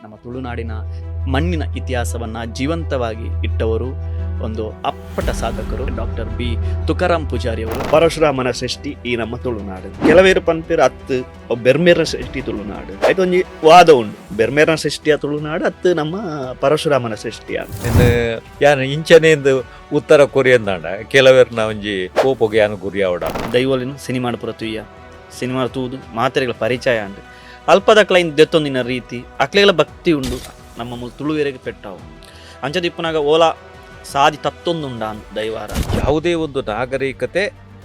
ನಮ್ಮ ತುಳುನಾಡಿನ ಮಣ್ಣಿನ ಇತಿಹಾಸವನ್ನು ಜೀವಂತವಾಗಿ ಇಟ್ಟವರು, ಒಂದು ಅಪ್ಪಟ ಸಾಧಕರು ಡಾಕ್ಟರ್ ಬಿ ತುಕಾರಾಮ್ ಪೂಜಾರಿ ಅವರು. ಪರಶುರಾಮನ ಸೃಷ್ಟಿ ಈ ನಮ್ಮ ತುಳುನಾಡು. ಕೆಲವೇರು ಪನ್ಪೇರು ಅತ್ತು ಬೆರ್ಮೇರನ ಸೃಷ್ಟಿ ತುಳುನಾಡು. ಆಯ್ತು, ಒಂಜಿ ವಾದ ಉಂಡು, ಬೆರ್ಮೇರನ ಸೃಷ್ಟಿಯ ತುಳುನಾಡು ಅತ್ತು ನಮ್ಮ ಪರಶುರಾಮನ ಸೃಷ್ಟಿಯ. ಯಾನ್ ಇಂಚನೇಂದು ಉತ್ತರ ಕೊರಿಯಂದಾಂಡ ಕೆಲವೆರ್ನ ಒಂಜಿ ಕೋಪೊಗೆ ಯಾನ್ ಗುರಿ ಆವಡ. ದೈವಲಿನ ಸಿನಿಮಾಡ್ ಪೂರ ತೂಯ, ಸಿನಿಮಾ ತೂದು ಮಾತೆರೆಗಳ ಪರಿಚಯ ಅಂಡ್ ಅಲ್ಪದಕ್ಲೈನ್ ದೆತ್ತೊಂದಿನ ರೀತಿ ಅಕ್ಲೆಗಳ ಭಕ್ತಿ ಉಂಡು. ನಮ್ಮ ಮೂಲು ತುಳುವೆರೆಗೆ ಪೆಟ್ಟಾವು ಅಂಚದ ಇಪ್ಪುನಾಗ ಓಲಾ ಸಾದಿ ತತ್ತೊಂದುಂಡ ದೈವಾರ. ಯಾವುದೇ ಒಂದು ನಾಗರಿಕತೆ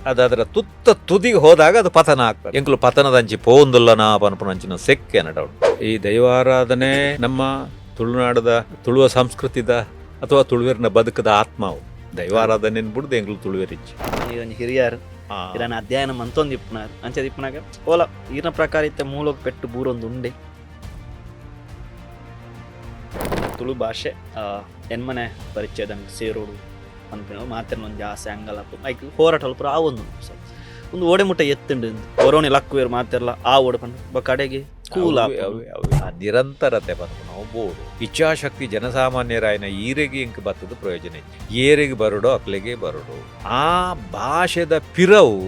ಅದು ಅದರ ತುತ್ತ ತುದಿಗೆ ಹೋದಾಗ ಅದು ಪತನ ಆಗ್ತದೆ. ಎಂಕುಲು ಪತನದಂಚಿ ಪೋಂದುಲ್ಲನಾ ಪನ್ಪುನಂಚಿನ ಸೆಕ್ಕೆ ನಡೌಂಡು. ಈ ದೈವಾರಾಧನೆ ನಮ್ಮ ತುಳುನಾಡದ ತುಳುವ ಸಂಸ್ಕೃತಿದ ಅಥವಾ ತುಳುವೆರ್ನ ಬದುಕದ ಆತ್ಮಾವು. ದೈವಾರಾಧನೆ ಬುಡ್ದು ಎಂಕುಲು ತುಳುವೆರಿಚ್ಚಿ. ಒಂಜಿ ಹಿರಿಯರ್ ಇರನ ಅಧ್ಯಯನ ಮಂತೊಂದು ಇಪ್ಪುನಾರ್. ಅಂಚದ ಇಪ್ಪುನಾಗ ಓಲಾ ಈರ್ನ ಪ್ರಕಾರ ಇತ್ತೆ ಮೂಲಕ ಪೆಟ್ಟು ಬೂರೊಂದು ಉಂಡೆ ತುಳು ಭಾಷೆ ಎನ್ಮನೆ ಪರಿಚಯದ ಸೇರೋಡು ಪನ್ಪಿನ ಮಾತೆರ್ನ ಒಂಜಿ ಆಸೆ ಅಂಗಲಪ್ಪು ಐಕ್ ಹೋರಾಟ ಪೂರ ಆವೊಂದು. ಸೊ ಒಂದು ಓಡೆ ಮುಟ್ಟ ಎತ್ತುಂಡು ಒರೋನಿ ಲಕ್ಕುವೆರ್ ಮಾತೆರ್ಲ ಆ ಓಡು ಪಂಡ ಬೊಕ್ಕ ಕಡೆಗೆ ಕೂಲ. ಅವ್ವೆ, ಅವ್ವೆ, ಅವ್ವೆ. ಆ ನಿರಂತರತೆ ಪನ್ಪುನವು ಬೋಡು. ಇಚ್ಛಾಶಕ್ತಿ ಜನಸಾಮಾನ್ಯರಾಯಿನ ಈರೆಗೆ ಇಂಕ್ ಬತ್ತದ ಪ್ರಯೋಜನ ಇಜ್ಜಿ. ಏರೆಗ್ ಬರಡೋ ಅಕ್ಲೆಗೆ ಬರಡು. ಆ ಭಾಷೆದ ಪಿರವು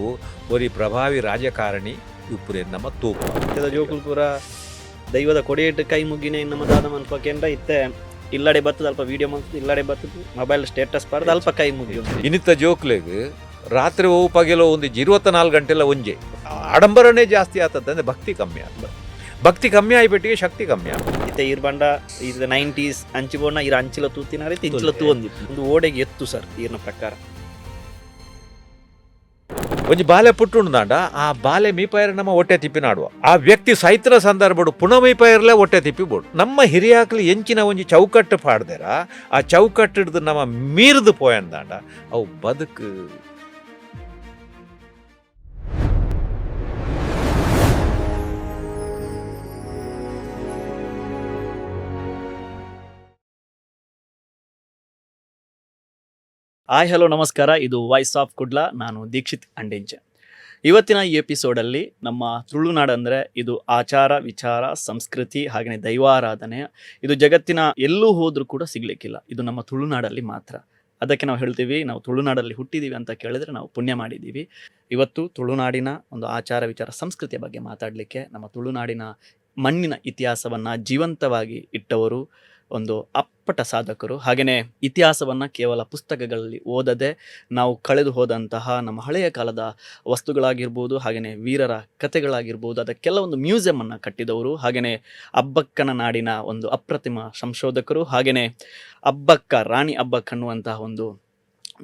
ಒರಿ ಪ್ರಭಾವಿ ರಾಜಕಾರಣಿ ಇಪ್ಪುರೆ ನಮ್ಮ ತೂಪ. ಇತ್ತೆದ ಜೋಕುಲು ಪೂರ ದೈವದ ಕೊಡಿಯೇಟ್ ಕೈ ಮುಗಿನ ನಮ್ಮ ದಾದ ಮನ್ಪ ಕೇಂದ್ರ. ಇತ್ತೆ ಇಲ್ಲಡೆ ಬತ್ತದ ಅಲ್ಪ ವಿಡಿಯೋ ಮಲ್ತದ, ಇಲ್ಲಡೆ ಬತ್ತದ ಮೊಬೈಲ್ ಸ್ಟೇಟಸ್ ಪಾಡ್ದು ಅಲ್ಪ ಕೈ ಮುಗಿಯು. ಇನ್ನಿತ್ತ ಜೋಕ್ಲೆಗ್ ರಾತ್ರಿ ಓ ಪಗೆಲೋ ಒಂದು 24 ಗಂಟೆಲ ಒಂಜೆ ಆಡಂಬರನೇ ಜಾಸ್ತಿ ಆತದಂದ್ರೆ ಭಕ್ತಿ ಕಮ್ಮಿ ಆಗ್ತದೆ. ಭಕ್ತಿ ಕಮ್ಮಿ ಆಯ್ಬಿಟ್ಟಿಗೆ ಶಕ್ತಿ ಕಮ್ಮಿ ಆಗ್ತದೆ. ಇತ್ತೆ ಈರ್ ಬಂಡ ಇದು 90s ಅಂಚಿ ಬೋಣ ಈರ್ ಅಂಚಿಲ ತೂತಿನಾರೆ ಇಂಚಿಲ ತೂವೊಂದಿತ್ತು. ಒಂದು ಓಡೆಗೆ ಎತ್ತು ಸರ್ ಈರ್ನ ಪ್ರಕಾರ? ಒಂಜಿ ಬಾಲೆ ಪುಟ್ಟುಂಡಾಂಡ ಆ ಬಾಲೆ ಮೀಪಾಯರ ನಮ್ಮ ಹೊಟ್ಟೆ ತಿಪ್ಪಿ ನಾಡುವ. ಆ ವ್ಯಕ್ತಿ ಸೈತ್ರ ಸಂದರ್ಭಡು ಪುನಃ ಮೀಪಾಯರ್ಲೆ ಹೊಟ್ಟೆ ತಿಪ್ಪಿ ಬೋಡು. ನಮ್ಮ ಹಿರಿಯಾಕ್ಲು ಎಂಚಿನ ಒಂಜಿ ಚೌಕಟ್ಟು ಪಾಡ್ದೇರ, ಆ ಚೌಕಟ್ಟು ಹಿಡ್ದು ನಮ್ಮ ಮೀರ್ದು ಪೋಯಂದಾಂಡ ಅವು ಬದುಕು. ಹಾಯ್, ಹಲೋ, ನಮಸ್ಕಾರ. ಇದು ವಾಯ್ಸ್ ಆಫ್ ಕುಡ್ಲ. ನಾನು ದೀಕ್ಷಿತ್ ಅಂಡೆಂಚೆ. ಇವತ್ತಿನ ಈ ಎಪಿಸೋಡಲ್ಲಿ ನಮ್ಮ ತುಳುನಾಡು ಅಂದರೆ ಇದು ಆಚಾರ ವಿಚಾರ ಸಂಸ್ಕೃತಿ ಹಾಗೆಯೇ ದೈವಾರಾಧನೆ. ಇದು ಜಗತ್ತಿನ ಎಲ್ಲೂ ಹೋದರೂ ಕೂಡ ಸಿಗಲಿಕ್ಕಿಲ್ಲ, ಇದು ನಮ್ಮ ತುಳುನಾಡಲ್ಲಿ ಮಾತ್ರ. ಅದಕ್ಕೆ ನಾವು ಹೇಳ್ತೀವಿ, ನಾವು ತುಳುನಾಡಲ್ಲಿ ಹುಟ್ಟಿದ್ದೀವಿ ಅಂತ ಕೇಳಿದರೆ ನಾವು ಪುಣ್ಯ ಮಾಡಿದ್ದೀವಿ. ಇವತ್ತು ತುಳುನಾಡಿನ ಒಂದು ಆಚಾರ ವಿಚಾರ ಸಂಸ್ಕೃತಿಯ ಬಗ್ಗೆ ಮಾತಾಡಲಿಕ್ಕೆ ನಮ್ಮ ತುಳುನಾಡಿನ ಮಣ್ಣಿನ ಇತಿಹಾಸವನ್ನು ಜೀವಂತವಾಗಿ ಇಟ್ಟವರು, ಒಂದು ಅಪ್ಪಟ ಸಾಧಕರು, ಹಾಗೆಯೇ ಇತಿಹಾಸವನ್ನು ಕೇವಲ ಪುಸ್ತಕಗಳಲ್ಲಿ ಓದದೆ ನಾವು ಕಳೆದು ಹೋದಂತಹ ನಮ್ಮ ಹಳೆಯ ಕಾಲದ ವಸ್ತುಗಳಾಗಿರ್ಬೋದು, ಹಾಗೆಯೇ ವೀರರ ಕಥೆಗಳಾಗಿರ್ಬೋದು, ಅದಕ್ಕೆಲ್ಲ ಒಂದು ಮ್ಯೂಸಿಯಮನ್ನು ಕಟ್ಟಿದವರು, ಹಾಗೆಯೇ ಅಬ್ಬಕ್ಕನ ನಾಡಿನ ಒಂದು ಅಪ್ರತಿಮ ಸಂಶೋಧಕರು, ಹಾಗೆಯೇ ಅಬ್ಬಕ್ಕ ರಾಣಿ ಅಬ್ಬಕ್ಕ ಅನ್ನುವಂತಹ ಒಂದು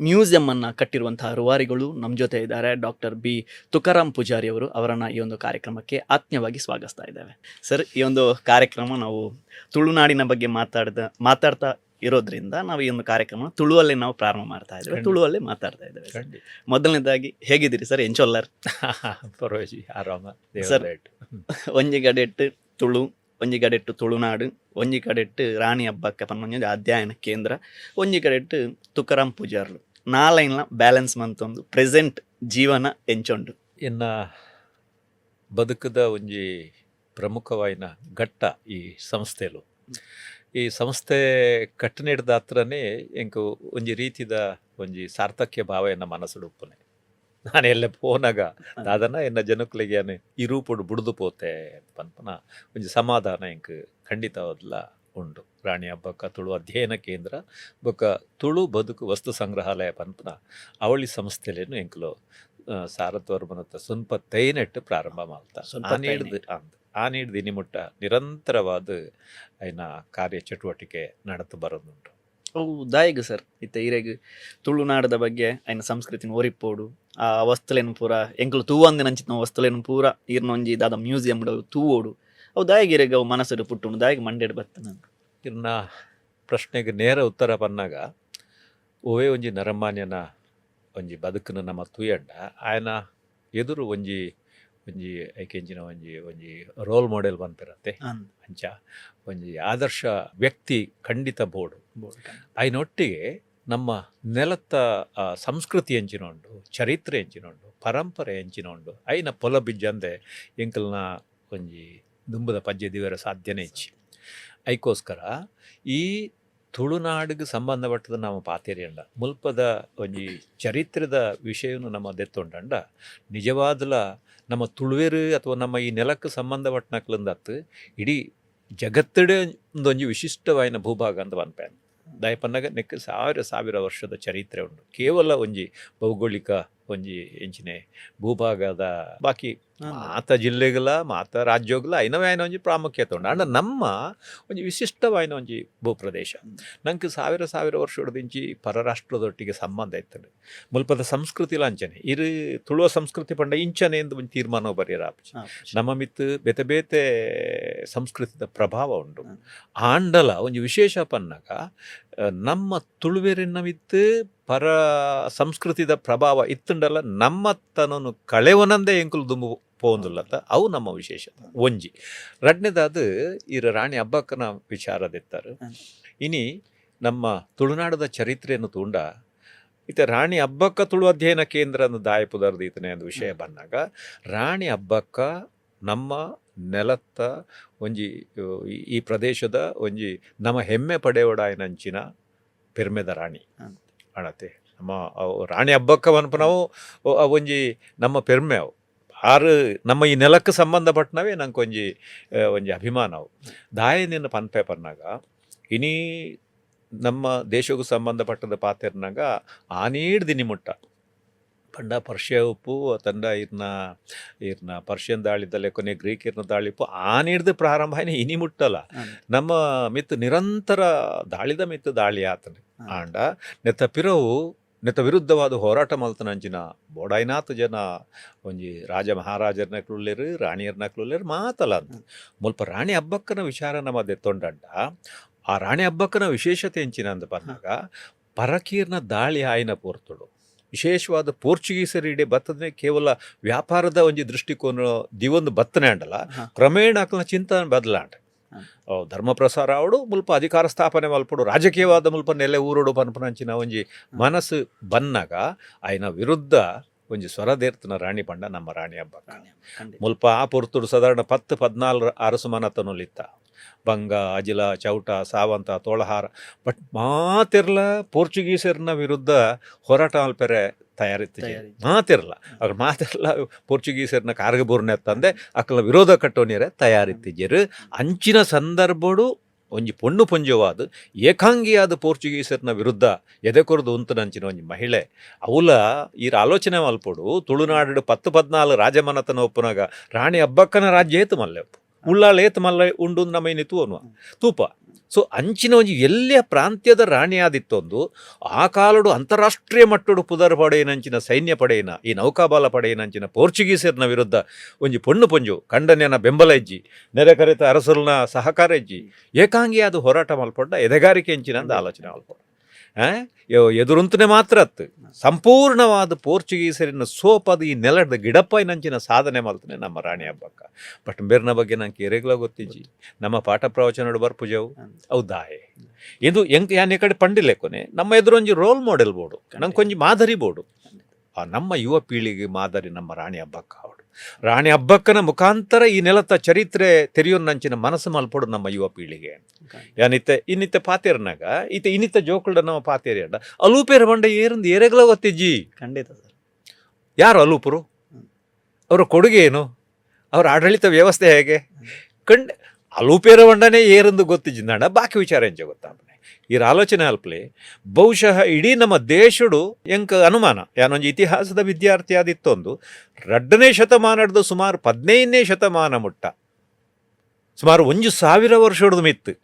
ಮ್ಯೂಸಿಯಮನ್ನು ಕಟ್ಟಿರುವಂತಹ ರೂವಾರಿಗಳು ನಮ್ಮ ಜೊತೆ ಇದ್ದಾರೆ. ಡಾಕ್ಟರ್ ಬಿ ತುಕಾರಾಮ್ ಪೂಜಾರಿ ಅವರು. ಅವರನ್ನು ಈ ಒಂದು ಕಾರ್ಯಕ್ರಮಕ್ಕೆ ಆತ್ಮೀಯವಾಗಿ ಸ್ವಾಗತಿಸ್ತಾ ಇದ್ದೇವೆ. ಸರ್, ಈ ಒಂದು ಕಾರ್ಯಕ್ರಮ ನಾವು ತುಳುನಾಡಿನ ಬಗ್ಗೆ ಮಾತಾಡ್ತಾ ಇರೋದ್ರಿಂದ ನಾವು ಈ ಒಂದು ಕಾರ್ಯಕ್ರಮ ತುಳುವಲ್ಲೇ ನಾವು ಪ್ರಾರಂಭ ಮಾಡ್ತಾ ಇದ್ದೇವೆ. ತುಳುವಲ್ಲೇ ಮಾತಾಡ್ತಾ ಇದ್ದೇವೆ ಸರ್. ಮೊದಲನೇದಾಗಿ ಹೇಗಿದ್ದೀರಿ ಸರ್? ಎಂಚೊಲ್ಲರ್? ಪರವಾಗಿ ಆರಾಮ. ಸರ್. ಒಂಜಿ ಗಡೆಟ್ ತುಳು, ಒಂಜಿ ಕಡೆಟ್ ತುಳುನಾಡು, ಒಂಜಿ ಕಡೆಟ್ ರಾಣಿ ಅಬ್ಬಕ್ಕ ಪನ್ನೊಂಜಿ ಅಧ್ಯಯನ ಕೇಂದ್ರ, ಒಂಜಿ ಕಡೆಟ್ ತುಕಾರಾಮ್ ಪೂಜಾರ್ಲು. ನಾಲೈನ್ಲ ಬ್ಯಾಲೆನ್ಸ್ ಮಂತೊಂದು ಪ್ರೆಸೆಂಟ್ ಜೀವನ ಎಂಚೊಂಡು? ಎನ್ನ ಬದುಕದ ಒಂಜಿ ಪ್ರಮುಖವಾಯಿನ ಘಟ್ಟ ಈ ಸಂಸ್ಥೆಲು. ಈ ಸಂಸ್ಥೆ ಕಟ್ಟನಿಡ್ದ ಹತ್ರನೇ ಎಂಕು ಒಂಜಿ ರೀತಿದ ಒಂಜಿ ಸಾರ್ಥಕ್ಯ ಭಾವ ಎನ್ನ ಮನಸ್ಸುಡು ಉಪ್ಪುನೆ. ನಾನು ಎಲ್ಲ ಪೋನಾಗ ದಾದನ ಎನ್ನ ಜನಕ್ಕುಲೆಗೆ ಯಾನ್ ಈ ರೂಪುಡು ಬುಡ್ದು ಪೋತೆ ಪನ್ಪುನ ಒಂಜಿ ಸಮಾಧಾನ ಎಂಕ್ ಖಂಡಿತವಾದ್ಲ ಉಂಡು. ರಾಣಿ ಅಬ್ಬಕ್ಕ ತುಳು ಅಧ್ಯಯನ ಕೇಂದ್ರ ಬೊಕ್ಕ ತುಳು ಬದುಕು ವಸ್ತು ಸಂಗ್ರಹಾಲಯ ಪನ್ಪುನ ಅವಳಿ ಸಂಸ್ಥೆಲೇನು ಎಂಕುಲು ಸಾರತ್ವರ್ಮನತ್ತ ಸುನ್ಪ ತೈನೆಟ್ಟು ಪ್ರಾರಂಭ ಮಲ್ತ. ಸುನ್ಪ ಆ ನೀಡ್ದು ಅಂದ್ ಆ ನೀಡ್ದು ಇನಿ ಮುಟ್ಟ ನಿರಂತರವಾದ ಐನ ಕಾರ್ಯ ಚಟುವಟಿಕೆ ನಡತು ಬರೋದುಂಟು. ಅವು ದಾಯಗ್ ಸರ್, ಇತ್ತೆ ಇರೆಗ್ ತುಳುನಾಡದ ಬಗ್ಗೆ ಐನ ಸಂಸ್ಕೃತಿನ ಒರಿಪೋಡು, ಆ ವಸ್ತುಲೇನು ಪೂರ ಎಂಕುಲು ತೂವಂದಿನಂಚಿನ ವಸ್ತುಲೇನು ಪೂರ ಈರ್ನ ಒಂಜಿ ದಾದ ಮ್ಯೂಸಿಯಂ ತೂವೋಡು, ಅವು ದಾಯಗ್ ಇರೆಗ್ ಅವು ಮನಸ್ಸುಡು ಪುಟ್ಟುಂಡು, ದಾಯಗ್ ಮಂಡೆಡ್ ಬತ್ತನ? ಇರ್ನ ಪ್ರಶ್ನೆಗೆ ನೇರ ಉತ್ತರ ಪನ್ನಾಗ, ಒವೇ ಒಂಜಿ ನರಮಾನ್ಯನ ಒಂಜಿ ಬದುಕನ್ನು ನಮ್ಮ ತೂಯಂಡ ಆಯನ ಎದುರು ಒಂಜಿ ಒಂಜಿ ಐಕೆಂಚಿನ ಒಂಜಿ ಒಂಜಿ ರೋಲ್ ಮಾಡೆಲ್ ಪನ್ಪಿರತ್ತೆ, ಅಂಚ ಒಂಜಿ ಆದರ್ಶ ವ್ಯಕ್ತಿ ಖಂಡಿತ ಬೋಡು. ಐನೊಟ್ಟಿಗೆ ನಮ್ಮ ನೆಲತ್ತ ಸಂಸ್ಕೃತಿ ಎಂಚಿನ ಉಂಡು, ಚರಿತ್ರೆ ಎಂಚಿನ ಉಂಡು, ಪರಂಪರೆ ಎಂಚಿನ ಉಂಡು, ಐನ ಪೊಲ ಬಿಜ್ಜಂದೆ ಎಂಕಲ್ನ ಒಂಜಿ ದುಂಬುದ ಪಜ್ಜೆ ದಿವರ ಸಾಧ್ಯನೇ ಇಚ್ಚಿ. ಐಕೋಸ್ಕರ ಈ ತುಳುನಾಡಿಗೆ ಸಂಬಂಧಪಟ್ಟದ ನಾವು ಪಾತೆರಿಯಂಡ ಮುಲ್ಪದ ಒಂಜಿ ಚರಿತ್ರೆದ ವಿಷಯನು ನಮ್ಮ ದೆತ್ತೊಂಡಂಡ ನಿಜವಾದಲ ನಮ್ಮ ತುಳುವೆರು ಅಥವಾ ನಮ್ಮ ಈ ನೆಲಕ್ಕೆ ಸಂಬಂಧಪಟ್ಟನಕ್ಲಂದತ್ತು ಇಡೀ ಜಗತ್ತಡೆ ಒಂದೊಂಜಿ ವಿಶಿಷ್ಟವಾಯಿನ ಭೂಭಾಗ ಅಂತ ಪನ್ಪೇನ್. ದಾಯಪನ್ನಗ ನೆಕ್ ಸಾವಿರ ಸಾವಿರ ವರ್ಷದ ಚರಿತ್ರೆ ಉಂಡು. ಕೇವಲ ಒಂಜಿ ಭೌಗೋಳಿಕ ಒಂಜಿ ಎಂಚಿನೆ ಭೂಭಾಗದ ಬಾಕಿ ಮಾತ ಜಿಲ್ಲೆಗಳ ಮಾತ ರಾಜ್ಯಗಳ ಐನವೇ ಐನ ಒಂಜಿ ಪ್ರಾಮುಖ್ಯತೆ ಉಂಡು. ಆಂಡ ನಮ್ಮ ಒಂಜಿ ವಿಶಿಷ್ಟವಾಯಿನ ಒಂಜಿ ಭೂಪ್ರದೇಶ. ನಂಗೆ ಸಾವಿರ ಸಾವಿರ ವರ್ಷದಿಂಚಿ ಪರರಾಷ್ಟ್ರದೊಟ್ಟಿಗೆ ಸಂಬಂಧ ಇತ್ತಂಡು. ಮುಲ್ಪದ ಸಂಸ್ಕೃತಿಲ ಅಂಚನೆ, ಇರು ತುಳುವ ಸಂಸ್ಕೃತಿ ಪಂಡ ಇಂಚನೆ ಎಂದು ಒಂಜಿ ತೀರ್ಮಾನ ಬರೆಯರ ನಮ್ಮ ಮಿತ್ತು ಬೇತೆ ಬೇತೆ ಸಂಸ್ಕೃತಿದ ಪ್ರಭಾವ ಉಂಡು. ಆಂಡಲ ಒಂಜಿ ವಿಶೇಷ ಪನ್ನಗ ನಮ್ಮ ತುಳುವೆರಿನ ಮಿತ್ತು ಪರ ಸಂಸ್ಕೃತಿದ ಪ್ರಭಾವ ಇತ್ತುಂಡಲ ನಮ್ಮ ತನನು ಕಳೆವನಂದೇ ಎಂಕುಲು ದುಂಬು ಪೋಂದುಲ್ಲತ್ತ, ಅವು ನಮ್ಮ ವಿಶೇಷ ಒಂಜಿ. ರಡ್ನೇದಾದ ಇರ ರಾಣಿ ಅಬ್ಬಕ್ಕನ ವಿಚಾರದಿತ್ತಾರೆ. ಇನಿ ನಮ್ಮ ತುಳುನಾಡದ ಚರಿತ್ರೆಯನ್ನು ತೂಂಡ ಇತ್ತೆ ರಾಣಿ ಅಬ್ಬಕ್ಕ ತುಳು ಅಧ್ಯಯನ ಕೇಂದ್ರ ಅಂದ್ ದಾಯ ಪುದರ್ದು ಇತ್ತನೆ ಅಂದ್ ವಿಷಯ ಬಂದಾಗ ರಾಣಿ ಅಬ್ಬಕ್ಕ ನಮ್ಮ ನೆಲತ್ತ ಒಂಜಿ ಈ ಪ್ರದೇಶದ ಒಂಜಿ ನಮ್ಮ ಹೆಮ್ಮೆ ಪಡೆಯೋಡಾಯನಂಚಿನ ಪೆರ್ಮೆದ ರಾಣಿ ಅಣತೆ. ನಮ್ಮ ಅವು ರಾಣಿ ಅಬ್ಬಕ್ಕ ಪನ್ಪುನವು ಒಂಜಿ ನಮ್ಮ ಪೆರ್ಮೆ. ಅವು ಆರು ನಮ್ಮ ಈ ನೆಲಕ್ಕೆ ಸಂಬಂಧಪಟ್ಟನವೇ ನಂಗೆ ಒಂಜಿ ಒಂಜಿ ಅಭಿಮಾನ. ಅವು ದಾಯ ನಿನ್ನ ಪನ್ಪೆ ಪನ್ನಾಗ ಇನಿ ನಮ್ಮ ದೇಶಕ್ಕೂ ಸಂಬಂಧಪಟ್ಟದ ಪಾತೆರ್ನಾಗ ಆನೀಡ್ ದಿನಿ ಮುಟ್ಟ ಪಂಡ ಪರ್ಷಿಯ ಉಪ್ಪು ತಂಡ ಇರ್ನ ಇರ್ನ ಪರ್ಷಿಯನ್ ದಾಳಿದಲ್ಲೇ ಕೊನೆ ಗ್ರೀಕ್ ಇರ್ನ ದಾಳಿಪ್ಪು ಆನೀಡ್ದು ಪ್ರಾರಂಭ ಆಯ್ನ ಇನಿ ಮುಟ್ಟಲ್ಲ ನಮ್ಮ ಮಿತ್ತು ನಿರಂತರ ದಾಳಿದ ಮಿತ್ತು ದಾಳಿ ಆತನೆ. ಆಂಡ ನೆತ್ತ ಪಿರವು ನೆತ್ತ ವಿರುದ್ಧವಾದ ಹೋರಾಟ ಮಲ್ತನಂಚಿನ ಬೋಡಾಯ್ನಾತ್ ಜನ ಒಂಜಿ ರಾಜ ಮಹಾರಾಜರ್ನಕ್ಲುಲ್ಲೇರು, ರಾಣಿಯರ್ನಕ್ಲುಲ್ಲೇರು ಮಾತಲ್ಲ ಅಂತ. ಮುಲ್ಪ ರಾಣಿ ಹಬ್ಬಕ್ಕನ ವಿಚಾರ ನಮ್ಮ ದೆತ್ತೊಂಡಂಡ ಆ ರಾಣಿ ಹಬ್ಬಕ್ಕನ ವಿಶೇಷತೆ ಎಂಚಿನ ಅಂದ ಬಂದಾಗ ಪರಕೀರ್ನ ದಾಳಿ ಆಯ್ನ ಪೋರ್ತುಡು ವಿಶೇಷವಾದ ಪೋರ್ಚುಗೀಸರು ಇಡೀ ಬತ್ತನೆ ಕೇವಲ ವ್ಯಾಪಾರದ ಒಂಜಿ ದೃಷ್ಟಿಕೋನ ದಿವೊಂದು ಬತ್ತನೆ ಅಂಡಲ ಕ್ರಮೇಣ ಅಕ್ಲನ ಚಿಂತನೆ ಬದಲಾಂಡ. ಧರ್ಮ ಪ್ರಸಾರ ಅವಡು ಮುಲ್ಪ ಅಧಿಕಾರ ಸ್ಥಾಪನೆ ಮಲ್ಪಡು ರಾಜಕೀಯವಾದ ಮುಲ್ಪ ನೆಲೆ ಊರುಡು ಪನ್ಪುನಂಚಿನ ಒಂಜಿ ಮನಸ್ಸು ಬನ್ನಾಗ ಆಯ್ನ ವಿರುದ್ಧ ಒಂಜಿ ಸ್ವರದೇರ್ತನ ರಾಣಿ ಪಂಡ ನಮ್ಮ ರಾಣಿ ಹಬ್ಬಕ್ಕ. ಮುಲ್ಪ ಆ ಪೊರ್ತುಡು ಸಾಧಾರಣ 10-14 ಅರಸುಮನತನುಲಿತ್ತ ಬಂಗ, ಅಜಿಲ, ಚೌಟ, ಸಾವಂತ, ತೋಳಹಾರ ಬಟ್ ಮಾತಿರ್ಲ ಪೋರ್ಚುಗೀಸರ್ನ ವಿರುದ್ಧ ಹೋರಾಟ ಮಲ್ಪೆರೆ ತಯಾರಿತ್ತು. ಮಾತಿರಲ್ಲ ಅವ್ರ ಮಾತಿರಲ್ಲ ಪೋರ್ಚುಗೀಸರ್ನ ಕಾರ್ಗಬೂರ್ನೆ ತಂದೆ ಅಕ್ಕಲ ವಿರೋಧ ಕಟ್ಟೋನಿರೆ ತಯಾರಿತ್ತಿಜ್ಜರು. ಅಂಚಿನ ಸಂದರ್ಭಡು ಒಂಜಿ ಪೊಣ್ಣು ಪೊಂಜವಾದ ಏಕಾಂಗಿಯಾದ ಪೋರ್ಚುಗೀಸರ್ನ ವಿರುದ್ಧ ಎದೆ ಕೊರದು ಉಂತನಂಚಿನ ಒಂಜಿ ಮಹಿಳೆ ಅವಲ ಈರ ಆಲೋಚನೆ ಮಲ್ಪೊಡು. ತುಳುನಾಡು 10-14 ರಾಜಮನತನ ಒಪ್ಪುನಾಗ ರಾಣಿ ಅಬ್ಬಕ್ಕನ ರಾಜ್ಯ ಏತು ಮಲ್ಲೆ ಉಳ್ಳಾಳ ಏತು ಮಲ್ಲ ಉಂಡು ನಮ್ಮ ಇನಿ ತೂವನು ತೂಪ. ಸೊ ಅಂಚಿನ ಒಂಜಿ ಎಲ್ಲಿಯ ಪ್ರಾಂತ್ಯದ ರಾಣಿಯಾದಿತ್ತೊಂದು ಆ ಕಾಲಡು ಅಂತಾರಾಷ್ಟ್ರೀಯ ಮಟ್ಟಡು ಪುದರ್ ಪಡೆಯಿನಂಚಿನ ಸೈನ್ಯ ಪಡೆಯಿನ ಈ ನೌಕಾಬಲ ಪಡೆಯಿನಂಚಿನ ಪೋರ್ಚುಗೀಸರ್ನ ವಿರುದ್ಧ ಒಂಜಿ ಪೊಣ್ಣು ಪೊಂಜು ಕಂಡನೆಯನ ಬೆಂಬಲ ಇಜ್ಜಿ, ನೆರೆ ಕರೆತ ಅರಸರ್ನ ಸಹಕಾರ ಇಜ್ಜಿ, ಏಕಾಂಗಿಯಾದ ಹೋರಾಟ ಮಲ್ಪೊಡ್ಡ ಎದೆಗಾರಿಕೆ ಎಂಚಿನ ಅಂದ್ ಆಲೋಚನೆ ಮಲ್ಪೊಡು. ಎದುರುಂತನೆ ಮಾತ್ರ ಅತ್ತು ಸಂಪೂರ್ಣವಾದ ಪೋರ್ಚುಗೀಸರಿನ ಸೋಪದ ಈ ನೆಲದ ಗಿಡಪ್ಪ ನಂಚಿನ ಸಾಧನೆ ಮಲ್ತನೆ ನಮ್ಮ ರಾಣಿ ಹಬ್ಬಕ್ಕ. ಬಟ್ ಬೇರ್ನ ಬಗ್ಗೆ ನಂಗೆ ಎರೆಗ್ಲ ಗೊತ್ತಿಜ್ಜಿ. ನಮ್ಮ ಪಾಠ ಪ್ರವಚನ ಬರ್ಪುಜವು ಅವು ದಾಯೆ ಇದು ಎಂಕ್ ಯಾನ್ ಈ ಕಡೆ ಪಂಡಿಲೆಕ್ಕೊನೆ ನಮ್ಮ ಎದುರೊಂಜಿ ರೋಲ್ ಮಾಡೆಲ್ ಬೋಡು, ನಂಗೊಂಜಿ ಮಾದರಿ ಬೋಡು. ಆ ನಮ್ಮ ಯುವ ಪೀಳಿಗೆ ಮಾದರಿ ನಮ್ಮ ರಾಣಿ ಹಬ್ಬಕ್ಕ ಅವಳು. ರಾಣಿ ಹಬ್ಬಕ್ಕನ ಮುಖಾಂತರ ಈ ನೆಲತ್ತ ಚರಿತ್ರೆ ತೆರೆಯೋನಂಚಿನ ಮನಸ್ಸು ಮಲ್ಪೊಡು ನಮ್ಮ ಯುವ ಪೀಳಿಗೆ. ಯಾನಿತ್ತೆ ಇನ್ನಿತ್ತೆ ಪಾತೇರ್ನಾಗ ಈತ ಇನ್ನಿತ್ತ ಜೋಕುಲ್ಡ ನಮ್ಮ ಪಾತೇರಿ ಅಡ್ಡ ಅಲೂಪೇರ ಬಂಡ ಏರಂದು ಏರೆಗ್ಲ ಗೊತ್ತಿಜ್ಜಿ. ಖಂಡಿತ ಸರ್. ಯಾರು ಅಲೂಪರು, ಅವರ ಕೊಡುಗೆ ಏನು, ಅವರ ಆಡಳಿತ ವ್ಯವಸ್ಥೆ ಹೇಗೆ, ಕಂಡ್ ಅಲೂಪೇರ ಬಂಡನೇ ಏರಂದು ಗೊತ್ತಿಜ್ಜಿಂದಾಂಡ ಬಾಕಿ ವಿಚಾರ ಎಂಚ ಗೊತ್ತಾಪನೆ. ಈ ಆಲೋಚನೆ ಅಲ್ಪ್ಲೆ ಬಹುಶಃ ಇಡೀ ನಮ್ಮ ದೇಶಡು ಎಂಕ ಅನುಮಾನ ಯಾನೊಂಜಿ ಇತಿಹಾಸದ ವಿದ್ಯಾರ್ಥಿ ಆದಿತ್ತೊಂದು 2ನೇ ಶತಮಾನದ ಸುಮಾರು 15ನೇ ಶತಮಾನ ಮುಟ್ಟ ಸುಮಾರು 1000 ವರ್ಷದ ಮಿತ್ತು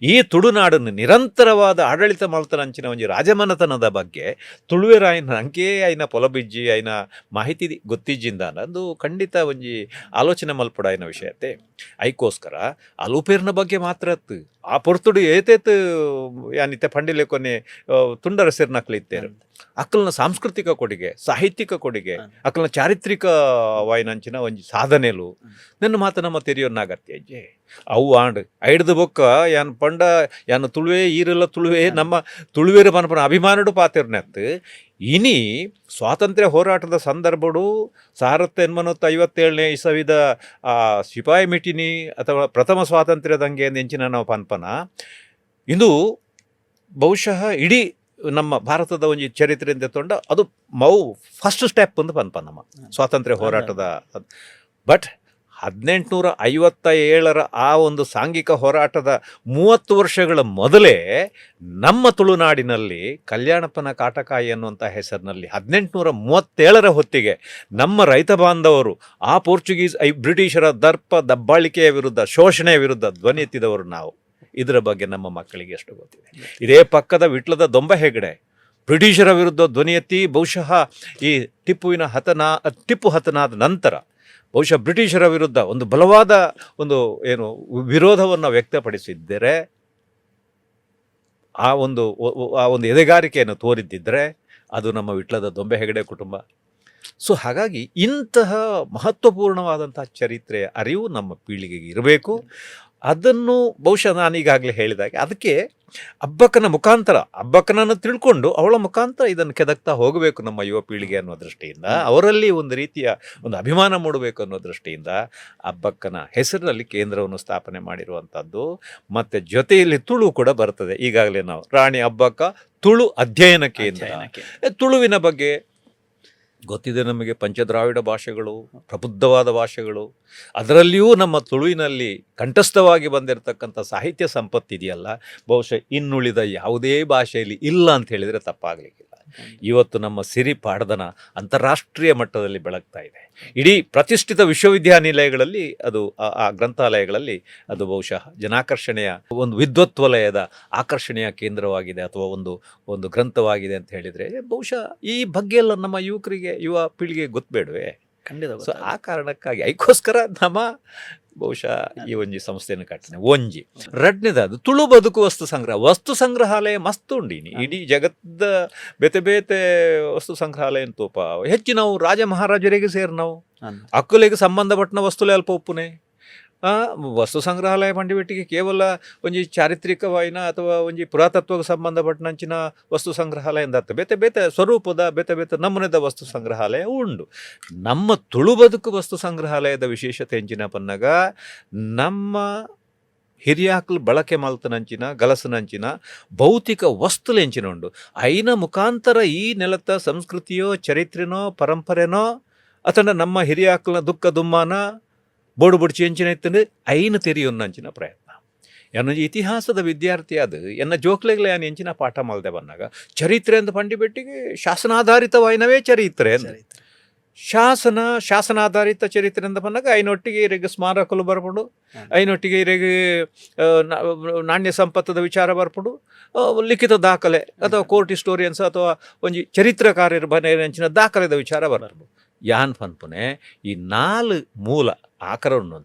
ಈ ತುಳುನಾಡನ್ನು ನಿರಂತರವಾದ ಆಡಳಿತ ಮಲ್ತನಂಚಿನ ಒಂಜಿ ರಾಜಮನತನದ ಬಗ್ಗೆ ತುಳುವೆರಾಯಿನ ಅಂಕೇ ಆಯ್ನ ಪೊಲಬಿಜ್ಜಿ ಆಯ್ನ ಮಾಹಿತಿ ಗೊತ್ತಿಜ್ಜಿಂದ ಅದು ಖಂಡಿತ ಒಂಜಿ ಆಲೋಚನೆ ಮಲ್ಪುಡಾಯಿನ ವಿಷಯತೆ. ಐಕೋಸ್ಕರ ಅಲೂಪೇರ್ನ ಬಗ್ಗೆ ಮಾತ್ರ ಅತ್ತು ಆ ಪೊರ್ತುಡು ಏತೇತ್ ಯಾನಿತ್ತೆ ಪಂಡಿಲೆ ಕೊನೆ ತುಂಡರ ಸಿರ್ನಕ್ಲು ಇತ್ತೇರು ಅಕ್ಕಲ್ನ ಸಾಂಸ್ಕೃತಿಕ ಕೊಡುಗೆ, ಸಾಹಿತ್ಯಿಕ ಕೊಡುಗೆ, ಅಕ್ಕಲ್ನ ಚಾರಿತ್ರಿಕ ವಾಯಿನಂಚಿನ ಒಂಜಿ ಸಾಧನೆಲು ನನ್ನ ಮಾತು ನಮ್ಮ ತೆರಿಯೋನ್ನ ಅಗತ್ಯ ಅಜ್ಜೆ. ಅವು ಆಂಡ್ ಐಡ್ದು ಬೊಕ್ಕ ಯಾನ್ ಪಂಡ ಯಾನ್ ತುಳುವೆ ಈರೆಲ್ಲ ತುಳುವೆ ನಮ್ಮ ತುಳುವೇರು ಪನ್ಪನ ಅಭಿಮಾನಡು ಪಾತೆರ್ನೆತ್ತು. ಇನಿ ಸ್ವಾತಂತ್ರ್ಯ ಹೋರಾಟದ ಸಂದರ್ಭಡು 1857ನೇ ಇಸವಿದ ಆ ಸಿಪಾಯಿ ಮಿಟಿನಿ ಅಥವಾ ಪ್ರಥಮ ಸ್ವಾತಂತ್ರ್ಯದಂಗೆ ಎಂಚಿನ ನಾವು ಪನ್ಪನ ಇಂದು ಬಹುಶಃ ಇಡೀ ನಮ್ಮ ಭಾರತದ ಒಂಜಿ ಚರಿತ್ರೆಯಿಂದ ತೊಂಡ ಅದು ಮೌ ಫಸ್ಟ್ ಸ್ಟೆಪ್ ಅಂತ ಪನ್ಪ ನಮ್ಮ ಸ್ವಾತಂತ್ರ್ಯ ಹೋರಾಟದ. ಬಟ್ 1857ರ ಆ ಒಂದು ಸಾಂಘಿಕ ಹೋರಾಟದ 30 ವರ್ಷಗಳ ಮೊದಲೇ ನಮ್ಮ ತುಳುನಾಡಿನಲ್ಲಿ ಕಲ್ಯಾಣಪ್ಪನ ಕಾಟಕಾಯಿ ಅನ್ನುವಂಥ ಹೆಸರಿನಲ್ಲಿ 1837ರ ಹೊತ್ತಿಗೆ ನಮ್ಮ ರೈತ ಬಾಂಧವರು ಆ ಪೋರ್ಚುಗೀಸ್ ಬ್ರಿಟಿಷರ ದರ್ಪ ದಬ್ಬಾಳಿಕೆಯ ವಿರುದ್ಧ, ಶೋಷಣೆಯ ವಿರುದ್ಧ ಧ್ವನಿ ಎತ್ತಿದವರು ನಾವು. ಇದರ ಬಗ್ಗೆ ನಮ್ಮ ಮಕ್ಕಳಿಗೆ ಎಷ್ಟು ಗೊತ್ತಿದೆ? ಇದೇ ಪಕ್ಕದ ವಿಟ್ಲದ ದೊಂಬ ಹೆಗಡೆ ಬ್ರಿಟಿಷರ ವಿರುದ್ಧ ಧ್ವನಿ ಎತ್ತಿ ಬಹುಶಃ ಈ ಟಿಪ್ಪು ಹತನಾದ ನಂತರ ಬಹುಶಃ ಬ್ರಿಟಿಷರ ವಿರುದ್ಧ ಒಂದು ಬಲವಾದ ಒಂದು ಏನು ವಿರೋಧವನ್ನು ವ್ಯಕ್ತಪಡಿಸಿದ್ದರೆ, ಆ ಒಂದು ಎದೆಗಾರಿಕೆಯನ್ನು ತೋರಿದ್ದಿದ್ದರೆ ಅದು ನಮ್ಮ ವಿಟ್ಲದ ದೊಂಬೆ ಹೆಗಡೆ ಕುಟುಂಬ. ಸೊ ಹಾಗಾಗಿ ಇಂತಹ ಮಹತ್ವಪೂರ್ಣವಾದಂಥ ಚರಿತ್ರೆಯ ಅರಿವು ನಮ್ಮ ಪೀಳಿಗೆಗೆ ಇರಬೇಕು. ಅದನ್ನು ಬಹುಶಃ ನಾನೀಗಾಗಲೇ ಹೇಳಿದಾಗೆ ಅದಕ್ಕೆ ಅಬ್ಬಕ್ಕನ ಮುಖಾಂತರ, ಅಬ್ಬಕ್ಕನನ್ನು ತಿಳ್ಕೊಂಡು ಅವಳ ಮುಖಾಂತರ ಇದನ್ನು ಕೆದಕ್ತಾ ಹೋಗಬೇಕು ನಮ್ಮ ಯುವ ಪೀಳಿಗೆ ಅನ್ನೋ ದೃಷ್ಟಿಯಿಂದ, ಅವರಲ್ಲಿ ಒಂದು ರೀತಿಯ ಒಂದು ಅಭಿಮಾನ ಮೂಡಬೇಕು ಅನ್ನೋ ದೃಷ್ಟಿಯಿಂದ ಅಬ್ಬಕ್ಕನ ಹೆಸರಿನಲ್ಲಿ ಕೇಂದ್ರವನ್ನು ಸ್ಥಾಪನೆ ಮಾಡಿರುವಂಥದ್ದು. ಮತ್ತು ಜೊತೆಯಲ್ಲಿ ತುಳು ಕೂಡ ಬರ್ತದೆ. ಈಗಾಗಲೇ ನಾವು ರಾಣಿ ಅಬ್ಬಕ್ಕ ತುಳು ಅಧ್ಯಯನ ಕೇಂದ್ರ. ಅಧ್ಯಯನಕ್ಕೆ. ತುಳುವಿನ ಬಗ್ಗೆ ಗೊತ್ತಿದೆ ನಮಗೆ, ಪಂಚದ್ರಾವಿಡ ಭಾಷೆಗಳು, ಪ್ರಬುದ್ಧವಾದ ಭಾಷೆಗಳು. ಅದರಲ್ಲಿಯೂ ನಮ್ಮ ತುಳುವಿನಲ್ಲಿ ಕಂಠಸ್ಥವಾಗಿ ಬಂದಿರತಕ್ಕಂಥ ಸಾಹಿತ್ಯ ಸಂಪತ್ತಿದೆಯಲ್ಲ, ಬಹುಶಃ ಇನ್ನುಳಿದ ಯಾವುದೇ ಭಾಷೆಯಲ್ಲಿ ಇಲ್ಲ ಅಂತ ಹೇಳಿದರೆ ತಪ್ಪಾಗಲಿಕ್ಕಿಲ್ಲ. ಇವತ್ತು ನಮ್ಮ ಸಿರಿ ಪಾಡ್ದನ ಅಂತಾರಾಷ್ಟ್ರೀಯ ಮಟ್ಟದಲ್ಲಿ ಬೆಳಗ್ತಾ ಇದೆ. ಇಡೀ ಪ್ರತಿಷ್ಠಿತ ವಿಶ್ವವಿದ್ಯಾನಿಲಯಗಳಲ್ಲಿ ಅದು ಆ ಆ ಗ್ರಂಥಾಲಯಗಳಲ್ಲಿ ಅದು ಬಹುಶಃ ಜನಾಕರ್ಷಣೆಯ ಒಂದು ವಿದ್ವತ್ ವಲಯದ ಆಕರ್ಷಣೆಯ ಕೇಂದ್ರವಾಗಿದೆ ಅಥವಾ ಒಂದು ಒಂದು ಗ್ರಂಥವಾಗಿದೆ ಅಂತ ಹೇಳಿದರೆ ಬಹುಶಃ ಈ ಬಗ್ಗೆ ಎಲ್ಲ ನಮ್ಮ ಯುವಕರಿಗೆ, ಯುವ ಪೀಳಿಗೆಗೆ ಗೊತ್ತಬೇಡವೇ? ಖಂಡಿತ. ಸೊ ಆ ಕಾರಣಕ್ಕಾಗಿ ಐಕೋಸ್ಕರ ನಮ್ಮ ಬಹುಶಃ ಈ ಒಂಜಿ ಸಂಸ್ಥೆಯನ್ನು ಕಟ್ಟನೆ ಒಂಜಿ. ರಡ್ನೇದ ಅದು ತುಳು ಬದುಕು ವಸ್ತು ಸಂಗ್ರಹ. ವಸ್ತು ಸಂಗ್ರಹಾಲಯ ಮಸ್ತ್ ಉಂಡಿನಿ ಇಡೀ ಜಗತ್ತ ಬೇತೆ ಬೇತೆ ವಸ್ತು ಸಂಗ್ರಹಾಲಯ ತೋಪ. ಹೆಚ್ಚು ನಾವು ರಾಜ ಮಹಾರಾಜರಿಗೆ ಸೇರಿ ನಾವು ಅಕ್ಕುಲೆಗೆ ಸಂಬಂಧಪಟ್ಟನ ವಸ್ತುಲೆ ಅಲ್ಪ ಒಪ್ಪುನೆ. ವಸ್ತು ಸಂಗ್ರಹಾಲಯ ಪಂಡಿಬೆಟ್ಟಿಗೆ ಕೇವಲ ಒಂಜಿ ಚಾರಿತ್ರಿಕವಾಯಿನ ಅಥವಾ ಒಂಜಿ ಪುರಾತತ್ವಕ್ಕೆ ಸಂಬಂಧಪಟ್ಟನಂಚಿನ ವಸ್ತು ಸಂಗ್ರಹಾಲಯ ಎಂದರ್ಥ. ಬೇತೆ ಬೇತೆ ಸ್ವರೂಪದ ಬೇತೆ ಬೇತೆ ನಮೂನೆದ ವಸ್ತು ಸಂಗ್ರಹಾಲಯ ಉಂಡು. ನಮ್ಮ ತುಳು ಬದುಕು ವಸ್ತು ಸಂಗ್ರಹಾಲಯದ ವಿಶೇಷತೆ ಎಂಚಿನ ಪನ್ನಗ, ನಮ್ಮ ಹಿರಿಯಾಕ್ಲು ಬಳಕೆ ಮಲ್ತನಂಚಿನ ಗಲಸನಂಚಿನ ಭೌತಿಕ ವಸ್ತುಲು ಎಂಚಿನ ಉಂಡು, ಐನ ಮುಖಾಂತರ ಈ ನೆಲದ ಸಂಸ್ಕೃತಿಯೋ ಚರಿತ್ರೆನೋ ಪರಂಪರೆನೋ ಅಥವಾ ನಮ್ಮ ಹಿರಿಯಾಕ್ಲನ ದುಃಖ ದುಮ್ಮಾನ ಬೋಡು ಬುಡ್ಚಿ ಎಂಚಿನ ಇತ್ತಂದ್ರೆ ಐನ ತೆರಿಯೊನ್ನಂಚಿನ ಪ್ರಯತ್ನ. ಎನ್ನ ಇತಿಹಾಸದ ವಿದ್ಯಾರ್ಥಿ ಅದು ಎನ್ನ ಜೋಕ್ಲೆಗ್ಲೆ ಯಾನ್ ಎಂಚಿನ ಪಾಠ ಮಲ್ದೆ ಬನ್ನಾಗ, ಚರಿತ್ರೆ ಅಂದ್ ಪಂಡಿ ಬೆಟ್ಟಿಗೆ ಶಾಸನಾಧಾರಿತವಾಯಿನವೇ ಚರಿತ್ರೆ ಅಂದ್. ಶಾಸನಾಧಾರಿತ ಚರಿತ್ರೆ ಅಂತ ಬಂದಾಗ ಐನೊಟ್ಟಿಗೆ ಇರೆಗ್ ಸ್ಮಾರಕಲು ಬರ್ಪುಂಡು, ಐನೊಟ್ಟಿಗೆ ಇರೆಗ್ ನಾಣ್ಯ ಸಂಪತ್ತದ ವಿಚಾರ ಬರ್ಪುಂಡು, ಲಿಖಿತ ದಾಖಲೆ ಅಥವಾ ಕೋರ್ಟ್ ಹಿಸ್ಟೋರಿಯನ್ಸ್ ಅಥವಾ ಒಂಜಿ ಚರಿತ್ರಕಾರ್ಯರು ಬರೆಯಂಚಿನ ದಾಖಲೆದ ವಿಚಾರ ಬರ್ಪುಂಡು. ಯಾನ್ ಪನ್ಪುನೆ ಈ ನಾಲ್ ಮೂಲ ಆಕರ ಉಂಡು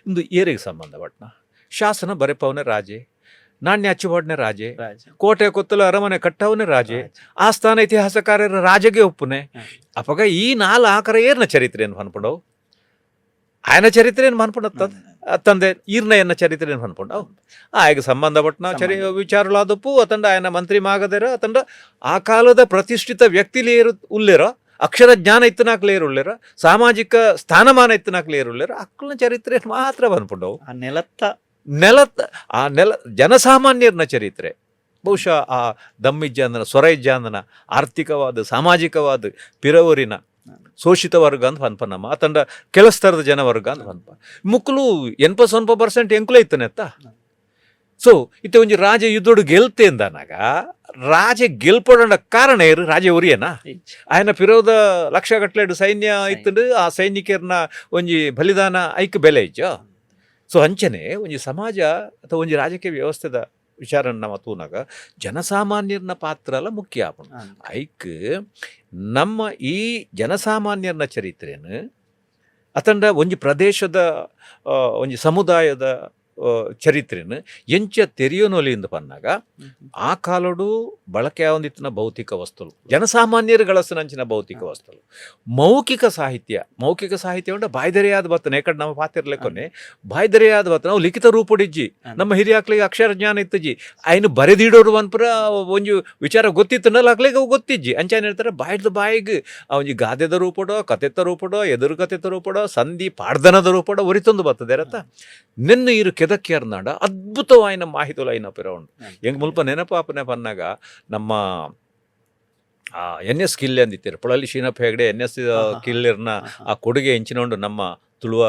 ಇಂದು ಏರಿಗೆ ಸಂಬಂಧಪಟ್ಟನ. ಶಾಸನ ಬರೆಪವನೆ ರಾಜೆ, ನಾಣ್ಯ ಅಚ್ಚುಪಾಡ್ನೆ ರಾಜೆ, ರಾಜ, ಕೋಟೆ ಕೊತ್ತಲು ಅರಮನೆ ಕಟ್ಟವನೇ ರಾಜೆ, ಆಸ್ಥಾನ ಇತಿಹಾಸಕಾರರ ರಾಜಗೆ ಒಪ್ಪುನೆ. ಅಪಗ ಈ ನಾಲ್ ಆಕರ ಏರ್ನ ಚರಿತ್ರೆಯನ್ನು ಪನ್ಪುಂಡವು? ಆಯನ ಚರಿತ್ರೆಯನ್ನು ಪನ್ಪುಂಡತ್ತ ತಂದೆ ಈರ್ನ ಎನ್ನ ಚರಿತ್ರೆಯನ್ನು ಪನ್ಪುಂಡವು? ಆಯಗ ಸಂಬಂಧಪಟ್ಟನ ವಿಚಾರಲಾದಪ್ಪು ಅತಂಡ ಆಯನ ಮಂತ್ರಿ ಮಾಗದೇರ ಅತಂಡ ಆ ಕಾಲದ ಪ್ರತಿಷ್ಠಿತ ವ್ಯಕ್ತಿಲೇರು ಉಲ್ಲೇರೋ, ಅಕ್ಷರ ಜ್ಞಾನ ಇತ್ತನಾಕ್ಲೇರು ಉಲ್ಲೇರ, ಸಾಮಾಜಿಕ ಸ್ಥಾನಮಾನ ಇತ್ತನಾಕ್ಲೇರು ಉಲ್ಲೇರ, ಅಕ್ಕನ ಚರಿತ್ರೆ ಮಾತ್ರ ಪನ್ಪುಂಡವು. ಆ ನೆಲತ್ತ ನೆಲತ್ತ ಆ ನೆಲ ಜನಸಾಮಾನ್ಯರನ ಚರಿತ್ರೆ ಬಹುಶಃ ಆ ದಮ್ಮಿಜ್ಜಾಂದನ ಸ್ವರಯಿಜ್ಜಾಂದನ ಆರ್ಥಿಕವಾದ ಸಾಮಾಜಿಕವಾದ ಪಿರವರಿನ ಶೋಷಿತ ವರ್ಗ ಅಂತ ಪನ್ಪ ನಮ್ಮ ಅತಂಡ ಕೆಲಸ್ತರದ ಜನವರ್ಗ ಅಂತ ಪನ್ಪ. ಮುಕ್ಕುಲು 89% ಎಂಕುಲೇ ಇತ್ತನೆತ್ತ. ಸೊ ಇತ್ತೆ ಒಂಜಿ ರಾಜ ಯುದ್ಧೋಡು ಗೆಲ್ತೆ ಅಂದನಾಗ ರಾಜ ಗೆಲ್ಪೊಡಂಡ ಕಾರಣ ಏರು? ರಾಜ ಒರಿಯನ ಆಯನ ಪಿರೋದ ಲಕ್ಷ ಗಟ್ಲೆಡು ಸೈನ್ಯ ಇತ್ತಂಡು ಆ ಸೈನಿಕರ್ನ ಒಂಜಿ ಬಲಿದಾನ ಐಕ್ ಬೆಲೆ ಇಜ್ಜ. ಸೊ ಅಂಚನೆ ಒಂಜಿ ಸಮಾಜ ಅಥವಾ ಒಂಜಿ ರಾಜಕೀಯ ವ್ಯವಸ್ಥೆದ ವಿಚಾರ ನಮ್ಮ ತೂನಾಗ ಜನಸಾಮಾನ್ಯರ್ನ ಪಾತ್ರ ಅಲ್ಲ ಮುಖ್ಯ ಆಪುಂಡು. ಐಕ್ ನಮ್ಮ ಈ ಜನಸಾಮಾನ್ಯರ್ನ ಚರಿತ್ರೆನು ಅತಂಡ ಒಂಜಿ ಪ್ರದೇಶದ ಒಂಜಿ ಸಮುದಾಯದ ಚರಿತ್ರೆನ್ ಎಂಚ ತೆರಿಯೋನೊಲಿಂದ್ ಪನ್ನಗ ಆ ಕಾಲೊಡು ಬಳಕೆ ಆವೊಂದಿತ್ತಿನ ಭೌತಿಕ ವಸ್ತುಲು, ಜನಸಾಮಾನ್ಯರು ಗಳಸುನಂಚಿನ ಭೌತಿಕ ವಸ್ತುಲು, ಮೌಖಿಕ ಸಾಹಿತ್ಯ. ಮೌಖಿಕ ಸಾಹಿತ್ಯ ಉಂಡ ಬಾಯ್ದರೆಯಾದ ಬತ್ತನೆ ಏಕಡ್ ನಮ್ಮ ಪಾತಿರ್ಲೆಕ್ಕೊನೆ ಬಾಯ್ದರೆಯಾದ ಬತ್ತನೆ, ಅವು ಲಿಖಿತ ರೂಪೊಡಿಜ್ಜಿ. ನಮ್ಮ ಹಿರಿಯಾಕ್ಲಿಗೆ ಅಕ್ಷರ ಜ್ಞಾನ ಇತ್ತಜಿ, ಐನು ಬರೆದಿಡೋರು ಪನ್ಪುರ ಒಂಜಿ ವಿಚಾರ ಗೊತ್ತಿತ್ತನಲ್ಲ, ಅಕ್ಲೆಗ್ ಅವು ಗೊತ್ತಿಜ್ಜಿ. ಅಂಚ ಏನ್ ಹೇಳ್ತಾರೆ, ಬಾಯ್ದ ಬಾಯಿಗ್ ಆ ಒಂಜಿ ಗಾದೆದ ರೂಪಡೋ, ಕತೆತ್ತ ರೂಪಡೋ, ಎದುರು ಕತೆತ ರೂಪಡೋ, ಸಂಧಿ ಪಾಡ್ದನದ ರೂಪಡೋ ಒರಿತೊಂದು ಬರ್ತದೆ ರತ್ತ. ನಿನ್ನ ಇರು ಕೆದಕ್ಕಿಯರ್ನಾಡ ಅದ್ಭುತವಾಯಿನ ಮಾಹಿತಿಲು ಐನ ಪಿರ ಉಂಡು. ಎಂಕ್ ಮುಲ್ಪ ನೆನಪಾಪನೆ ಪನ್ನಾಗ ನಮ್ಮ ಎನ್ ಎಸ್ ಕಿಲ್ಲೆ ಅಂದಿತ್ತೀರ, ಪೊಳಲಿ ಶೀನಪ್ಪ ಹೆಗಡೆ, ಎನ್ ಎಸ್ ಕಿಲ್ಲೆರ್ನ ಆ ಕೊಡುಗೆ ಎಂಚಿನ ಉಂಡು ನಮ್ಮ ತುಳುವ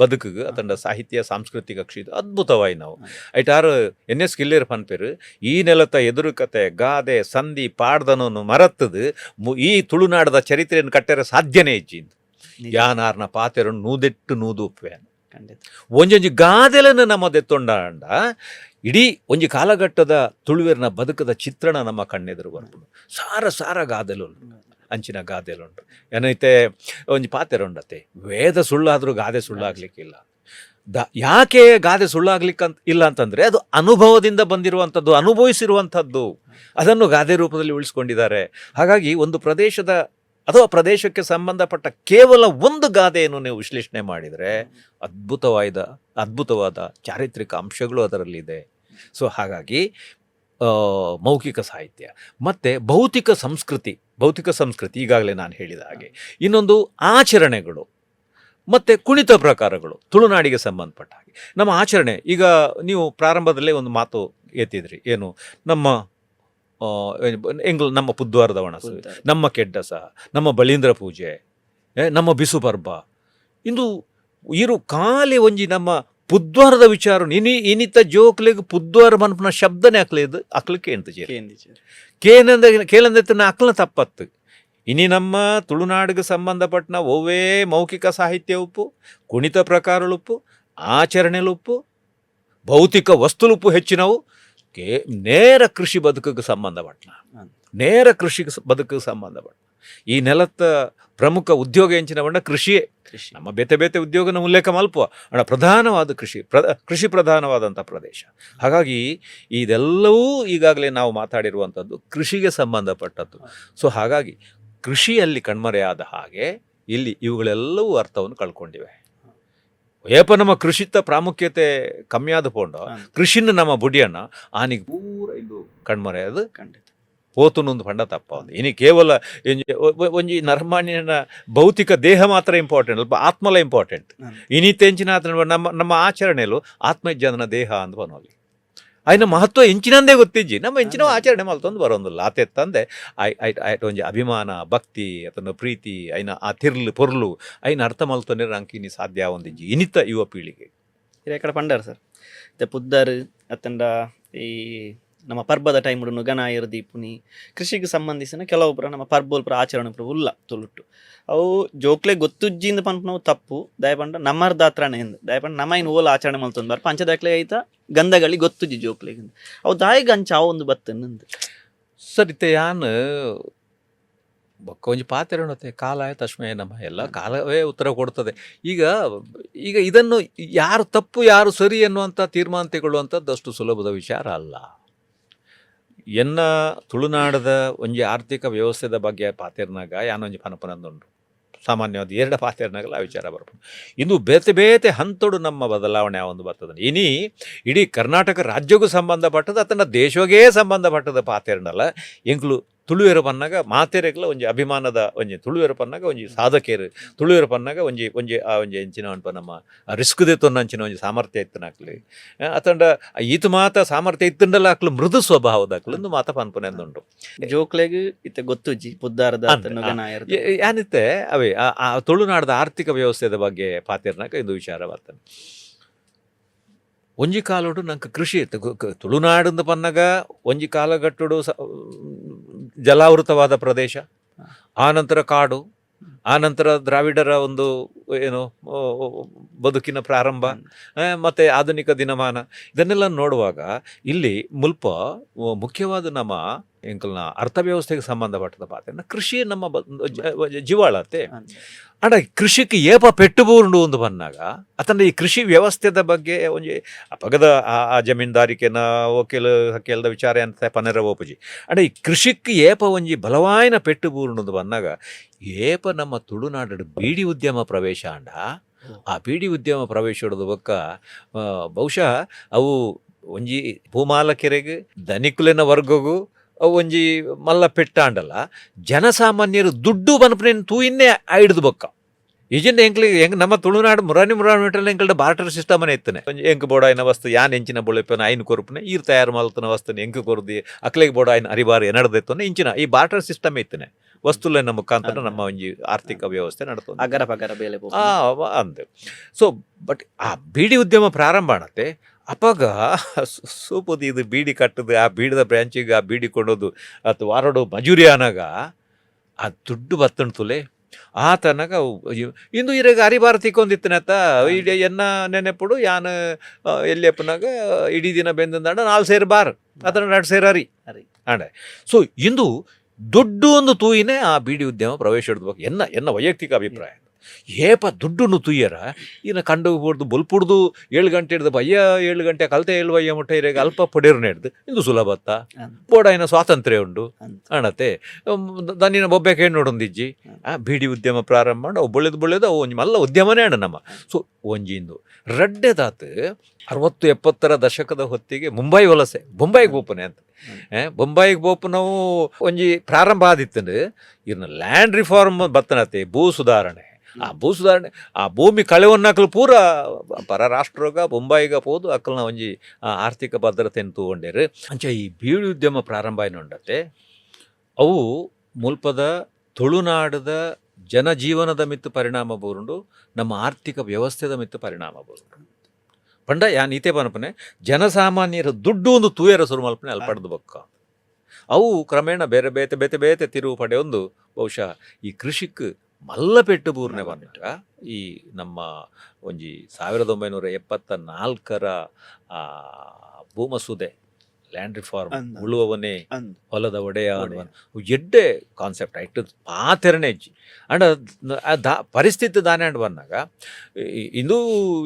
ಬದುಕುಗು ಅತಂಡ ಸಾಹಿತ್ಯ ಸಾಂಸ್ಕೃತಿಕ ಕ್ಷೇತ್ರ ಅದ್ಭುತವಾಯಿ ನಾವು. ಐಟಾರು ಎನ್ ಎಸ್ ಕಿಲ್ಲೆರ್ ಪನ್ಪೆರು, ಈ ನೆಲತ ಎದುರು ಕತೆ, ಗಾದೆ, ಸಂಧಿ, ಪಾಡ್ದನನ್ನು ಮರತ್ತದು ಈ ತುಳುನಾಡದ ಚರಿತ್ರೆಯನ್ನು ಕಟ್ಟೆರೆ ಸಾಧ್ಯನೇ ಇಜ್ಜಿ. ಯಾನಾರ್ನ ಪಾತೆರನ್ನು ನೂದೆಟ್ಟು ನೂದು ಉಪ್ಪೆ. ಒಂಜೊಂಜಿ ಗಾದೆಲನ್ನು ನಮ್ಮ ದೆತ್ತೊಂಡಾಂಡ ಇಡೀ ಒಂಜಿ ಕಾಲಘಟ್ಟದ ತುಳುವೆರ್ನ ಬದುಕದ ಚಿತ್ರಣ ನಮ್ಮ ಕಣ್ಣೆದುರು ಬರ್ಪುಂಡು. ಸಾರ ಸಾರ ಗಾದೆಲು, ಅಂಚಿನ ಗಾದೆಲುಂಟು. ಏನೈತೆ ಒಂಜಿ ಪಾತೆರ ಉಂಡತೆ, ವೇದ ಸುಳ್ಳಾದರೂ ಗಾದೆ ಸುಳ್ಳಾಗ್ಲಿಕ್ಕಿಲ್ಲ. ಯಾಕೆ ಗಾದೆ ಸುಳ್ಳಾಗ್ಲಿಕ್ಕೆ ಅಂತ ಇಲ್ಲ ಅಂತಂದ್ರೆ ಅದು ಅನುಭವದಿಂದ ಬಂದಿರುವಂಥದ್ದು, ಅನುಭವಿಸಿರುವಂಥದ್ದು, ಅದನ್ನು ಗಾದೆ ರೂಪದಲ್ಲಿ ಉಳಿಸ್ಕೊಂಡಿದ್ದಾರೆ. ಹಾಗಾಗಿ ಒಂದು ಪ್ರದೇಶದ ಅಥವಾ ಪ್ರದೇಶಕ್ಕೆ ಸಂಬಂಧಪಟ್ಟ ಕೇವಲ ಒಂದು ಗಾದೆಯನ್ನು ನೀವು ವಿಶ್ಲೇಷಣೆ ಮಾಡಿದರೆ ಅದ್ಭುತವಾದ ಅದ್ಭುತವಾದ ಚಾರಿತ್ರಿಕ ಅಂಶಗಳು ಅದರಲ್ಲಿದೆ. ಸೊ ಹಾಗಾಗಿ ಮೌಖಿಕ ಸಾಹಿತ್ಯ ಮತ್ತು ಭೌತಿಕ ಸಂಸ್ಕೃತಿ, ಭೌತಿಕ ಸಂಸ್ಕೃತಿ ಈಗಾಗಲೇ ನಾನು ಹೇಳಿದ ಹಾಗೆ, ಇನ್ನೊಂದು ಆಚರಣೆಗಳು ಮತ್ತು ಕುಣಿತ ಪ್ರಕಾರಗಳು ತುಳುನಾಡಿಗೆ ಸಂಬಂಧಪಟ್ಟ ಹಾಗೆ ನಮ್ಮ ಆಚರಣೆ. ಈಗ ನೀವು ಪ್ರಾರಂಭದಲ್ಲೇ ಒಂದು ಮಾತು ಎತ್ತಿದ್ರಿ, ಏನು ನಮ್ಮ ಎಂಗ್ಲು ನಮ್ಮ ಪುದ್ವಾರದ ಒಣಸು, ನಮ್ಮ ಕೆಡ್ಡಸ, ನಮ್ಮ ಬಳೀಂದ್ರ ಪೂಜೆ, ನಮ್ಮ ಬಿಸು ಪರ್ಬ, ಇಂದು ಇರು ಖಾಲಿ ಒಂಜಿ ನಮ್ಮ ಪುದ್ವಾರದ ವಿಚಾರ. ಇನಿ ಇನಿತ ಜೋಕ್ಲೆಗ್ ಪುದ್ವಾರ ಮನ್ಪುನ ಶಬ್ದನೇ ಅಕ್ಲೇದು ಅಕ್ಲಕ್ಕೆ ಎಂತ ಚೇರಿ ಕೇನಂದ ಕೇಳಂದೆತ್ತನ ಅಕ್ಲನ ತಪ್ಪತ್ತು. ಇನಿ ನಮ್ಮ ತುಳುನಾಡಿಗೆ ಸಂಬಂಧಪಟ್ಟನ ಒವ್ವೇ ಮೌಖಿಕ ಸಾಹಿತ್ಯ ಉಪ್ಪು, ಕುಣಿತ ಪ್ರಕಾರಲುಪ್ಪು, ಆಚರಣೆಲುಪ್ಪು, ಭೌತಿಕ ವಸ್ತುಲುಪ್ಪು ಹೆಚ್ಚಿನವು ನೇರ ಕೃಷಿ ಬದುಕಿಗೆ ಸಂಬಂಧಪಟ್ಟನ, ನೇರ ಕೃಷಿ ಬದುಕಿಗೆ ಸಂಬಂಧಪಟ್ಟ. ಈ ನೆಲತ್ತ ಪ್ರಮುಖ ಉದ್ಯೋಗ ಎಂಚಿನ ಬಣ್ಣ ಕೃಷಿಯೇ. ಕೃಷಿ. ನಮ್ಮ ಬೇತೆ ಬೇತೆ ಉದ್ಯೋಗನ ಉಲ್ಲೇಖ ಮಲ್ಪುವ ಅಣ್ಣ, ಪ್ರಧಾನವಾದ ಕೃಷಿ, ಕೃಷಿ ಪ್ರಧಾನವಾದಂಥ ಪ್ರದೇಶ. ಹಾಗಾಗಿ ಇದೆಲ್ಲವೂ ಈಗಾಗಲೇ ನಾವು ಮಾತಾಡಿರುವಂಥದ್ದು ಕೃಷಿಗೆ ಸಂಬಂಧಪಟ್ಟದ್ದು. ಸೊ ಹಾಗಾಗಿ ಕೃಷಿಯಲ್ಲಿ ಕಣ್ಮರೆಯಾದ ಹಾಗೆ ಇಲ್ಲಿ ಇವುಗಳೆಲ್ಲವೂ ಅರ್ಥವನ್ನು ಕಳ್ಕೊಂಡಿವೆ. ಏಪ ನಮ್ಮ ಕೃಷಿತ ಪ್ರಾಮುಖ್ಯತೆ ಕಮ್ಮಿಯಾದ ಪೋಂಡು ಕೃಷಿನ ನಮ್ಮ ಬುಡಿಯಣ್ಣ ಆನಿಗೆ ಪೂರ ಇದು ಕಣ್ಮರೆಯಾದ ಪೋತುನೊಂದು ಪಂಡ ತಪ್ಪ. ಒಂದು ಇನಿ ಕೇವಲ ಒಂಜಿ ನರಮಾನ್ಯನ ಭೌತಿಕ ದೇಹ ಮಾತ್ರ ಇಂಪಾರ್ಟೆಂಟ್ ಅಲ್ಪ, ಆತ್ಮಲ ಇಂಪಾರ್ಟೆಂಟ್. ಇನಿತೆಂಚಿನ ಆತನ ನಮ್ಮ ನಮ್ಮ ಆಚರಣೆಯಲ್ಲೂ ಆತ್ಮಜ್ಞಾನನ ದೇಹ ಅಂತ ಬನ್ನೋಲಿ ಆಯ್ನ ಮಹತ್ವ ಎಂಚಿನಂದೇ ಗೊತ್ತಿಜ್ಜಿ. ನಮ್ಮ ಎಂಚಿನ ಆಚರಣೆ ಮಲ್ತೊಂದು ಬರೋಂದಿಲ್ಲ. ಆತೆ ತಂದೆ I I ಐಟ್ ಒಂಜಿ ಅಭಿಮಾನ, ಭಕ್ತಿ ಅತನ ಪ್ರೀತಿ, ಐನ ಆ ತಿರ್ಲು ಪೊರ್ಲು ಐನ ಅರ್ಥ ಮಲ್ತೊಂದ್ರೆ ಅಂಕಿನಿ ಸಾಧ್ಯ ಒಂದಿಜ್ಜಿ ಇನಿತ ಯುವ ಪೀಳಿಗೆ. ಕಡೆ ಪಂಡಾರ ಸರ್, ಇತ್ತೆ ಪುದ್ದಾರು ಅತ್ತಂಡ ಈ ನಮ್ಮ ಪರ್ಬದ ಟೈಮ್ ನುಗನಾಯರ್ ದೀಪುನಿ, ಕೃಷಿಗೆ ಸಂಬಂಧಿಸಿನ ಕೆಲವೊಬ್ಬರ ನಮ್ಮ ಪರ್ಬೋಲ್ಪುರ ಆಚರಣೆ ಪುರ ಉಲ್ಲ ತುಳುಟ್ಟು. ಅವು ಜೋಕ್ಲೆ ಗೊತ್ತುಜ್ಜಿಂದ ಪನ್ಪುನವು ತಪ್ಪು. ದಯಪಂಡ ನಮ್ಮರ್ದಾತ್ರನೇ ಎಂದ್ ದಯಪಂಡ ನಮ್ಮ ಇನ್ ಓಲ ಆಚರಣೆ ಮಲ್ತೊಂದು ಬಾರ್ ಪಂಚದಾಕ್ಲೆ ಐತ ಗಂಧಗಳಿ ಗೊತ್ತುಜ್ಜಿ ಜೋಕ್ಲೆಗ್. ಅವು ದಾಯಿಗ್ ಅಂಚ ಅವು ಒಂದು ಬತ್ತನ್ನಂದು. ಸರ್, ಇತ್ತೆ ಯಾನ್ ಬೊಕ್ಕ ಒಂಜಿ ಪಾತೆರಣತೆ, ಕಾಲಾಯ ತಸ್ಮೈ ನಮಃ, ಎಲ್ಲ ಕಾಲವೇ ಉತ್ತರ ಕೊಡ್ತದೆ. ಈಗ ಈಗ ಇದನ್ನು ಯಾರು ತಪ್ಪು ಯಾರು ಸರಿ ಎನ್ನುವಂಥ ತೀರ್ಮಾನ ತಗೊಳ್ಳುವಂಥದ್ದು ಅಷ್ಟು ಸುಲಭದ ವಿಚಾರ ಅಲ್ಲ. ಎನ್ನ ತುಳುನಾಡದ ಒಂಜಿ ಆರ್ಥಿಕ ವ್ಯವಸ್ಥೆದ ಬಗ್ಗೆ ಪಾತೆರ್ನಾಗ ಯಾನೊಂಜಿ ಪನಪನಂದುಂಡು. ಸಾಮಾನ್ಯವಾದ ಎರಡು ಪಾತೆರ್ನಾಗಲ ಆ ವಿಚಾರ ಬರ್ಪುಂಡು. ಇಂದು ಬೇತೆ ಬೇತೆ ಹಂತೊಡು ನಮ್ಮ ಬದಲಾವಣೆ ಒಂದು ಬರ್ತದೆ. ಇನಿ ಇಡೀ ಕರ್ನಾಟಕ ರಾಜ್ಯಕ್ಕೂ ಸಂಬಂಧಪಟ್ಟದ ಅತನ ದೇಶಗೇ ಸಂಬಂಧಪಟ್ಟದ ಪಾತೆರ್ನಲ್ಲ. ಎಂಕ್ಲು ತುಳುವೆರು ಪನ್ನಾಗ ಮಾತೆರೆಗ್ಲ ಒಂಜಿ ಅಭಿಮಾನದ ಒಂಜಿ ತುಳುವೆರು ಪನ್ನಾಗ ಒಂಜಿ ಸಾಧಕೇರು, ತುಳುವೆರು ಪನ್ನಾಗ ಒಂಜಿ ಒಂಜಿ ಆ ಒಂಜಿ ಎಂಚಿನ ಅನ್ಪ ನಮ್ಮ ರಿಸ್ಕ್ ದೆತ್ತೊನ್ನ ಅಂಚಿನ ಒಂಜಿ ಸಾಮರ್ಥ್ಯ ಇತ್ತನಾಕ್ಲಿ ಅತಂಡ ಈತ ಮಾತ ಸಾಮರ್ಥ್ಯ ಇತ್ತಂಡಲ ಅಕ್ಲು ಮೃದು ಸ್ವಭಾವದ ಅಕ್ಲು ಮಾತ ಪನ್ಪುನೆಂದುಂಡು. ಜೋಕ್ಲೆಗ್ ಇತ್ತೆ ಗೊತ್ತುಜ್ಜಿ ಪುದ್ದಾರದ ಅಂತೆ, ಯಾನಿತ್ತೆ ಅವೇ ಆ ತುಳುನಾಡದ ಆರ್ಥಿಕ ವ್ಯವಸ್ಥೆದ ಬಗ್ಗೆ ಪಾತೆರ್ನಾಗ ಇದು ವಿಚಾರ ಬರ್ತದೆ. ಒಂಜಿ ಕಾಲೋಡು ನಂಗೆ ಕೃಷಿ ಇತ್ತು. ತುಳುನಾಡಿಂದ ಪನ್ನಗ ಒಂಜಿ ಕಾಲಗಟ್ಟುಡು ಜಲಾವೃತವಾದ ಪ್ರದೇಶ, ಆ ನಂತರ ಕಾಡು, ಆ ನಂತರ ದ್ರಾವಿಡರ ಒಂದು ಏನು ಬದುಕಿನ ಪ್ರಾರಂಭ, ಮತ್ತೆ ಆಧುನಿಕ ದಿನಮಾನ, ಇದನ್ನೆಲ್ಲ ನೋಡುವಾಗ ಇಲ್ಲಿ ಮುಲ್ಪ ಮುಖ್ಯವಾದ ನಮ್ಮ ಎಂಕಲ್ನ ಅರ್ಥವ್ಯವಸ್ಥೆಗೆ ಸಂಬಂಧಪಟ್ಟದ ಪಾತ್ರ ಕೃಷಿ ನಮ್ಮ ಜೀವಾಳತೆ. ಅಂಡ ಕೃಷಿಗೆ ಏಪ ಪೆಟ್ಟು ಬೂರುಂಡು ಒಂದು ಬಂದಾಗ ಅತನ ಈ ಕೃಷಿ ವ್ಯವಸ್ಥೆದ ಬಗ್ಗೆ ಒಂಜಿ ಅಪಗದ ಆ ಆ ಜಮೀನ್ದಾರಿಕೆನ ವಕೀಲ ಹಕ್ಕೆಲ್ದ ವಿಚಾರ ಅಂತ ಪನೆರ ಓಪುಜಿ. ಅಂಡ ಈ ಕೃಷಿಕ್ ಏಪ ಒಂಜಿ ಬಲವಾಯಿನ ಪೆಟ್ಟು ಬೂರುಂಡು ಬಂದಾಗ ಏಪ ನಮ್ಮ ತುಳುನಾಡು ಬೀಡಿ ಉದ್ಯಮ ಪ್ರವೇಶ ಅಂಡ ಆ ಬೀಡಿ ಉದ್ಯಮ ಪ್ರವೇಶ ಹಿಡಿದು ಬೊಕ್ಕ ಬಹುಶಃ ಅವು ಒಂಜಿ ಭೂಮಾಲಕೆರೆಗ್ ಧನಿಕುಲೆನ ವರ್ಗಗು ಅವು ಒಂಜಿ ಮಲ್ಲ ಪೆಟ್ಟಾಂಡಲ ಜನಸಾಮಾನ್ಯರು ದುಡ್ಡು ಬನ್ಪನೇನು ತೂಯಿನ್ನೇ ಐಡ್ದು ಬೊಕ್ಕ ಇಜಿಂದ ಎಂಕ್ಲಿ ಎಂಕ್ ನಮ್ಮ ತುಳುನಾಡು ಮುರಾನಿ ಮುರಾನಿ ಮೀಟರ್ ಎಂಕಲ್ಡ ಬಾರ್ಟರ್ ಸಿಸ್ಟಮ್ ಇತ್ತನೆ. ಒಂಜಿ ಎಂಕ್ ಬೋಡಾಯಿನ ವಸ್ತು ಯಾನ್ ಎಂಚಿನ ಬೊಳೆಪನ ಐನ್ ಕೊರುಪನೆ, ಈರ್ ತಯಾರು ಮಲ್ತನ ವಸ್ತುನ ಎಂಕ್ ಕೊರ್ದಿ ಅಕ್ಲೆಗ್ ಬೋಡಾಯಿನ ಅರಿಬಾರು ಎನಡ್ದೆತ್ತನೆ. ಇಂಚಿನ ಈ ಬಾರ್ಟರ್ ಸಿಸ್ಟಮ್ ಇತ್ತನೆ. ವಸ್ತುಲೆನ ಮುಖಾಂತರ ನಮ್ಮ ಒಂಜಿ ಆರ್ಥಿಕ ವ್ಯವಸ್ಥೆ ನಡತೊಂದು ಅಗರ ಪಗರ ಬೇಲೆ. ಆ ಅಂದ್. ಸೊ ಬಟ್ ಆ ಬೀಡಿ ಉದ್ಯಮ ಪ್ರಾರಂಭ ಆಣತೆ ಅಪಗ ಸೂಪುದು ಇದು ಬೀಡಿ ಕಟ್ಟದು, ಆ ಬೀಡಿದ ಬ್ರಾಂಚಿಗೆ ಆ ಬೀಡಿ ಕೊಡೋದು ಅಥವಾ ವಾರಡು ಮಜೂರಿ ಆನಾಗ ಆ ದುಡ್ಡು ಬತ್ತಂಡು ತುಲೆ ಆತನಗ ಇಂದು ಇರೆಗ ಅರಿಬಾರ ತಿಕ್ಕೊಂದಿತ್ತನತ್ತ. ಇಡೀ ಎನ್ನ ನೆನೆಪುಡು ಯಾನ್ ಎಲ್ಲಿಯಪ್ಪನಾಗ ಇಡೀ ದಿನ ಬೆಂದಂದಾಂಡ 4 ಸೇರು ಬಾರ್ ಅದನ್ನ 2 ಸೇರು ಅರಿ. ಅರಿ. ಆಂಡೆ ಸೊ ಇಂದು ದುಡ್ಡು ಒಂದು ತೂಯಿನೇ ಆ ಬೀಡಿ ಉದ್ಯಮ ಪ್ರವೇಶ ಹಿಡಿದ್ಬೇಕು ಎನ್ನ ಎನ್ನ ವೈಯಕ್ತಿಕ ಅಭಿಪ್ರಾಯ. ಏಪ ದುಡ್ಡುನ್ನು ತೂಯರ ಇನ್ನು ಕಂಡು ಬುಡ್ದು ಬೊಲ್ಪುಡ್ದು 7 ಗಂಟೆ ಹಿಡ್ದು ಬಯ್ಯ 7 ಗಂಟೆ ಕಲ್ತೆ ಏಳು ಬಯ್ಯ ಮುಟ್ಟ ಇರೆಗ ಅಲ್ಪ ಪೊಡಿರ್ನ ಹಿಡ್ದು ಇಂದು ಸುಲಭತ್ತ. ಬೋಡಾಯಿನ ಸ್ವಾತಂತ್ರ್ಯ ಉಂಡು. ಅಣತೆ ದನ್ನಿನ ಬೊಬ್ಬೆ ಕೇಳಿ ನೋಡೊಂದಿಜ್ಜಿ. ಆ ಬೀಡಿ ಉದ್ಯಮ ಪ್ರಾರಂಭ ಮಾಡಿ ಅವು ಬೊಳೆದು ಬೊಳೆದು ಅವು ಒಂಜಿ ಮಲ್ಲ ಉದ್ಯಮನೇ ಅಣ್ಣ ನಮ್ಮ. ಸೊ ಒಂಜಿ ಇಂದು ರಡ್ಡೆದಾತ್ 60 70ರ ದಶಕದ ಹೊತ್ತಿಗೆ ಮುಂಬೈ ವಲಸೆ, ಬೊಂಬಾಯಿಗೆ ಬೋಪನೆ ಅಂತ. ಬೊಂಬಾಯಿಗೆ ಬೋಪನವು ಒಂಜಿ ಪ್ರಾರಂಭ ಆದಿತ್ತಂಡು. ಇನ್ನು ಲ್ಯಾಂಡ್ ರಿಫಾರ್ಮ್ ಬತ್ತನತೆ, ಭೂ ಸುಧಾರಣೆ. ಆ ಭೂ ಸುಧಾರಣೆ ಆ ಭೂಮಿ ಕಳೆವನ್ನಕಲು ಪೂರ ಪರ ರಾಷ್ಟ್ರೋಗ ಬೊಂಬಾಯಿಗ ಪೋದು ಅಕ್ಕಲ್ನ ಒಂಜಿ ಆ ಆರ್ಥಿಕ ಭದ್ರತೆಯನ್ನು ತೂಗೊಂಡೇರು. ಅಂಚ ಈ ಬೀಡಿ ಉದ್ಯಮ ಪ್ರಾರಂಭ ಉಂಡತೆ ಅವು ಮುಲ್ಪದ ತುಳುನಾಡದ ಜನಜೀವನದ ಮಿತ್ತು ಪರಿಣಾಮ ಬೂರುಂಡು, ನಮ್ಮ ಆರ್ಥಿಕ ವ್ಯವಸ್ಥೆದ ಮಿತ್ತು ಪರಿಣಾಮ ಬೂರುಂಡು. ಪಂಡ ಯಾನ್ ಈತೆ ಪನಪನೆ, ಜನಸಾಮಾನ್ಯರ ದುಡ್ಡು ಒಂದು ತೂಯರ ಸುರು ಮಲ್ಪನೆ ಅಲ್ಪಡ್ದು ಬೊಕ್ಕ ಅವು ಕ್ರಮೇಣ ಬೇರೆ ಬೇತೆ ಬೇತೆ ಬೇತೆ ತಿರುವು ಪಡೆಯೊಂದು ಬಹುಶಃ ಈ ಕೃಷಿಕ್ ಮಲ್ಲ ಪೆಟ್ಟು ಬೂರ್ನೆ ಬಂದಿಟ್ಟ ಈ ನಮ್ಮ ಒಂಜಿ 1974ರ ಆ ಭೂಮಸೂದೆ, ಲ್ಯಾಂಡ್ ರಿಫಾರ್ಮ್, ಉಳುವವನೇ ಹೊಲದ ಒಡೆಯ ಒಡೆಯ. ಅನ್ನುವ ಎಡ್ಡೆ ಕಾನ್ಸೆಪ್ಟ್ ಇಟ್ಟು ಪಾತೆರನೆ ಇಜ್ಜಿ. ಅಂಡ ಆ ದಾ ಪರಿಸ್ಥಿತಿ ದಾನೆ ಅಂಡ್ ಬಂದಾಗ ಇಂದು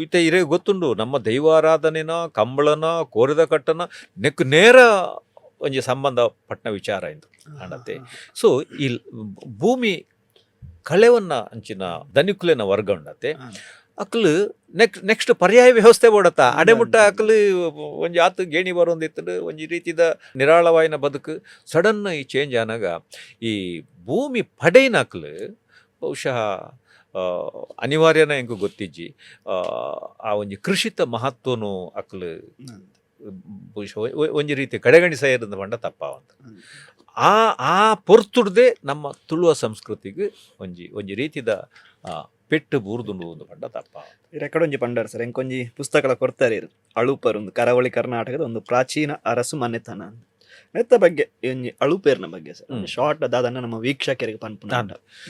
ಇತ್ತೆ ಇರೆ ಗೊತ್ತುಂಡು, ನಮ್ಮ ದೈವಾರಾಧನೆನ ಕಂಬಳನ ಕೋರಿದ ಕಟ್ಟನ ನೆಕ್ ನೇರ ಒಂಜಿ ಸಂಬಂಧ ಪಟ್ನ ವಿಚಾರ ಇಂದು ಅಂಡತೆ. ಸೊ ಈ ಭೂಮಿ ಕಳೆವನ್ನ ಅಂಚಿನ ದನಿಕುಲೆನ ವರ್ಗ ಉಂಡತೆ. ಅಕ್ಲು ನೆಕ್ಸ್ಟ್ ನೆಕ್ಸ್ಟ್ ಪರ್ಯಾಯ ವ್ಯವಸ್ಥೆ ಬೋಡತ್ತ ಅಡೆಮುಟ್ಟ ಅಕ್ಲು ಒಂಜಿ ಆತು ಗೇಣಿ ಬರೋಂದಿತ್ತು, ಒಂಜಿ ರೀತಿದ ನಿರಾಳವಾಯಿನ ಬದುಕು. ಸಡನ್ ಈ ಚೇಂಜ್ ಆನಾಗ ಈ ಭೂಮಿ ಪಡೆಯಿನ ಅಕ್ಲು ಬಹುಶಃ ಅನಿವಾರ್ಯನ ಎಂಕು ಗೊತ್ತಿಜ್ಜಿ, ಆ ಆ ಒಂಜಿ ಕೃಷಿತ ಮಹತ್ವನು ಅಕ್ಲು ಬಹುಶಃ ಒಂಜಿ ರೀತಿ ಕಡೆಗಣಿಸ ಪಂಡ ತಪ್ಪಾವಂತ. ಆ ಆ ಪೊರ್ತುಡ್ದೆ ನಮ್ಮ ತುಳುವ ಸಂಸ್ಕೃತಿಗೆ ಒಂಜಿ ಒಂಜಿ ರೀತಿದ ಪೆಟ್ಟು ಬೂರ್ದುಂಡು ಒಂದು ಪಂಡ ತಪ್ಪ. ರೆಕಾರ್ಡ್ ಒಂಜಿ ಪಂಡರ್ ಸರ್, ಎಂಕೊಂಜಿ ಪುಸ್ತಕಲ ಕೊಡ್ತಾರೆ. ಅಳುಪರ್ ಒಂದು ಕರಾವಳಿ ಕರ್ನಾಟಕದ ಒಂದು ಪ್ರಾಚೀನ ಅರಸು ಮನೆತನ. ನೆತ್ತ ಬಗ್ಗೆ ಒಂಜಿ ಅಳುಪೇರ್ನ ಬಗ್ಗೆ ಸರ್ ಶಾರ್ಟ್ ದಾದನ್ನ ನಮ್ಮ ವೀಕ್ಷಕರಿಗೆ ಪನ್ಪುನ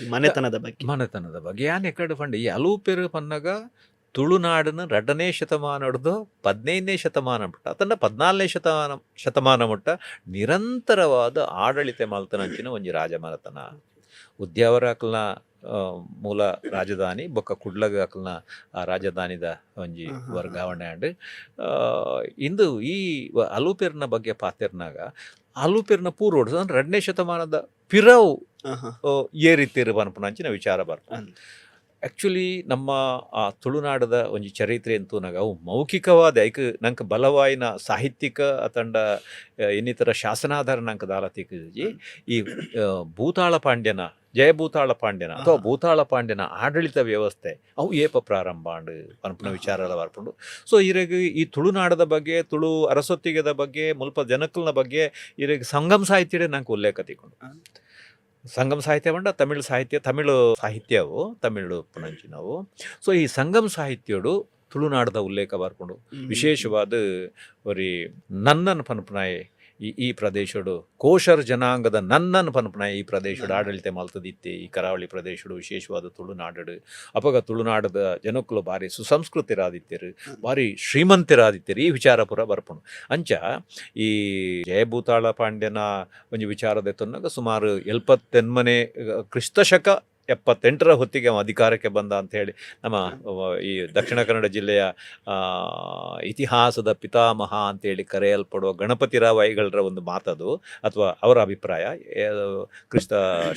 ಈ ಮನೆತನದ ಬಗ್ಗೆ. ಮನೆತನದ ಬಗ್ಗೆ ಯಾನ್ ಎಕಡೆ ಪಂಡ, ಈ ಅಲೂಪೆರು ಪನ್ನಗ ತುಳುನಾಡಿನ 2ನೇ ಶತಮಾನ ಹಿಡ್ದು 15ನೇ ಶತಮಾನ ಮುಟ್ಟ ಅದನ್ನ 14ನೇ ಶತಮಾನ ಶತಮಾನ ಮುಟ್ಟ ನಿರಂತರವಾದ ಆಡಳಿತ ಮಲ್ತನಂಚಿನ ಒಂಜಿ ರಾಜಮನೆತನ. ಉದ್ಯಾವರ ಅಕ್ಲ್ನ ಮೂಲ ರಾಜಧಾನಿ, ಬೊಕ್ಕ ಕುಡ್ಲಗ ಅಕ್ಲ್ನ ಆ ರಾಜಧಾನಿದ ಒಂಜಿ ವರ್ಗಾವಣೆ ಆಂಡ್. ಇಂದು ಈ ಅಲೂಪೆರ್ನ ಬಗ್ಗೆ ಪಾತೆರ್ನಾಗ ಅಲೂಪೆರ್ನ ಪೂರ್ವ ಅಂದ್ರೆ 2ನೇ ಶತಮಾನದ ಪಿರವು ಏರಿತ್ತಿರು ಪನ್ಪುನಂಚಿನ ವಿಚಾರ ಬರ್ಪುಂಡು. ಆ್ಯಕ್ಚುಲಿ ನಮ್ಮ ಆ ತುಳುನಾಡದ ಒಂಜಿ ಚರಿತ್ರೆ ಅಂತೂನಾಗ ಅವು ಮೌಖಿಕವಾದ ಐಕ್ ನಂಗೆ ಬಲವಾಯಿನ ಸಾಹಿತ್ಯಿಕ ಅತಂಡ ಇನ್ನಿತರ ಶಾಸನಾಧಾರ ನಂಗೆ ದಾಲ ತಿಕ್ಕುಜಿ. ಈ ಭೂತಾಳ ಪಾಂಡ್ಯನ, ಜಯಭೂತಾಳ ಪಾಂಡ್ಯನ ಅಥವಾ ಭೂತಾಳ ಪಾಂಡ್ಯನ ಆಡಳಿತ ವ್ಯವಸ್ಥೆ ಅವು ಏಪ ಪ್ರಾರಂಭ ಆಂಡ್ ಪನ್ಪುನ ವಿಚಾರ ಎಲ್ಲ ಬರ್ಪುಂಡು. ಸೊ ಇರೆಗ್ ಈ ತುಳುನಾಡದ ಬಗ್ಗೆ, ತುಳು ಅರಸೊತ್ತಿಗೆದ ಬಗ್ಗೆ, ಮುಲ್ಪ ಜನಕಲ್ನ ಬಗ್ಗೆ ಇರೆಗ್ ಸಂಗಮ್ ಸಾಹಿತ್ಯಡೆ ನಂಗೆ ಉಲ್ಲೇಖ ತಿಕ್ಕೊಂಡು. ಸಂಗಮ್ ಸಾಹಿತ್ಯ ಪಂಡ ತಮಿಳು ಸಾಹಿತ್ಯ, ತಮಿಳು ಸಾಹಿತ್ಯವು, ತಮಿಳು ಪುನಂಚಿನವು. ಸೊ ಈ ಸಂಗಮ್ ಸಾಹಿತ್ಯಡು ತುಳುನಾಡದ ಉಲ್ಲೇಖ ಬರ್ಪುಂಡು. ವಿಶೇಷವಾದ ಒರಿ ನನ್ನನ್ ಪನ್ಪುನಾಯೆ. ಈ ಈ ಪ್ರದೇಶಡು ಕೋಶರ್ ಜನಾಂಗದ ನನ್ನನ್ ಪನ್ಪುನ ಈ ಪ್ರದೇಶಡ್ ಆಡಳಿತ ಮಲ್ತದಿತ್ತೆ. ಈ ಕರಾವಳಿ ಪ್ರದೇಶಡು, ವಿಶೇಷವಾದ ತುಳುನಾಡು. ಅಪಗ ತುಳುನಾಡದ ಜನಕ್ಕುಲು ಬಾರಿ ಸುಸಂಸ್ಕೃತರಾದಿತ್ತೆರ್, ಬಾರಿ ಶ್ರೀಮಂತರಾದಿತ್ತೆರ್. ಈ ವಿಚಾರ ಪೂರ ಬರ್ಪುಂಡು. ಅಂಚ ಈ ಜಯಭೂತಾಳ ಪಾಂಡ್ಯನ ಒಂಜಿ ವಿಚಾರದ ಎತ್ತುನಗ ಸುಮಾರು 78ನೇ ಕ್ರಿಸ್ತ ಶಕ 78ರ ಹೊತ್ತಿಗೆ ಅವ ಅಧಿಕಾರಕ್ಕೆ ಬಂದ ಅಂತ ಹೇಳಿ ನಮ್ಮ ಈ ದಕ್ಷಿಣ ಕನ್ನಡ ಜಿಲ್ಲೆಯ ಇತಿಹಾಸದ ಪಿತಾಮಹ ಅಂತೇಳಿ ಕರೆಯಲ್ಪಡುವ ಗಣಪತಿರಾವ್ ಐಗಳರ ಒಂದು ಮಾತದು ಅಥವಾ ಅವರ ಅಭಿಪ್ರಾಯ. ಕ್ರಿಸ್ತ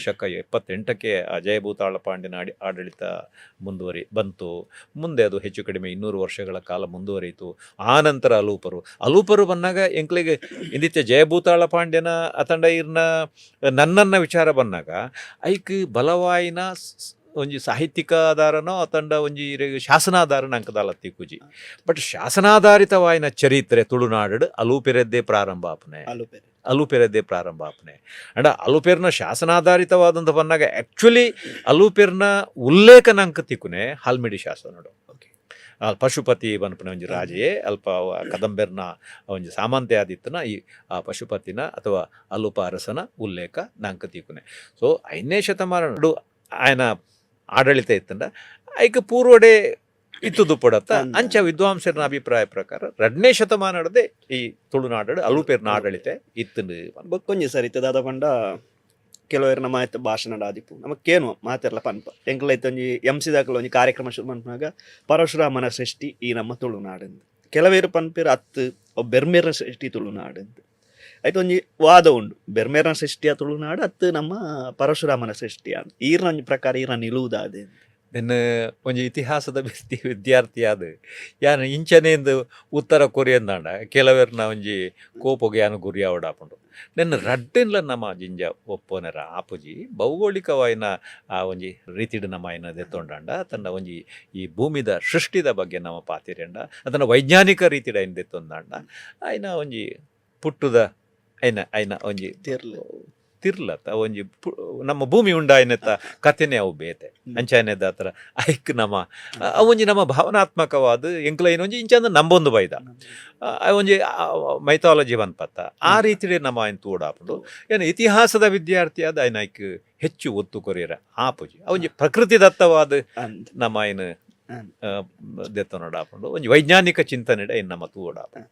ಶಕ 78ಕ್ಕೆ ಅಜಯಭೂತಾಳ ಪಾಂಡ್ಯನ ಆಡಳಿತ ಬಂತು. ಮುಂದೆ ಅದು ಹೆಚ್ಚು ಕಡಿಮೆ 200 ವರ್ಷಗಳ ಕಾಲ ಮುಂದುವರಿಯಿತು. ಆ ನಂತರ ಅಲೂಪರು ಅಲೂಪರು ಬಂದಾಗ ಎಂಕ್ಲಿಗೆ ಇಂದಿತ್ಯ ಜಯಭೂತಾಳ ಪಾಂಡ್ಯನ ಅತಂಡ ಇರ್ನ ನನ್ನನ್ನ ವಿಚಾರ ಬಂದಾಗ ಐಕ್ ಬಲವಾಯಿನ ಒಂಜಿ ಸಾಹಿತ್ಯಿಕ ಆಧಾರನೋ ಅತಂಡ ಒಂಜಿ ಶಾಸನಾಧಾರನ ಅಂಕದಾಲ ತಿಕ್ಕುಜಿ. ಬಟ್ ಶಾಸನಾಧಾರಿತವಾಯಿನ ಚರಿತ್ರೆ ತುಳುನಾಡು ಅಲೂಪೆರೆದ್ದೇ ಪ್ರಾರಂಭ ಆಪನೆ. ಅಲುಪೆರೆ. ಅಲೂಪೆರೆದ್ದೇ ಪ್ರಾರಂಭ ಆಪನೆ. ಅಂಡ ಅಲೂಪೆರ್ನ ಶಾಸನಾಧಾರಿತವಾದಂಥ ಬಂದಾಗ ಆ್ಯಕ್ಚುಲಿ ಅಲೂಪೆರ್ನ ಉಲ್ಲೇಖನ ಅಂಕ ತಿಕ್ಕುನೆ ಹಾಲ್ಮಿಡಿ ಶಾಸನಡು. ಪಶುಪತಿ ಪನ್ಪುನ ಒಂಜಿ ರಾಜೆಯೇ ಅಲ್ಪ ಅವ ಕದಂಬೆರ್ನ ಒಂಜಿ ಸಾಮಂತೆ ಆದಿತ್ತನ ಈ ಆ ಪಶುಪತಿನ ಅಥವಾ ಅಲೂಪ ಅರಸನ ಉಲ್ಲೇಖ ನಂಕ ತಿಕ್ಕುನೆ. ಸೊ 5ನೇ ಶತಮಾನ ఆయన ಆಡಳಿತ ಇತ್ತಂಡ ಐಕ್ ಪೂರ್ವಡೆ ಇತ್ತುದು ಪಡತ್ತ. ಅಂಚ ವಿದ್ವಾಂಸರನ ಅಭಿಪ್ರಾಯ ಪ್ರಕಾರ 2ನೇ ಶತಮಾನಡದೆ ಈ ತುಳುನಾಡು ಅಲೂಪೆರ್ನ ಆಡಳಿತ ಇತ್ತುಂಡು. ಬೊಕ್ಕೊಂಜಿ ಸರ್ ಇತ್ತೆ ದಾದ ಪಂಡ ಕೆಲವೆರ್ನ ಮಾತ ಭಾಷಣ ಆದಿಪ್ಪು ನಮಕ್ಕೇನು ಮಾತೆರ್ಲ ಪನ್ಪ ಎಂಕ್ಲ ಇತ್ತೊಂಜಿ ಎಂ ಸಿ ದಾಕಲ ಒಂಜಿ ಕಾರ್ಯಕ್ರಮ ಶುರು ಮನ್ಪುನಾಗ ಪರಶುರಾಮನ ಸೃಷ್ಟಿ ಈ ನಮ್ಮ ತುಳುನಾಡು. ಕೆಲವೇರು ಪನ್ಪೇರು ಅತ್ತು ಅವು ಬೆರ್ಮೇರ್ನ ಸೃಷ್ಟಿ ತುಳುನಾಡು. ಐತ ಒಂಜಿ ವಾದ ಉಂಡು, ಬೆರ್ಮೇರ್ನ ಸೃಷ್ಟಿಯ ತುಳುನಾಡು ಅತ್ತು ನಮ್ಮ ಪರಶುರಾಮನ ಸೃಷ್ಟಿಯ. ಈರ್ನ ಒಂಜಿ ಪ್ರಕಾರ ಈರ್ನ ನಿಲುವುದಾದೆ. ನಿನ್ನ ಒಂಜಿ ಇತಿಹಾಸದ ವಿದ್ಯಾರ್ಥಿಯಾದ ಯಾನ್ ಇಂಚನೇಂದು ಉತ್ತರ ಕೊರಿಯಂದಾಂಡ ಕೆಲವೆರ್ನ ಒಂಜಿ ಕೋಪೊಗೆ ಯಾನ್ ಗುರಿ ಆವಡಾಪುಂಡು. ನೆನ್ನ ರಡ್ಡೆನ್ಲ ನಮ್ಮ ಜಿಂಜ ಒಪ್ಪೋನೆರ ಆಪುಜಿ. ಭೌಗೋಳಿಕವಾಯಿನ ಆ ಒಂಜಿ ರೀತಿಡ್ ನಮ್ಮ ಐನ ದೆತ್ತೊಂಡಾಂಡ ತನ್ನ ಒಂಜಿ ಈ ಭೂಮಿದ ಸೃಷ್ಟಿದ ಬಗ್ಗೆ ನಮ್ಮ ಪಾತಿರೆಂಡ ಅದನ್ನ ವೈಜ್ಞಾನಿಕ ರೀತಿಡ್ ಐನ್ ದೆತ್ತೊಂದಾಂಡ ಐನ ಒಂಜಿ ಪುಟ್ಟುದ ಐನ ಐನ ಒಂಜಿ ತಿರ್ಲು. ತಿರ್ಲತ್ತ ಒಂಜಿ ನಮ್ಮ ಭೂಮಿ ಉಂಡಾಯಿನತ್ತ ಕಥೆನೆ ಅವು ಬೇತೆ. ಅಂಚಾನೆದ ಆತರ ಐಕ್ ನಮ್ಮ ಒಂಜಿ ನಮ್ಮ ಭಾವನಾತ್ಮಕವಾದ ಎಂಕ್ಲ ಒಂಜಿ ಇಂಚಂದ ನಂಬೊಂದು ಬೈದ ಆ ಒಂಜಿ ಮೈಥಾಲಜಿ ಪನ್ಪತ್ತ ಆ ರೀತಿಯೇ ನಮ್ಮ ಐನ್ ತೂಡಾಪುಂಡು. ಏನು ಇತಿಹಾಸದ ವಿದ್ಯಾರ್ಥಿಯಾದ ಐನ ಐಕ್ ಹೆಚ್ಚು ಒತ್ತು ಕೊರಿಯರ ಆಪುಜಿ. ಒಂಜಿ ಪ್ರಕೃತಿ ದತ್ತವಾದ ನಮ್ಮ ಐನ್ ದೆತ್ತನೋಡಾಪುಂಡು. ಒಂಜಿ ವೈಜ್ಞಾನಿಕ ಚಿಂತನೆ ಐನ್ ನಮ್ಮ ತೂಡಾಪುಂಡು.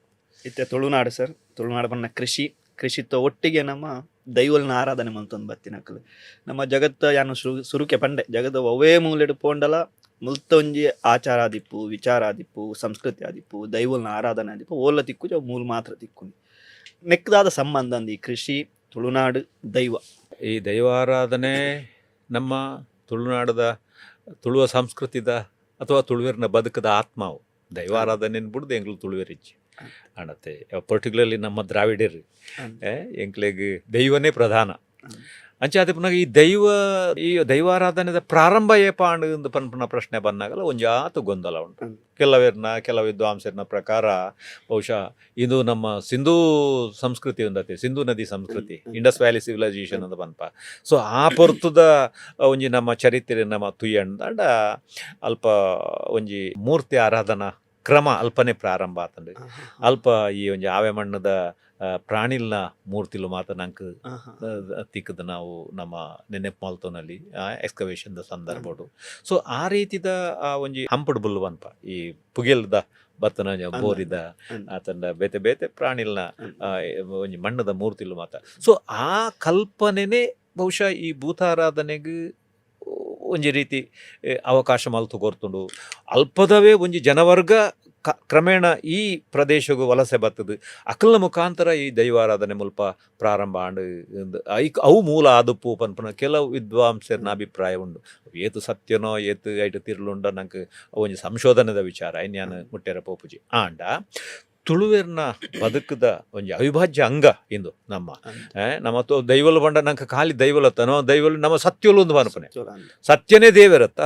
ಇತ್ತೆ ತುಳುನಾಡು ಸರ್, ತುಳುನಾಡು ಬಣ್ಣ ಕೃಷಿ ಕೃಷಿತ್ತ ಒಟ್ಟಿಗೆ ನಮ್ಮ ದೈವಲ್ನ ಆರಾಧನೆ ಮಂತೊಂದು ಬತ್ತಿನಕಲು. ನಮ್ಮ ಜಗತ್ತ ಯಾನು ಸುರುಕೆ ಪಂಡೆ ಜಗದ ಒವ್ವೇ ಮೂಲೆಡ್ ಪೋಂಡಲ ಮುಲ್ತ ಒಂಜಿ ಆಚಾರ ಆದಿಪ್ಪು, ವಿಚಾರ ಆದಿಪ್ಪು, ಸಂಸ್ಕೃತಿ ಆದಿಪ್ಪು, ದೈವಲ್ನ ಆರಾಧನೆ ಆದಿಪ್ಪು, ಓಲ ತಿಕ್ಕು ಅವು ಮೂಲ ಮಾತ್ರ ತಿಕ್ಕು. ನೆಕ್ಕದಾದ ಸಂಬಂಧ ಅಂದು ಈ ಕೃಷಿ, ತುಳುನಾಡು, ದೈವ. ಈ ದೈವಾರಾಧನೆ ನಮ್ಮ ತುಳುನಾಡದ ತುಳುವ ಸಂಸ್ಕೃತಿದ ಅಥವಾ ತುಳುವೆರ್ನ ಬದುಕದ ಆತ್ಮಾವು. ದೈವಾರಾಧನೆ ಬಿಡ್ದು ಎಂಗ್ಲು ತುಳುವೆರಿಜ್ಜಿ ಅಣತೆ. ಪರ್ಟಿಕ್ಯುಲರ್ಲಿ ನಮ್ಮ ದ್ರಾವಿಡರು ಎಂಕ್ಲೆಗ್ ದೈವನೇ ಪ್ರಧಾನ. ಅಂಚೆ ಅದೇ ಪುನಃ ಈ ದೈವಾರಾಧನೆದ ಪ್ರಾರಂಭ ಏಪ ಅಂಡ್ ಪನ್ಪುನ ಪ್ರಶ್ನೆ ಬಂದಾಗಲ ಒಂಜಾತು ಗೊಂದಲ ಉಂಟು. ಕೆಲವೆರ್ನ ಕೆಲವು ವಿದ್ವಾಂಸರ್ನ ಪ್ರಕಾರ ಬಹುಶಃ ಇದು ನಮ್ಮ ಸಿಂಧೂ ಸಂಸ್ಕೃತಿ ಒಂದತೆ, ಸಿಂಧೂ ನದಿ ಸಂಸ್ಕೃತಿ, Indus valley civilisation ಅಂತ ಪನ್ಪ. ಸೊ ಆ ಪೊರ್ತುದ ಒಂಜಿ ನಮ್ಮ ಚರಿತ್ರೆ ನಮ್ಮ ತುಯ್ಯಂಡ ಅಲ್ಪ ಒಂಜಿ ಮೂರ್ತಿ ಆರಾಧನಾ ಕ್ರಮ ಅಲ್ಪನೆ ಪ್ರಾರಂಭ ಆತಂಡು. ಅಲ್ಪ ಈ ಒಂಜಿ ಆವೆ ಮಣ್ಣದ ಪ್ರಾಣಿಲ್ನ ಮೂರ್ತಿಲು ಮಾತ್ರ ನಂಕ್ ತಿಕ್ಕದ ನಾವು ನಮ್ಮ ನೆನೆಪು ಮಲ್ತೋನಲ್ಲಿ ಎಕ್ಸ್ಕವೇಷನ್ the ಸಂದರ್ಭಡು. ಸೊ ಆ ರೀತಿದ ಆ ಒಂಜಿ ಹಂಪಡ್ ಬುಲ್ಲು ಪನ್ಪ ಈ ಪುಗೆಲ್ದ ಬತ್ತನ ಬೋರಿದ ಆತಂಡ ಬೇತೆ ಬೇತೆ ಪ್ರಾಣಿಲ್ನ ಒಂಜಿ ಮಣ್ಣದ ಮೂರ್ತಿಲು ಮಾತ್ರ. ಸೊ ಆ ಕಲ್ಪನೆನೇ ಬಹುಶಃ ಈ ಭೂತಾರಾಧನೆಗೆ ಒಂಜಿ ರೀತಿ ಅವಕಾಶ ಮಲ್ತು ಕೊರ್ತುಂಡು. ಅಲ್ಪದವೇ ಒಂಜಿ ಜನವರ್ಗ ಕ್ರಮೇಣ ಈ ಪ್ರದೇಶಗೂ ವಲಸೆ ಬತ್ತದು ಅಕಲ್ನ ಮುಖಾಂತರ ಈ ದೈವಾರಾಧನೆ ಮುಲ್ಪ ಪ್ರಾರಂಭ ಆಂಡ್. ಐಕ್ ಅವು ಮೂಲ ಆದುಪ್ಪು ಪನ್ಪುನ ಕೆಲವು ವಿದ್ವಾಂಸರ್ನ ಅಭಿಪ್ರಾಯ ಉಂಡು. ಏತು ಸತ್ಯನೋ ಏತು ಐಟ್ ತಿರ್ಲುಂಡ ನಂಗೆ ಒಂಜಿ ಸಂಶೋಧನೆದ ವಿಚಾರ ಐನ್ ಯಾನ್ ಮುಟ್ಟೆರ ಪೋಪುಜಿ. ಆಂಡ ತುಳುವೆರ್ನ ಬದುಕದ ಒಂಜಿ ಅವಿಭಾಜ್ಯ ಅಂಗ ಇಂದು ನಮ್ಮ ನಮ್ಮ ದೈವಲು ಬಂಡ ನಂಗೆ ಖಾಲಿ ದೈವಲತ್ತನೋ ದೈವಲು ನಮ್ಮ ಸತ್ಯಲು ಒಂದು ಪನ್ಪುನೆ. ಸತ್ಯನೇ ದೇವರತ್ತ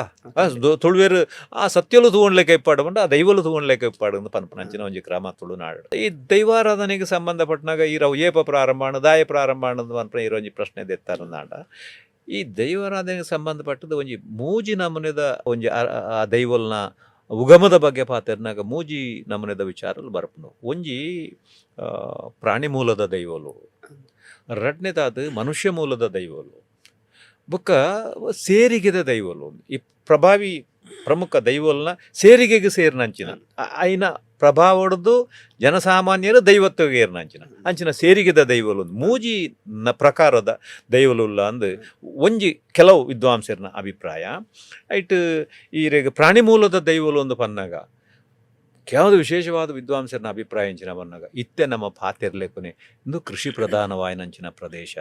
ತುಳುವೆರು ಆ ಸತ್ಯಲು ತೂವಣ್ಲೆಕ್ಕ ಇಪ್ಪಾಡು ಬಂಡ ಆ ದೈವಲು ತೂವಣ್ಲೆಕ್ಕ ಇಪ್ಪಾಡು ಅಂತ ಪನ್ಪುನ ಅಂಚಿನ ಒಂಜಿ ಕ್ರಮ ತುಳುನಾಡು. ಈ ದೈವಾರಾಧನೆಗೆ ಸಂಬಂಧಪಟ್ಟನಾಗ ಈ ರವು ಏಪ ಪ್ರಾರಂಭ ಆಣ ದಾಯ ಪ್ರಾರಂಭ ಆಣದ ಪನ್ಪುನ ಈ ಒಂಜಿ ಪ್ರಶ್ನೆ ದೆತ್ತಾರನಾಡ. ಈ ದೈವಾರಾಧನೆಗೆ ಸಂಬಂಧಪಟ್ಟದ ಒಂಜಿ ಮೂಜಿ ನಮೂನೆದ ಒಂಜಿ ಆ ದೈವಲ್ನ ಉಗಮದ ಬಗ್ಗೆ ಪಾತೆರ್ನಾಗ ಮೂಜಿ ನಮೂನೆದ ವಿಚಾರಲು ಬರ್ಪುಂಡು. ಒಂಜಿ ಪ್ರಾಣಿ ಮೂಲದ ದೈವಲು, ರಡ್ಡನೇದಾದ ಮನುಷ್ಯ ಮೂಲದ ದೈವಲು, ಬೊಕ್ಕ ಸೇರಿಗೆದ ದೈವಲು. ಈ ಪ್ರಭಾವಿ ಪ್ರಮುಖ ದೈವಲ್ನ ಸೇರಿಗೆಗೆ ಸೇರಿನಂಚಿನ ಐನ ಪ್ರಭಾವಡ್ದು ಜನಸಾಮಾನ್ಯರು ದೈವತ್ವಗೆ ಏರ್ನಂಚಿನ ಅಂಚಿನ ಸೇರಿಗೆದ ದೈವಲು, ಮೂಜಿ ಪ್ರಕಾರದ ದೈವಲುಲ್ಲ ಅಂದ್ ಒಂಜಿ ಕೆಲವು ವಿದ್ವಾಂಸರ್ನ ಅಭಿಪ್ರಾಯ. ಐಟ್ ಈರೆಗ್ ಪ್ರಾಣಿ ಮೂಲದ ದೈವಲು ಒಂದು ಪನ್ನಾಗ ಕೆಲವು ವಿಶೇಷವಾದ ವಿದ್ವಾಂಸರ್ನ ಅಭಿಪ್ರಾಯ ಎಂಚಿನ ಪನ್ನಾಗ ಇತ್ತೆ ನಮ್ಮ ಪಾತೆರ್ಲೆಕ್ಕನೆ ಇಂದು ಕೃಷಿ ಪ್ರಧಾನವಾಯಿನಂಚಿನ ಪ್ರದೇಶ.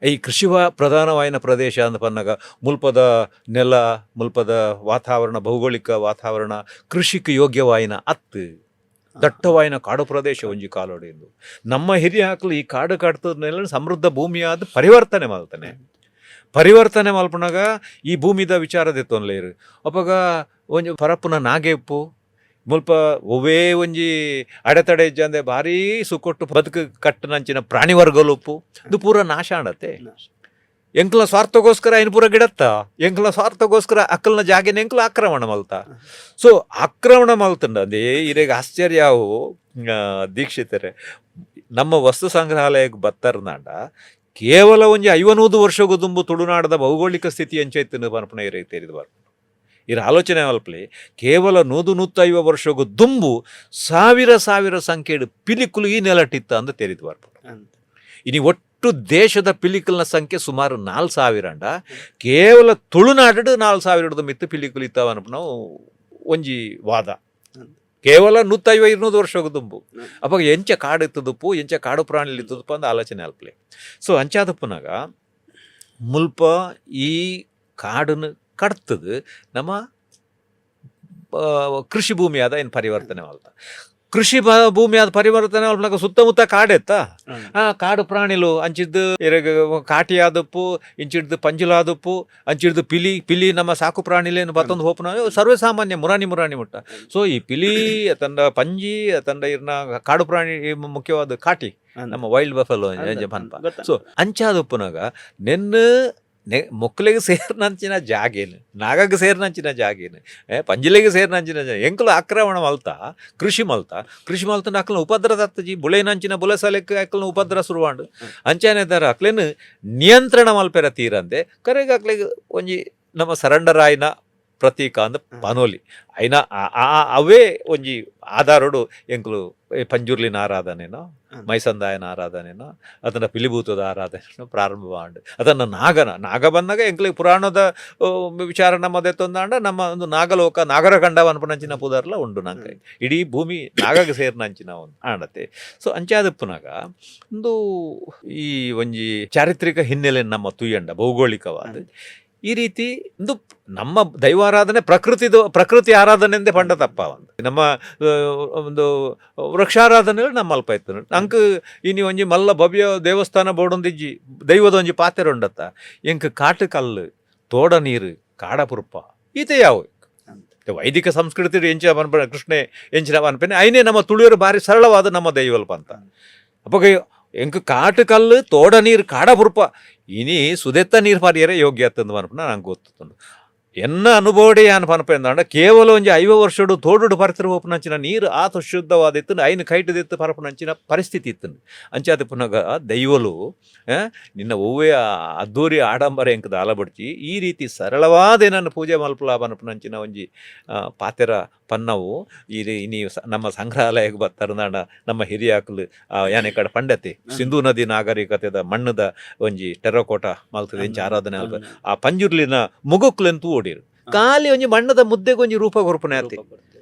ಈ ಕೃಷಿ ಪ್ರಧಾನವಾಯಿನ ಪ್ರದೇಶ ಅಂದ್ ಪನ್ನಾಗ ಮುಲ್ಪದ ನೆಲ, ಮುಲ್ಪದ ವಾತಾವರಣ, ಭೌಗೋಳಿಕ ವಾತಾವರಣ ಕೃಷಿಗೆ ಯೋಗ್ಯವಾಯಿನ ಅತ್ತು, ದಟ್ಟವಾಯಿನ ಕಾಡು ಪ್ರದೇಶ ಒಂಜಿ ಕಾಲೋಡು ಎಂದು ನಮ್ಮ ಹಿರಿಯ ಹಾಕಲು ಈ ಕಾಡು ಕಾಡ್ತದ ಸಮೃದ್ಧ ಭೂಮಿಯಾದ ಪರಿವರ್ತನೆ ಮಲ್ತಾನೆ. ಪರಿವರ್ತನೆ ಮಲ್ಪನಾಗ ಈ ಭೂಮಿದ ವಿಚಾರ ದೆತ್ತೊನ್ಲೇರು. ಅಪಗ ಒಂಜಿ ಪರಪ್ಪುನ ನಾಗೆಪ್ಪು ಮುಲ್ಪ ಒವ್ವೇ ಒಂಜಿ ಅಡೆತಡೆ ಇಜ್ಜಂದೆ ಭಾರೀ ಸುಕೊಟ್ಟು ಬದುಕು ಕಟ್ಟನಂಚಿನ ಪ್ರಾಣಿ ವರ್ಗಲುಪ್ಪು, ಇದು ಪೂರ ನಾಶ ಆಡತ್ತೆ. ಎಂಕ್ಲ ಸ್ವಾರ್ಥಗೋಸ್ಕರ ಐನ್ ಪೂರ ಗಿಡತ್ತ, ಎಂಕ್ಲ ಸ್ವಾರ್ಥಗೋಸ್ಕರ ಅಕ್ಕಲ್ನ ಜಾಗೆನ ಎಂಕ್ಲ ಆಕ್ರಮಣ ಮಲ್ತ. ಸೊ ಆಕ್ರಮಣ ಮಲ್ತಂಡ ಅದೇ ಇರೆಗ್ ಆಶ್ಚರ್ಯ ಅವು. ದೀಕ್ಷಿತರೆ, ನಮ್ಮ ವಸ್ತು ಸಂಗ್ರಹಾಲಯಕ್ಕೆ ಬತ್ತರ್ನಾಂಡ ಕೇವಲ ಒಂಜಿ 500 ವರ್ಷಗೂ ದುಂಬು ತುಳುನಾಡದ ಭೌಗೋಳಿಕ ಸ್ಥಿತಿ ಎಂಚೈತನ ಪನ್ಪುನ ಇರೆಗ್ ತೆರಿದು ಬರ್ಪುಂಡು. ಇರ ಆಲೋಚನೆ ಮಲ್ಪಲೆ, ಕೇವಲ 100-150 ವರ್ಷಗೂ ದುಂಬು ಸಾವಿರ ಸಾವಿರ ಸಂಖ್ಯೆಡು ಪಿಲಿಕುಲು ಈ ನೆಲಟಿತ್ತ ಅಂದ್ ತೆರಿದು ಬರ್ಪುಂಡು. ಇನಿ ಒಟ್ಟು ದೇಶದ ಪಿಲಿಕಲ್ನ ಸಂಖ್ಯೆ ಸುಮಾರು 4000 ಅಂಡ ಕೇವಲ ತುಳುನಾಡು 4000 ಮಿತ್ತು ಪಿಲಿಕುಲು ಇತ್ತಾವ ನಾವು ಒಂಜಿ ವಾದ. ಕೇವಲ 150-200 ವರ್ಷ ದುಂಬು. ಅವಾಗ ಎಂಚ ಕಾಡು ಇತ್ತದಪ್ಪು, ಎಂಚ ಕಾಡು ಪ್ರಾಣಿ ಇತ್ತದಪ್ಪ ಅಂದ ಆಲೋಚನೆ ಅಲ್ಪಲೆ. ಸೊ ಅಂಚಾದಪ್ಪನಾಗ ಮುಲ್ಪ ಈ ಕಾಡನ್ನು ಕಡ್ತದು ನಮ್ಮ ಕೃಷಿ ಭೂಮಿ ಆದ ಏನು ಪರಿವರ್ತನೆ ಮಲ್ತ. ಕೃಷಿ ಭೂಮಿ ಆದ ಪರಿವರ್ತನೆ ಮಲ್ಪನಾಗ ಸುತ್ತಮುತ್ತ ಕಾಡೆತ್ತ, ಆ ಕಾಡು ಪ್ರಾಣಿಲು ಅಂಚಿದ್ದು ಎರೆಗ್ ಕಾಟಿ ಆದಪ್ಪು, ಇಂಚಿಡ್ದು ಪಂಜಿಲಾದಪ್ಪು, ಅಂಚಿಡ್ದು ಪಿಲಿ. ಪಿಲಿ ನಮ್ಮ ಸಾಕು ಪ್ರಾಣಿಲೇನು ಬತ್ತೊಂದು ಹೋಪುನ ಸರ್ವೇ ಸಾಮಾನ್ಯ ಮುರಾಣಿ ಮುರಾಣಿ ಮುಟ್ಟ. ಸೊ ಈ ಪಿಲಿ ತಂಡ ಪಂಜಿ ತಂಡ ಇರ್ನ ಕಾಡು ಪ್ರಾಣಿ ಮುಖ್ಯವಾದ ಕಾಟಿ, ನಮ್ಮ ವೈಲ್ಡ್ ಬಫಲೋ ಪನ್ಪ. ಸೊ ಅಂಚಾದಪ್ಪುನಾಗ ನೆನ್ನ ಮೊಕ್ಕಲಿಗೆ ಸೇರಿನಂಚಿನ ಜಾಗೇನು, ನಾಗಗೆ ಸೇರಿನಂಚಿನ ಜಾಗೇನು, ಪಂಜಿಲೆಗೆ ಸೇರಿನಂಚಿನ ಜಾಗ ಎಂಕುಲು ಆಕ್ರಮಣ ಮಲ್ತ ಕೃಷಿ ಮಲ್ತ. ಕೃಷಿ ಮಲ್ತ ಅಕ್ಲನ ಉಪದ್ರ ತತ್ತಜಿ ಬುಳೆನಂಚಿನ ಬುಲೆ ಸಲೆಕ್ ಅಕ್ಲನ ಉಪದ್ರ ಶುರುವಾಂಡು. ಅಂಚಾನೆ ದಾರ ಅಕ್ಲೇನು ನಿಯಂತ್ರಣ ಮಲ್ಪೆರ ತೀರಂದೆ ಕರೆಗೆ ಅಕ್ಲೆಗ್ ಒಂಜಿ ನಮ್ಮ ಸರೆಂಡರ್ ಆಯ್ನ ಪ್ರತೀಕ ಅಂದ್ ಪನೋಲಿ. ಐನ ಅವೇ ಒಂಜಿ ಆಧಾರಡು ಎಂಕುಲು ಪಂಜುರ್ಲಿನ ಆರಾಧನೆನೋ, ಮೈಸಂದಾಯನ ಆರಾಧನೆನೋ, ಅದನ್ನ ಪಿಲಿಭೂತದ ಆರಾಧನೆನೋ ಪ್ರಾರಂಭ ಆಂಡ್. ಅದನ್ನ ನಾಗನ ನಾಗ ಬಂದಾಗ ಎಂಕ್ಲಿಗೆ ಪುರಾಣದ ವಿಚಾರ ನಮ್ಮದೆತ್ತೊಂದಾಂಡ ನಮ್ಮ ಒಂದು ನಾಗಲೋಕ ನಾಗರಖಂಡ ಅನ್ಪನಂಚಿನ ಪುದರ್ಲ ಉಂಡು. ನಂಗೆ ಇಡೀ ಭೂಮಿ ನಾಗಗ ಸೇರಿನಂಚಿನ ಒಂದು ಆಂಡತೆ. ಸೊ ಅಂಚಾದಪ್ಪುನಾಗ ಒಂದು ಈ ಒಂಜಿ ಚಾರಿತ್ರಿಕ ಹಿನ್ನೆಲೆ ನಮ್ಮ ತುಯ್ಯಂಡ ಭೌಗೋಳಿಕವಾದ ಈ ರೀತಿ ಒಂದು ನಮ್ಮ ದೈವಾರಾಧನೆ ಪ್ರಕೃತಿದು ಪ್ರಕೃತಿ ಆರಾಧನೆ ಎಂದೇ ಪಂಡ ತಪ್ಪ. ಒಂದು ನಮ್ಮ ಒಂದು ವೃಕ್ಷಾರಾಧನೆ ನಮ್ಮ ಅಲ್ಪ ಇತ್ತು. ಅಂಕ್ ಇನಿ ಒಂಜಿ ಮಲ್ಲ ಭವ್ಯ ದೇವಸ್ಥಾನ ಬೋಡೊಂದಿಜ್ಜಿ, ದೈವದ ಒಂಜಿ ಪಾತೆರ ಉಂಡತ್ತ. ಎಂಕ್ ಕಾಟು ಕಲ್ಲು, ತೋಡ ನೀರು, ಕಾಡಪುರ್ಪ ಈತೆ ಯಾವ ವೈದಿಕ ಸಂಸ್ಕೃತಿ ಎಂಚಿನ ಪನ್ಪ ಕೃಷ್ಣೆ ಎಂಚಿನ ಪನ್ಪನೆ ಐನೇ ನಮ್ಮ ತುಳಿಯರು ಭಾರಿ ಸರಳವಾದ ನಮ್ಮ ದೈವಲ್ಪ ಅಂತ. ಅಪ್ಪಗ ಎಂಕ್ ಕಾಟು ಕಲ್ಲು, ತೋಡ ನೀರು, ಕಾಡಪುರ್ಪ ಇನಿ ಸುದೆತ್ತ ನೀರು ಪಾರಿಯರೆ ಯೋಗ್ಯ ಅತ್ತಂದು ಪನ್ಪುನ ನಂಗೆ ಗೊತ್ತುಂಡು. ಎನ್ನ ಅನುಭವಡೆ ಯಾನ್ ಪನ್ಪ ಎಂದಾಂಡ ಕೇವಲ ಒಂಜಿ 50 ವರ್ಷಡು ತೋಡುಡು ಪರತಿರು ಪೋಪುನಂಚಿನ ನೀರು ಆತ ಶುದ್ಧವಾದಿತ್ತು, ಐನು ಕೈಟದಿತ್ತು ಪರಪುನಂಚಿನ ಪರಿಸ್ಥಿತಿ ಇತ್ತು. ಅಂಚಾದ ಪುನಗ ದೈವಲು ನಿನ್ನ ಒವ್ವೇ ಅದ್ದೂರಿ ಆಡಂಬರ ಎಂಕ್ ದಾಲ ಬಡ್ಚಿ, ಈ ರೀತಿ ಸರಳವಾದ ನನ್ನ ಪೂಜೆ ಮಲ್ಪುಲ ಪನ್ಪುನಂಚಿನ ಒಂಜಿ ಪಾತೆರ ಪನ್ನವು. ಈ ಇನಿ ನಮ್ಮ ಸಂಗ್ರಹಾಲಯಕ್ಕೆ ಬತ್ತರ್ನಾಡ ನಮ್ಮ ಹಿರಿಯಾಕಲು ಯಾನೆ ಕಡೆ ಪಂಡತಿ ಸಿಂಧೂ ನದಿ ನಾಗರಿಕತೆದ ಮಣ್ಣದ ಒಂಜಿ ಟೆರಕೋಟ ಮಲ್ತದೆ ಎಂಚ ಆರಾಧನೆ ಅಲ್ಪ ಆ ಪಂಜುರ್ಲಿನ ಮುಗುಕ್ಲೆಂತೂ ಓಡಿರು ಖಾಲಿ ಒಂಜಿ ಮಣ್ಣದ ಮುದ್ದೆಗೆ ಒಂಜಿ ರೂಪ ಕೊರ್ಪುನೆ ಆತಿ.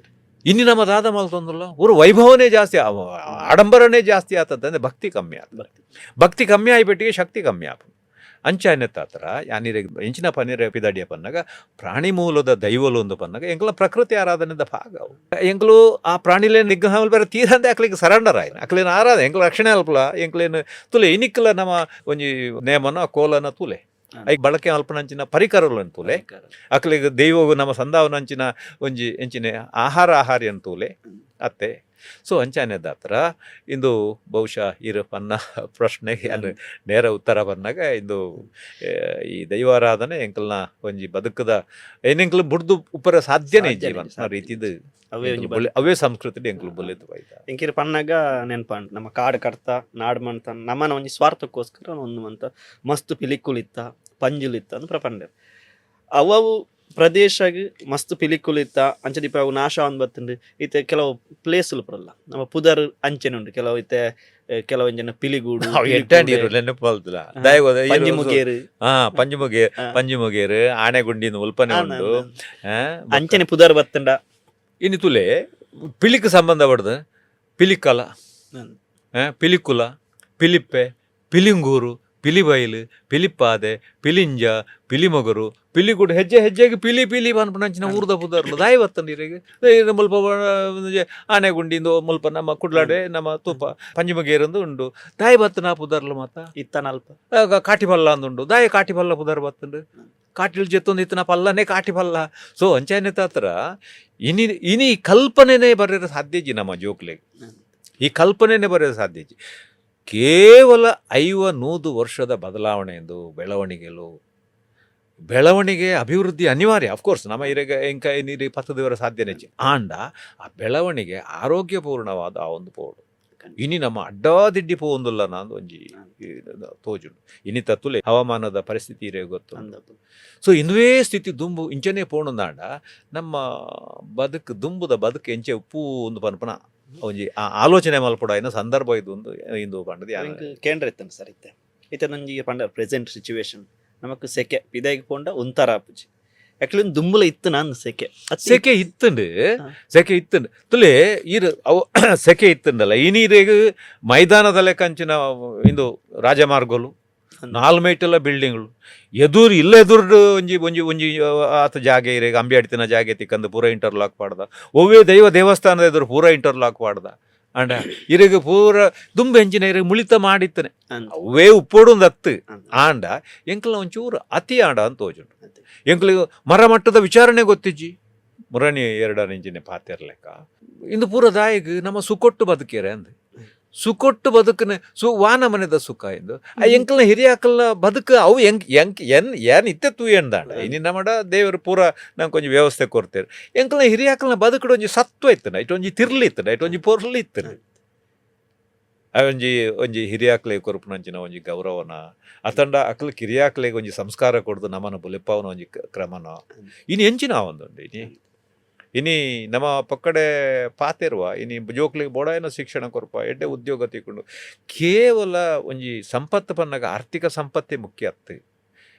ಇನ್ನು ನಮ್ಮ ದಾದ ಮಲ್ತೊಂದಲ್ಲ ಊರು ವೈಭವನೇ ಜಾಸ್ತಿ, ಆಡಂಬರನೇ ಜಾಸ್ತಿ ಆತಂದ್ರೆ ಭಕ್ತಿ ಕಮ್ಮಿ ಆತ. ಭಕ್ತಿ ಕಮ್ಮಿ ಆಯ್ಬಿಟ್ಟಿಗೆ ಶಕ್ತಿ ಕಮ್ಮಿ ಆಪ. ಅಂಚಾನೆ ತಾತರ ಯಾನಿರೆ ಎಂಚಿನ ಪನ್ನೀರ ಪಿದಾಡಿಯ ಪನ್ನಾಗ ಪ್ರಾಣಿ ಮೂಲದ ದೈವಲು ಒಂದು ಪನ್ನಾಗ ಎಂಕಲ ಪ್ರಕೃತಿ ಆರಾಧನೆದ ಭಾಗ ಅವು. ಎಂಕಲು ಆ ಪ್ರಾಣಿಲೇ ನಿಗ್ರಹ ಬೇರೆ ತೀರಂದೆ ಅಕ್ಲಿಗೆ ಸರೆಂಡರ್ ಆಯ್ನ ಅಕ್ಲೇನು ಆರಾಧನೆ ಎಂಕಲು ರಕ್ಷಣೆ ಅಲ್ಪಲ ಎಂಕ್ಲೇನು ತುಲೆ ಇನಿಕ್ಲ ನಮ್ಮ ಒಂಜಿ ನೇಮನ ಕೋಲನ ತುಲೆ ಐಕ್ ಬಳಕೆ ಅಲ್ಪನಂಚಿನ ಪರಿಕರಲು ತೂಲೆ ಅಕ್ಲಿಗೆ ದೈವಗು ನಮ್ಮ ಸಂದಾವನಂಚಿನ ಒಂಜಿ ಎಂಚಿನ ಆಹಾರ ಆಹಾರಿ ಅಂತೂಲೆ. ಅತ್ತೆ. ಸೊ ಅಂಚಾನೆದಾತ್ರ ಇಂದು ಬಹುಶಃ ಇರು ಪನ್ನ ಪ್ರಶ್ನೆಗೆ ಅನ್ನು ನೇರ ಉತ್ತರ ಬನ್ನಾಗ ಇಂದು ಈ ದೈವಾರಾಧನೆ ಎಂಕಲ್ನ ಒಂಜಿ ಬದುಕದ ಏನೆಂಕಲ್ ಬುಡ್ದು ಉಪ್ಪರ ಸಾಧ್ಯನೇ ಸಾಧ್ಯನೇ, ಜೀವನ ಸಾಧ್ಯ. ರೀತಿದು. ಅವೇ ಒಂಜಿ ಅವೇ ಸಂಸ್ಕೃತಿ ಎಂಕುಲು ಬುಲೆದು ಬೈದ. ಎಂಕಿರ್ ಪನ್ನಗ ನೆನ್ಪಾಂಡ್ ನಮ್ಮ ಕಾಡು ಕಡ್ತ ನಾಡು ಮಂತ ನಮ್ಮನ ಒಂಜಿ ಸ್ವಾರ್ಥಕ್ಕೋಸ್ಕರ ಒಂದು ಮಂತ ಮಸ್ತ್ ಪಿಲಿಕುಲಿತ್ತ ಪಂಜುಲಿತ್ತ ಅಂದ್ ಪ್ರಪಂಡ ಅವವು ಪ್ರದೇಶಗ್ ಮಸ್ತ್ ಪಿಲಿಕುಲಿತ್ತ ಅಂಚ ದೀಪ ಅವು ನಾಶ ಆವೊಂದು ಬತ್ತುಂಡು. ಇತ್ತೆ ಕೆಲವು ಪ್ಲೇಸ್ ಪುರಲ್ಲ ನಮ್ಮ ಪುದರ್ ಅಂಚೆನೆ ಉಂಡು ಕೆಲವು. ಇತ್ತೆ ಕೆಲವೊಂಜನ ಪಿಲಿಗೂಡು, ಅವು ಎಡ್ಡಾಂಡ್ ಇರು ನೆನಪು ಮಲ್ತುಲ ದಯಗೋದ. ಪಂಜಿಮುಗೇರು. ಹಾ, ಪಂಜಿಮುಗೇರ್. ಪಂಜಿಮುಗೇರು ಆನೆಗುಂಡಿನ ಉಲ್ಪನೆ ಉಂಡು. ಅಂಚನೆ ಪುದರ್ ಬತ್ತುಂಡ. ಇನ್ನು ತುಲೆ ಪಿಲಿಕ್ ಸಂಬಂಧ ಪಡ್ದು ಪಿಲಿಕಲ, ಪಿಲಿಕುಲ, ಪಿಲಿಪ್ಪೆ, ಪಿಲಿಂಗೂರು, ಪಿಲಿಬೈಲು, ಪಿಲಿಪ್ಪಾದೆ, ಪಿಲಿಂಜ, ಪಿಲಿಮೊಗರು, ಪಿಲಿಗೂಡು, ಹೆಜ್ಜೆ ಹೆಜ್ಜೆಗೆ ಪಿಲಿ ಪಿಲಿ ಪನ್ಪುನಂಚಿನ ಊರ್ದ ಪುದರ್ಲು ದಾಯಿ ಬತ್ತಂಡು ಇರೆಗ್? ಮುಲ್ಪ ಆನೆಗುಂಡಿಂದು ಮುಲ್ಪ ನಮ್ಮ ಕುಡ್ಲಾಡೆ ನಮ್ಮ ತೂಪ ಪಂಜಿಮಗೇರಂದು ಉಂಡು. ದಾಯಿ ಬತ್ತನ ಪುದರ್ಲು ಮಾತ? ಇತ್ತನಲ್ಪ. ಆಗ ಕಾಟಿಪಲ್ಲ ಅಂದುಂಡು. ದಾಯ ಕಾಟಿಪಲ್ಲ ಪುದರ್ ಬತ್ತಂಡು? ಕಾಟಿಲ್ ಜೆತ್ತೊಂದು ಇತ್ತಿನ ಪಲ್ಲನೇ ಕಾಟಿಪಲ್ಲ. ಸೊ ಅಂಚಾನೆ ತಾತ್ರ ಇನಿ ಇನಿ ಕಲ್ಪನೆನೇ ಬರೆಯರೆ ಸಾಧ್ಯ ಇಜ್ಜಿ ನಮ್ಮ ಜೋಕ್ಲೆಗ್. ಈ ಕಲ್ಪನೆನೇ ಬರೆಯರೆ ಸಾಧ್ಯ ಇಜ್ಜಿ. ಕೇವಲ 50-100 ವರ್ಷದ ಬದಲಾವಣೆ ಎಂದು ಬೆಳವಣಿಗೆಲು ಬೆಳವಣಿಗೆ ಅಭಿವೃದ್ಧಿ ಅನಿವಾರ್ಯ. ಅಫ್ಕೋರ್ಸ್ ನಮ್ಮ ಇರೆಗ ಎಂಕ ನೀರಿ ಪತ್ತದಿವರ ಸಾಧ್ಯನೇ ಇಜ್ಜಿ. ಆಂಡ ಆ ಬೆಳವಣಿಗೆ ಆರೋಗ್ಯಪೂರ್ಣವಾದ ಆ ಒಂದು ಪೋಡು. ಇನಿ ನಮ್ಮ ಅಡ್ಡಾದಿಡ್ಡಿ ಪೋವೊಂದುಲ್ಲ ನಾಂದು ಒಂಜಿ ತೋಜುಂಡು. ಇನಿ ತತ್ತುಲೆ ಹವಾಮಾನದ ಪರಿಸ್ಥಿತಿ ಇರೆ ಗೊತ್ತು. ಅಂದಪ್ಪ. ಸೊ ಇಂದುವೇ ಸ್ಥಿತಿ ದುಂಬು ಇಂಚನೇ ಪೋಣುಂದಾಂಡ ನಮ್ಮ ಬದುಕು ದುಂಬುದ ಬದುಕು ಎಂಚೆ ಉಪ್ಪು ಒಂದು ಪನ್ಪನ ಒಂಜಿ ಆ ಆಲೋಚನೆ ಮಲ್ಪೊಡಾಯಿನ ಸಂದರ್ಭ ಇದು ಒಂದು ಇಂದು ಪಂಡದು. ಎಂಕ್ ಕೇಂದ್ರ ಇತ್ತಂಡು ಸರ್. ಇತ್ತೆ ಇತ್ತೆ ನಂಜಿ ಪಂಡ ಪ್ರೆಸೆಂಟ್ ಸಿಚುವೇಶನ್ ನಮಕ್ ಸೆಕೆ ಪಿದಾಯಿಗೆ ಪೋಂಡ ಒಂಥರ ಆಪುಜಿ. ಆಕ್ಚುಲಿ ದುಂಬುಲ ಇತ್ತು ನಾನು ಸೆಕೆ ಅತ್ತಿ. ಸೆಕೆ ಇತ್ತುಂಡು. ಸೆಕೆ ಇತ್ತುಂಡು ತುಲೆ ಈರ್ ಅವು ಸೆಕೆ ಇತ್ತುಂಡಲ್ಲ. ಇನೀರೆಗ್ ಮೈದಾನದ ಲೆಕ್ಕಂಚಿನ ಇಂದು ರಾಜಮಾರ್ಗಲು, ನಾಲ್ ಮೈಟೆಲ್ಲ ಬಿಲ್ಡಿಂಗ್ಲು ಎದುರು ಇಲ್ಲ. ಎದುರು ಒಂಜಿ ಒಂಜಿ ಒಂಜಿ ಆತ ಜಾಗೆ ಇರೆಗ್ ಅಂಬಿ ಅಡ್ತಿನ ಜಾಗೆ ತಿಕ್ಕಂದು ಪೂರ ಇಂಟರ್ಲಾಕ್ ಪಾಡ್ದ. ಒವ್ವೇ ದೈವ ದೇವಸ್ಥಾನದ ಎದುರು ಪೂರ ಇಂಟರ್ಲಾಕ್ ಪಾಡ್ದ. ಅಂಡ ಇರೆಗ್ ಪೂರ ದುಂಬು ಎಂಚಿನ ಇರೆಗ್ ಮುಳಿತ ಮಾಡಿತ್ತನೆ. ಅವೇ ಉಪ್ಪೊಡು ಅತ್ತು. ಆಂಡ ಎಂಕಲ್ನ ಒಂಚೂರು ಅತಿ ಆಂಡ ಅಂತ ತೋಜುಂಡು. ಎಂಕ್ಲಿಗ್ ಮರ ಮಟ್ಟದ ವಿಚಾರಣೆ ಗೊತ್ತಿಜ್ಜಿ. ಮುರಣಿ ಎರಡರ ಇಂಚಿನ ಪಾತೆರ್ಲೆಕ್ಕ ಇಂದು ಪೂರ ದಾಯಿಗ್ ನಮ್ಮ ಸುಕೊಟ್ಟು ಬದುಕೇರೆ ಅಂದ್ ಸುಕೊಟ್ಟು ಬದುಕನ ಸು ವಾನ ಮನೆದ ಸುಖ ಇಂದು ಆ ಎಂಕಲ್ನ ಹಿರಿಯಾಕಲ್ನ ಬದುಕು ಅವು ಎಂಕ್ ಎಂಕ್ ಎನ್ ಏನ್ ಇತ್ತೆ ತೂಯಂದಾಂಡ. ಇನಿ ನಮ್ಮಡ ದೇವರು ಪೂರ ನಂಗೆ ಒಂಜಿ ವ್ಯವಸ್ಥೆ ಕೊಡ್ತೇವೆ. ಎಂಕಲ್ನ ಹಿರಿಯಾಕಲ್ನ ಬದುಕುಡು ಒಂಜಿ ಸತ್ವ ಇತ್ತುಂಡ, ಇಟ್ಟು ಒಂಜಿ ತಿರ್ಲಿ ಇತ್ತುಂಡ, ಇಟ್ಟು ಒಂಜಿ ಪೊರ್ಲು ಇತ್ತುಂಡ. ಆ ಒಂಜಿ ಒಂಜಿ ಹಿರಿಯಾಕ್ಲೆ ಕೊರ್ಪುನಂಚಿನ ಒಂಜಿ ಗೌರವನ ಅತಂಡ ಅಕ್ಲು ಕಿರಿಯಾಕ್ಲೆಗ್ ಒಂಜಿ ಸಂಸ್ಕಾರ ಕೊಡ್ದು ನಮನ ಬುಲೆಪಾವನ ಒಂಜಿ ಕ್ರಮನ ಇನಿ ಎಂಚಿನ ಒಂದುಂಡು. ಇನಿ ಇನಿ ನಮ್ಮ ಪಕ್ಕಡೆ ಪಾತೆರುವ ಇನಿ ಜೋಕ್ಲಿಗೆ ಬೋಡಾಯನ ಶಿಕ್ಷಣ ಕೊರ್ಪ, ಎಡ್ಡೆ ಉದ್ಯೋಗ ತಿಕ್ಕೊಂಡು. ಕೇವಲ ಒಂಜಿ ಸಂಪತ್ತು ಪನ್ನಗ ಆರ್ಥಿಕ ಸಂಪತ್ತೇ ಮುಖ್ಯ ಅತ್ತು.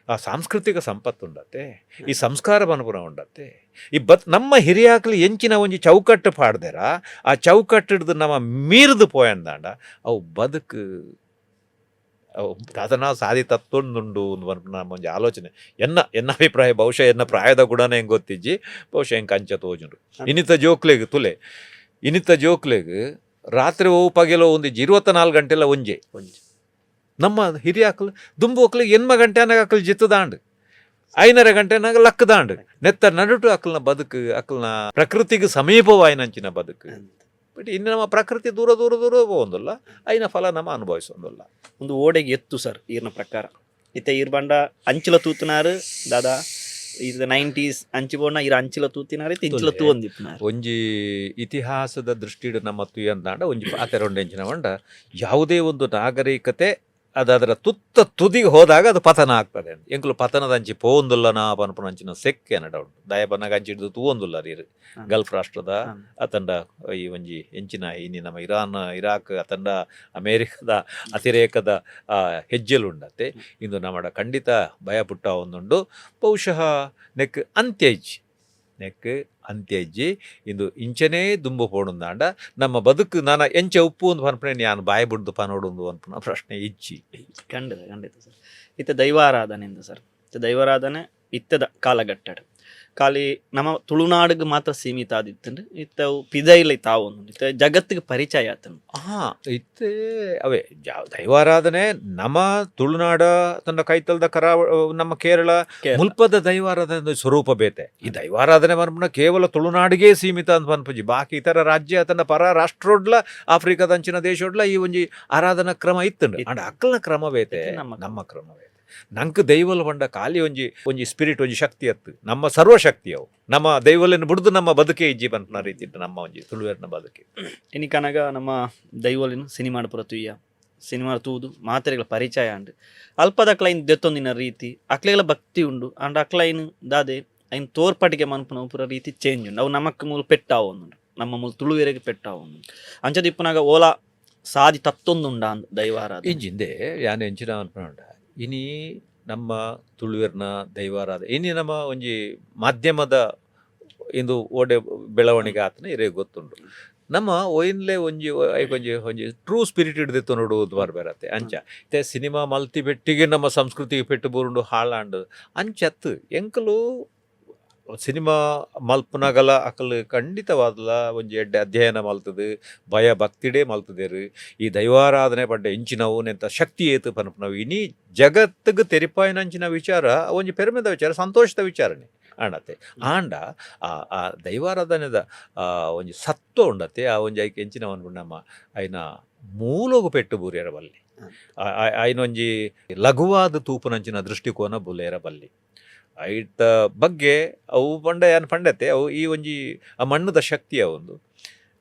ಆ ಸಾಂಸ್ಕೃತಿಕ ಸಂಪತ್ತು ಉಂಡತ್ತೆ, ಈ ಸಂಸ್ಕಾರ ಪನ್ಪುನ ಉಂಡತ್ತೆ. ಈ ಬತ್ ನಮ್ಮ ಹಿರಿಯಾಕ್ಲಿ ಎಂಚಿನ ಒಂಜಿ ಚೌಕಟ್ಟು ಪಾಡ್ದೆರ ಆ ಚೌಕಟ್ಟಿಡ್ದು ನಮ್ಮ ಮೀರ್ದು ಪೋಯಂದಾಂಡ ಅವು ಬದುಕು ಅವು ದಾದನ ಸಾದಿ ತತ್ತೊಂದುಂಡು ಒಂದು ಪನ್ಪುನ ನಮ್ಮ ಒಂಜಿ ಆಲೋಚನೆ, ಎನ್ನ ಎನ್ನ ಅಭಿಪ್ರಾಯ. ಬಹುಶಃ ಎನ್ನ ಪ್ರಾಯದ ಗುಣನೇ ಹೆಂಗೆ ಗೊತ್ತಿಜ್ಜಿ, ಬಹುಶಃ ಹೆಂಗೆ ಅಂಚ ತೋಜುಂಡು. ಇನ್ನಿತ ಜೋಕ್ಲೆಗ್ ತುಲೆ, ಇನ್ನಿತ ಜೋಕ್ಲೆಗ್ ರಾತ್ರಿ ಓ ಪಗೆಲೋ ಒಂದು 24 ಗಂಟೆಲ್ಲ ಒಂಜೆ. ಒಂಜಿ. ನಮ್ಮ ಹಿರಿಯಾಕ್ಲು ದುಂಬು ಒಕ್ಲಿಗೆ ಎನ್ಮ ಗಂಟೆ ಅನ್ನಾಗ ಅಕ್ಲು ಜಿತ್ತದಾಂಡ್, ಐನರ ಗಂಟೆ ಅನ್ನಾಗ ಲಕ್ಕದಾಂಡ್. ನೆತ್ತ ನಡುಟು ಅಕ್ಲ್ನ ಬದುಕು ಅಕ್ಲ್ನ ಪ್ರಕೃತಿಗೆ ಸಮೀಪವಾಯಿನಂಚಿನ ಬದುಕು. ಬಟ್ ಇನ್ನು ನಮ್ಮ ಪ್ರಕೃತಿ ದೂರ ದೂರ ದೂರ ಹೋಗೊಂದಿಲ್ಲ, ಐನ ಫಲ ನಮ್ಮ ಅನುಭವಿಸೊಂದಿಲ್ಲ. ಒಂದು ಓಡೆಗೆ ಎತ್ತು ಸರ್ ಈರ್ನ ಪ್ರಕಾರ. ಇತ್ತೆ ಈರ್ ಬಂಡ ಅಂಚಿಲ ತೂತುನಾರು ದಾದಾ ಇದು 90s ಅಂಚಿ ಬೋಣ ಈರ್ ಅಂಚಿಲ ತೂತಿನಾರು, ಇತ್ತೆ ಇಂಚಿಲ ತುಲೆ. ತೂವೊಂದಿಪ್ಪುನಾರು. ಒಂಜಿ ಇತಿಹಾಸದ ದೃಷ್ಟಿಡ್ ನಮ್ಮ ತುಯಂದಾಂಡ ಒಂಜಿ ಪಾತೆರೊಂಡೆಂಚಿನ వంಡ ಯಾವುದೇ ಒಂದು ನಾಗರಿಕತೆ ಅದು ಅದರ ತುತ್ತ ತುದಿಗೆ ಹೋದಾಗ ಅದು ಪತನ ಆಗ್ತದೆ ಅಂತ. ಎಂಕುಲು ಪತನದ ಅಂಚಿ ಪೋವೊಂದುಲ್ಲನಾ ಪನ್ಪುನಂಚಿನ ಸೆಕ್ ಎನ್ನಡ ಉಂಡು. ದಯ ಪನ್ನಗ ಅಂಚಿ ಹಿಡಿದು ತೂವೊಂದುಲ್ಲ ರೀರ್. ಗಲ್ಫ್ ರಾಷ್ಟ್ರದ ಅತಂಡ ಈ ಒಂಜಿ ಎಂಚಿನ ಇನಿ ನಮ್ಮ ಇರಾನ್, ಇರಾಕ್ ಅತಂಡ ಅಮೇರಿಕದ ಅತಿರೇಕದ ಹೆಜ್ಜೆಲು ಉಂಡತ್ತೆ. ಇಂದು ನಮ್ಮಡ ಖಂಡಿತ ಭಯ ಪುಟ್ಟ ಒಂದುಂಡು. ಬಹುಶಃ ನೆಕ್ ಅಂತ್ಯ ಇಜ್ಜಿ, ನೆಕ್ ಅಂತ್ಯ ಇಜ್ಜಿ. ಇಂದು ಇಂಚನೇ ದುಂಬು ಪೋಣುಂದಾಂಡ ನಮ್ಮ ಬದುಕು ನಾನ ಎಂಚ ಉಪ್ಪು ಒಂದು ಪನ್ಪನೆ ನಾನು ಬಾಯಿ ಬುಡ್ದು ಪನೋಡುಂದು ಅನ್ಪುನ ಪ್ರಶ್ನೆ ಇಜ್ಜಿ. ಖಂಡಿತ ಖಂಡಿತ ಸರ್. ಇತ್ತೆ ದೈವಾರಾಧನೆಯಿಂದ ಸರ್, ಇತ್ತೆ ದೈವಾರಾಧನೆ ಇತ್ತದ ಕಾಲಘಟ್ಟಡ್ ಖಾಲಿ ನಮ್ಮ ತುಳುನಾಡಿಗೆ ಮಾತ್ರ ಸೀಮಿತ ಆದಿತ್ತುಂಡು. ಇತ್ತ ಅವು ಪಿದೈಲ ತಾವೊಂದು ಇತ್ತ ಜಗತ್ತಿಗೆ ಪರಿಚಯ ಆತನು. ಹಾ, ಇತ್ತೆ ಅವೇ ದೈವಾರಾಧನೆ ನಮ್ಮ ತುಳುನಾಡ ತನ್ನ ಕೈತಲ್ದ ಕರಾವ ನಮ್ಮ ಕೇರಳ ಕೇರಳ. ಮುಲ್ಪದ ದೈವಾರಾಧನೆ ಒಂದು ಸ್ವರೂಪ ಬೇತೆ. ಈ ದೈವಾರಾಧನೆ ಪನ್ಪುನ ಕೇವಲ ತುಳುನಾಡಿಗೆ ಸೀಮಿತ ಅಂತ ಪನ್ಪುಜಿ. ಬಾಕಿ ಇತರ ರಾಜ್ಯ ತನ್ನ ಪರ ರಾಷ್ಟ್ರೋಡ್ಲ ಆಫ್ರಿಕಾದ ಅಂಚಿನ ದೇಶೋಡ್ಲ ಈ ಒಂಜಿ ಆರಾಧನಾ ಕ್ರಮ ಇತ್ತುಂಡು. ಇತ್ತು. ಆಂಡ ಅಕ್ಕಲ್ನ ಕ್ರಮ ಬೇತೆ, ಇತ್ತೆ ನಮ್ಮ ಕ್ರಮ. ನಮ್ಮ ಕ್ರಮ ಬೇತೆ. ನಂಕ್ ದೈವಲ್ ಪಂಡ ಖಾಲಿ ಒಂಜಿ ಒಂಜಿ ಸ್ಪಿರಿಟ್, ಒಂಜಿ ಶಕ್ತಿ ಅತ್ತು, ನಮ್ಮ ಸರ್ವಶಕ್ತಿ ಅವು. ನಮ್ಮ ದೈವಲನ್ನು ಬುಡ್ದು ನಮ್ಮ ಬದುಕೇ ಇಜ್ಜಿ ಪನ್ಪುನ ರೀತಿ ನಮ್ಮ ಒಂಜಿ ತುಳುವೆರ್ನ ಬದುಕೆ. ಇನಿಕನಗ ನಮ್ಮ ದೈವಲಿನ ಸಿನಿಮಾಡ್ ಪೂರ ತುಯ್ಯ, ಸಿನಿಮಾ ತೂದು ಮಾತೆರೆಗಳ ಪರಿಚಯ ಅಂಡ್ ಅಲ್ಪದ ಅಕ್ಲೈನ್ ದೆತ್ತೊಂದಿನ ರೀತಿ ಅಕ್ಲೆಗಳ ಭಕ್ತಿ ಉಂಡು. ಅಂಡ್ ಅಕ್ಲೈನ್ ದಾದೆ ಐನ್ ತೋರ್ಪಟಿಗೆ ಮನ್ಪುನ ಪೂರ ರೀತಿ ಚೇಂಜ್ ಉಂಡು. ಅವು ನಮಕ್ ಮೂಲು ಪೆಟ್ಟಾವೊಂದುಂಡು, ನಮ್ಮ ಮೂಲು ತುಳುವೆರೆಗೆ ಪೆಟ್ಟಾವೊಂದುಂಡು. ಅಂಚದಿಪ್ಪುನಾಗ ಓಲಾ ಸಾದಿ ತತ್ತೊಂದುಂಡ ಅಂದ್ ದೈವಾರಾಧನೆ. ಇಂಜಿಂದೆ ಯಾನ್ ಎಂಚಿನ ಅನ್ಪುಂಡ, ಇನಿ ನಮ್ಮ ತುಳುವೆರ್ನ ದೈವಾರಾಧ ಇನಿ ನಮ್ಮ ಒಂಜಿ ಮಾಧ್ಯಮದ ಇಂದು ಓಡೆ ಬೆಳವಣಿಗೆ ಆತನ ಇರೇ ಗೊತ್ತುಂಡು. ನಮ್ಮ ಒಯಿನ್ಲೆ ಒಂಜಿ ಐಕೊಂಜಿ ಒಂಜಿ ಟ್ರೂ ಸ್ಪಿರಿಟ್ ಹಿಡ್ದಿತ್ತು ನೋಡು ಬರ್ಬೇರತ್ತೆ ಅಂಚ. ಇತ್ತೆ ಸಿನಿಮಾ ಮಲ್ತಿ ಪೆಟ್ಟಿಗೆ ನಮ್ಮ ಸಂಸ್ಕೃತಿಗೆ ಪೆಟ್ಟು ಬೂರುಂಡು ಹಾಳಾಂಡು ಅಂಚತ್. ಎಂಕಲು ಸಿನಿಮಾ ಮಲ್ಪುನಗಲ ಅಕಲ್ ಖಂಡಿತವಾದಲ ಒಂಜಿ ಎಡ್ಡೆ ಅಧ್ಯಯನ ಮಲ್ತದು, ಭಯ ಭಕ್ತಿಡೇ ಮಲ್ತದೇರು. ಈ ದೈವಾರಾಧನೆ ಪಂಡ ಇಂಚಿನವು ನೆಂತ ಶಕ್ತಿ ಏತು ಪನ್ಪುನವು ಇನಿ ಜಗತ್ತಿಗೆ ತೆರಿಪಾಯಿನಂಚಿನ ವಿಚಾರ, ಒಂಜಿ ಪೆರ್ಮೆದ ವಿಚಾರ, ಸಂತೋಷದ ವಿಚಾರನೆ ಆಂಡತೆ. ಆಂಡ ಆ ಆ ದೈವಾರಾಧನೆದ ಆ ಒಂಜಿ ಸತ್ವ ಉಂಡತೆ, ಆ ಒಂಜಿ ಐಕ್ ಎಂಚಿನ ಅನ್ಪುಂಡು ನಮ್ಮ ಐನ ಮೂಲೊಗು ಪೆಟ್ಟು ಬೂರ್ಯರ ಬಲ್ಲಿ, ಐನೊಂಜಿ ಲಘುವಾದ ತೂಪುನಂಚಿನ ದೃಷ್ಟಿಕೋನ ಬುಲೇರ ಬಲ್ಲಿ. ಐತ ಬಗ್ಗೆ ಅವು ಪಂಡ ಯಾನ್ ಪಂಡತೆ, ಅವು ಈ ಒಂಜಿ ಆ ಮಣ್ಣುದ ಶಕ್ತಿ ಒಂದು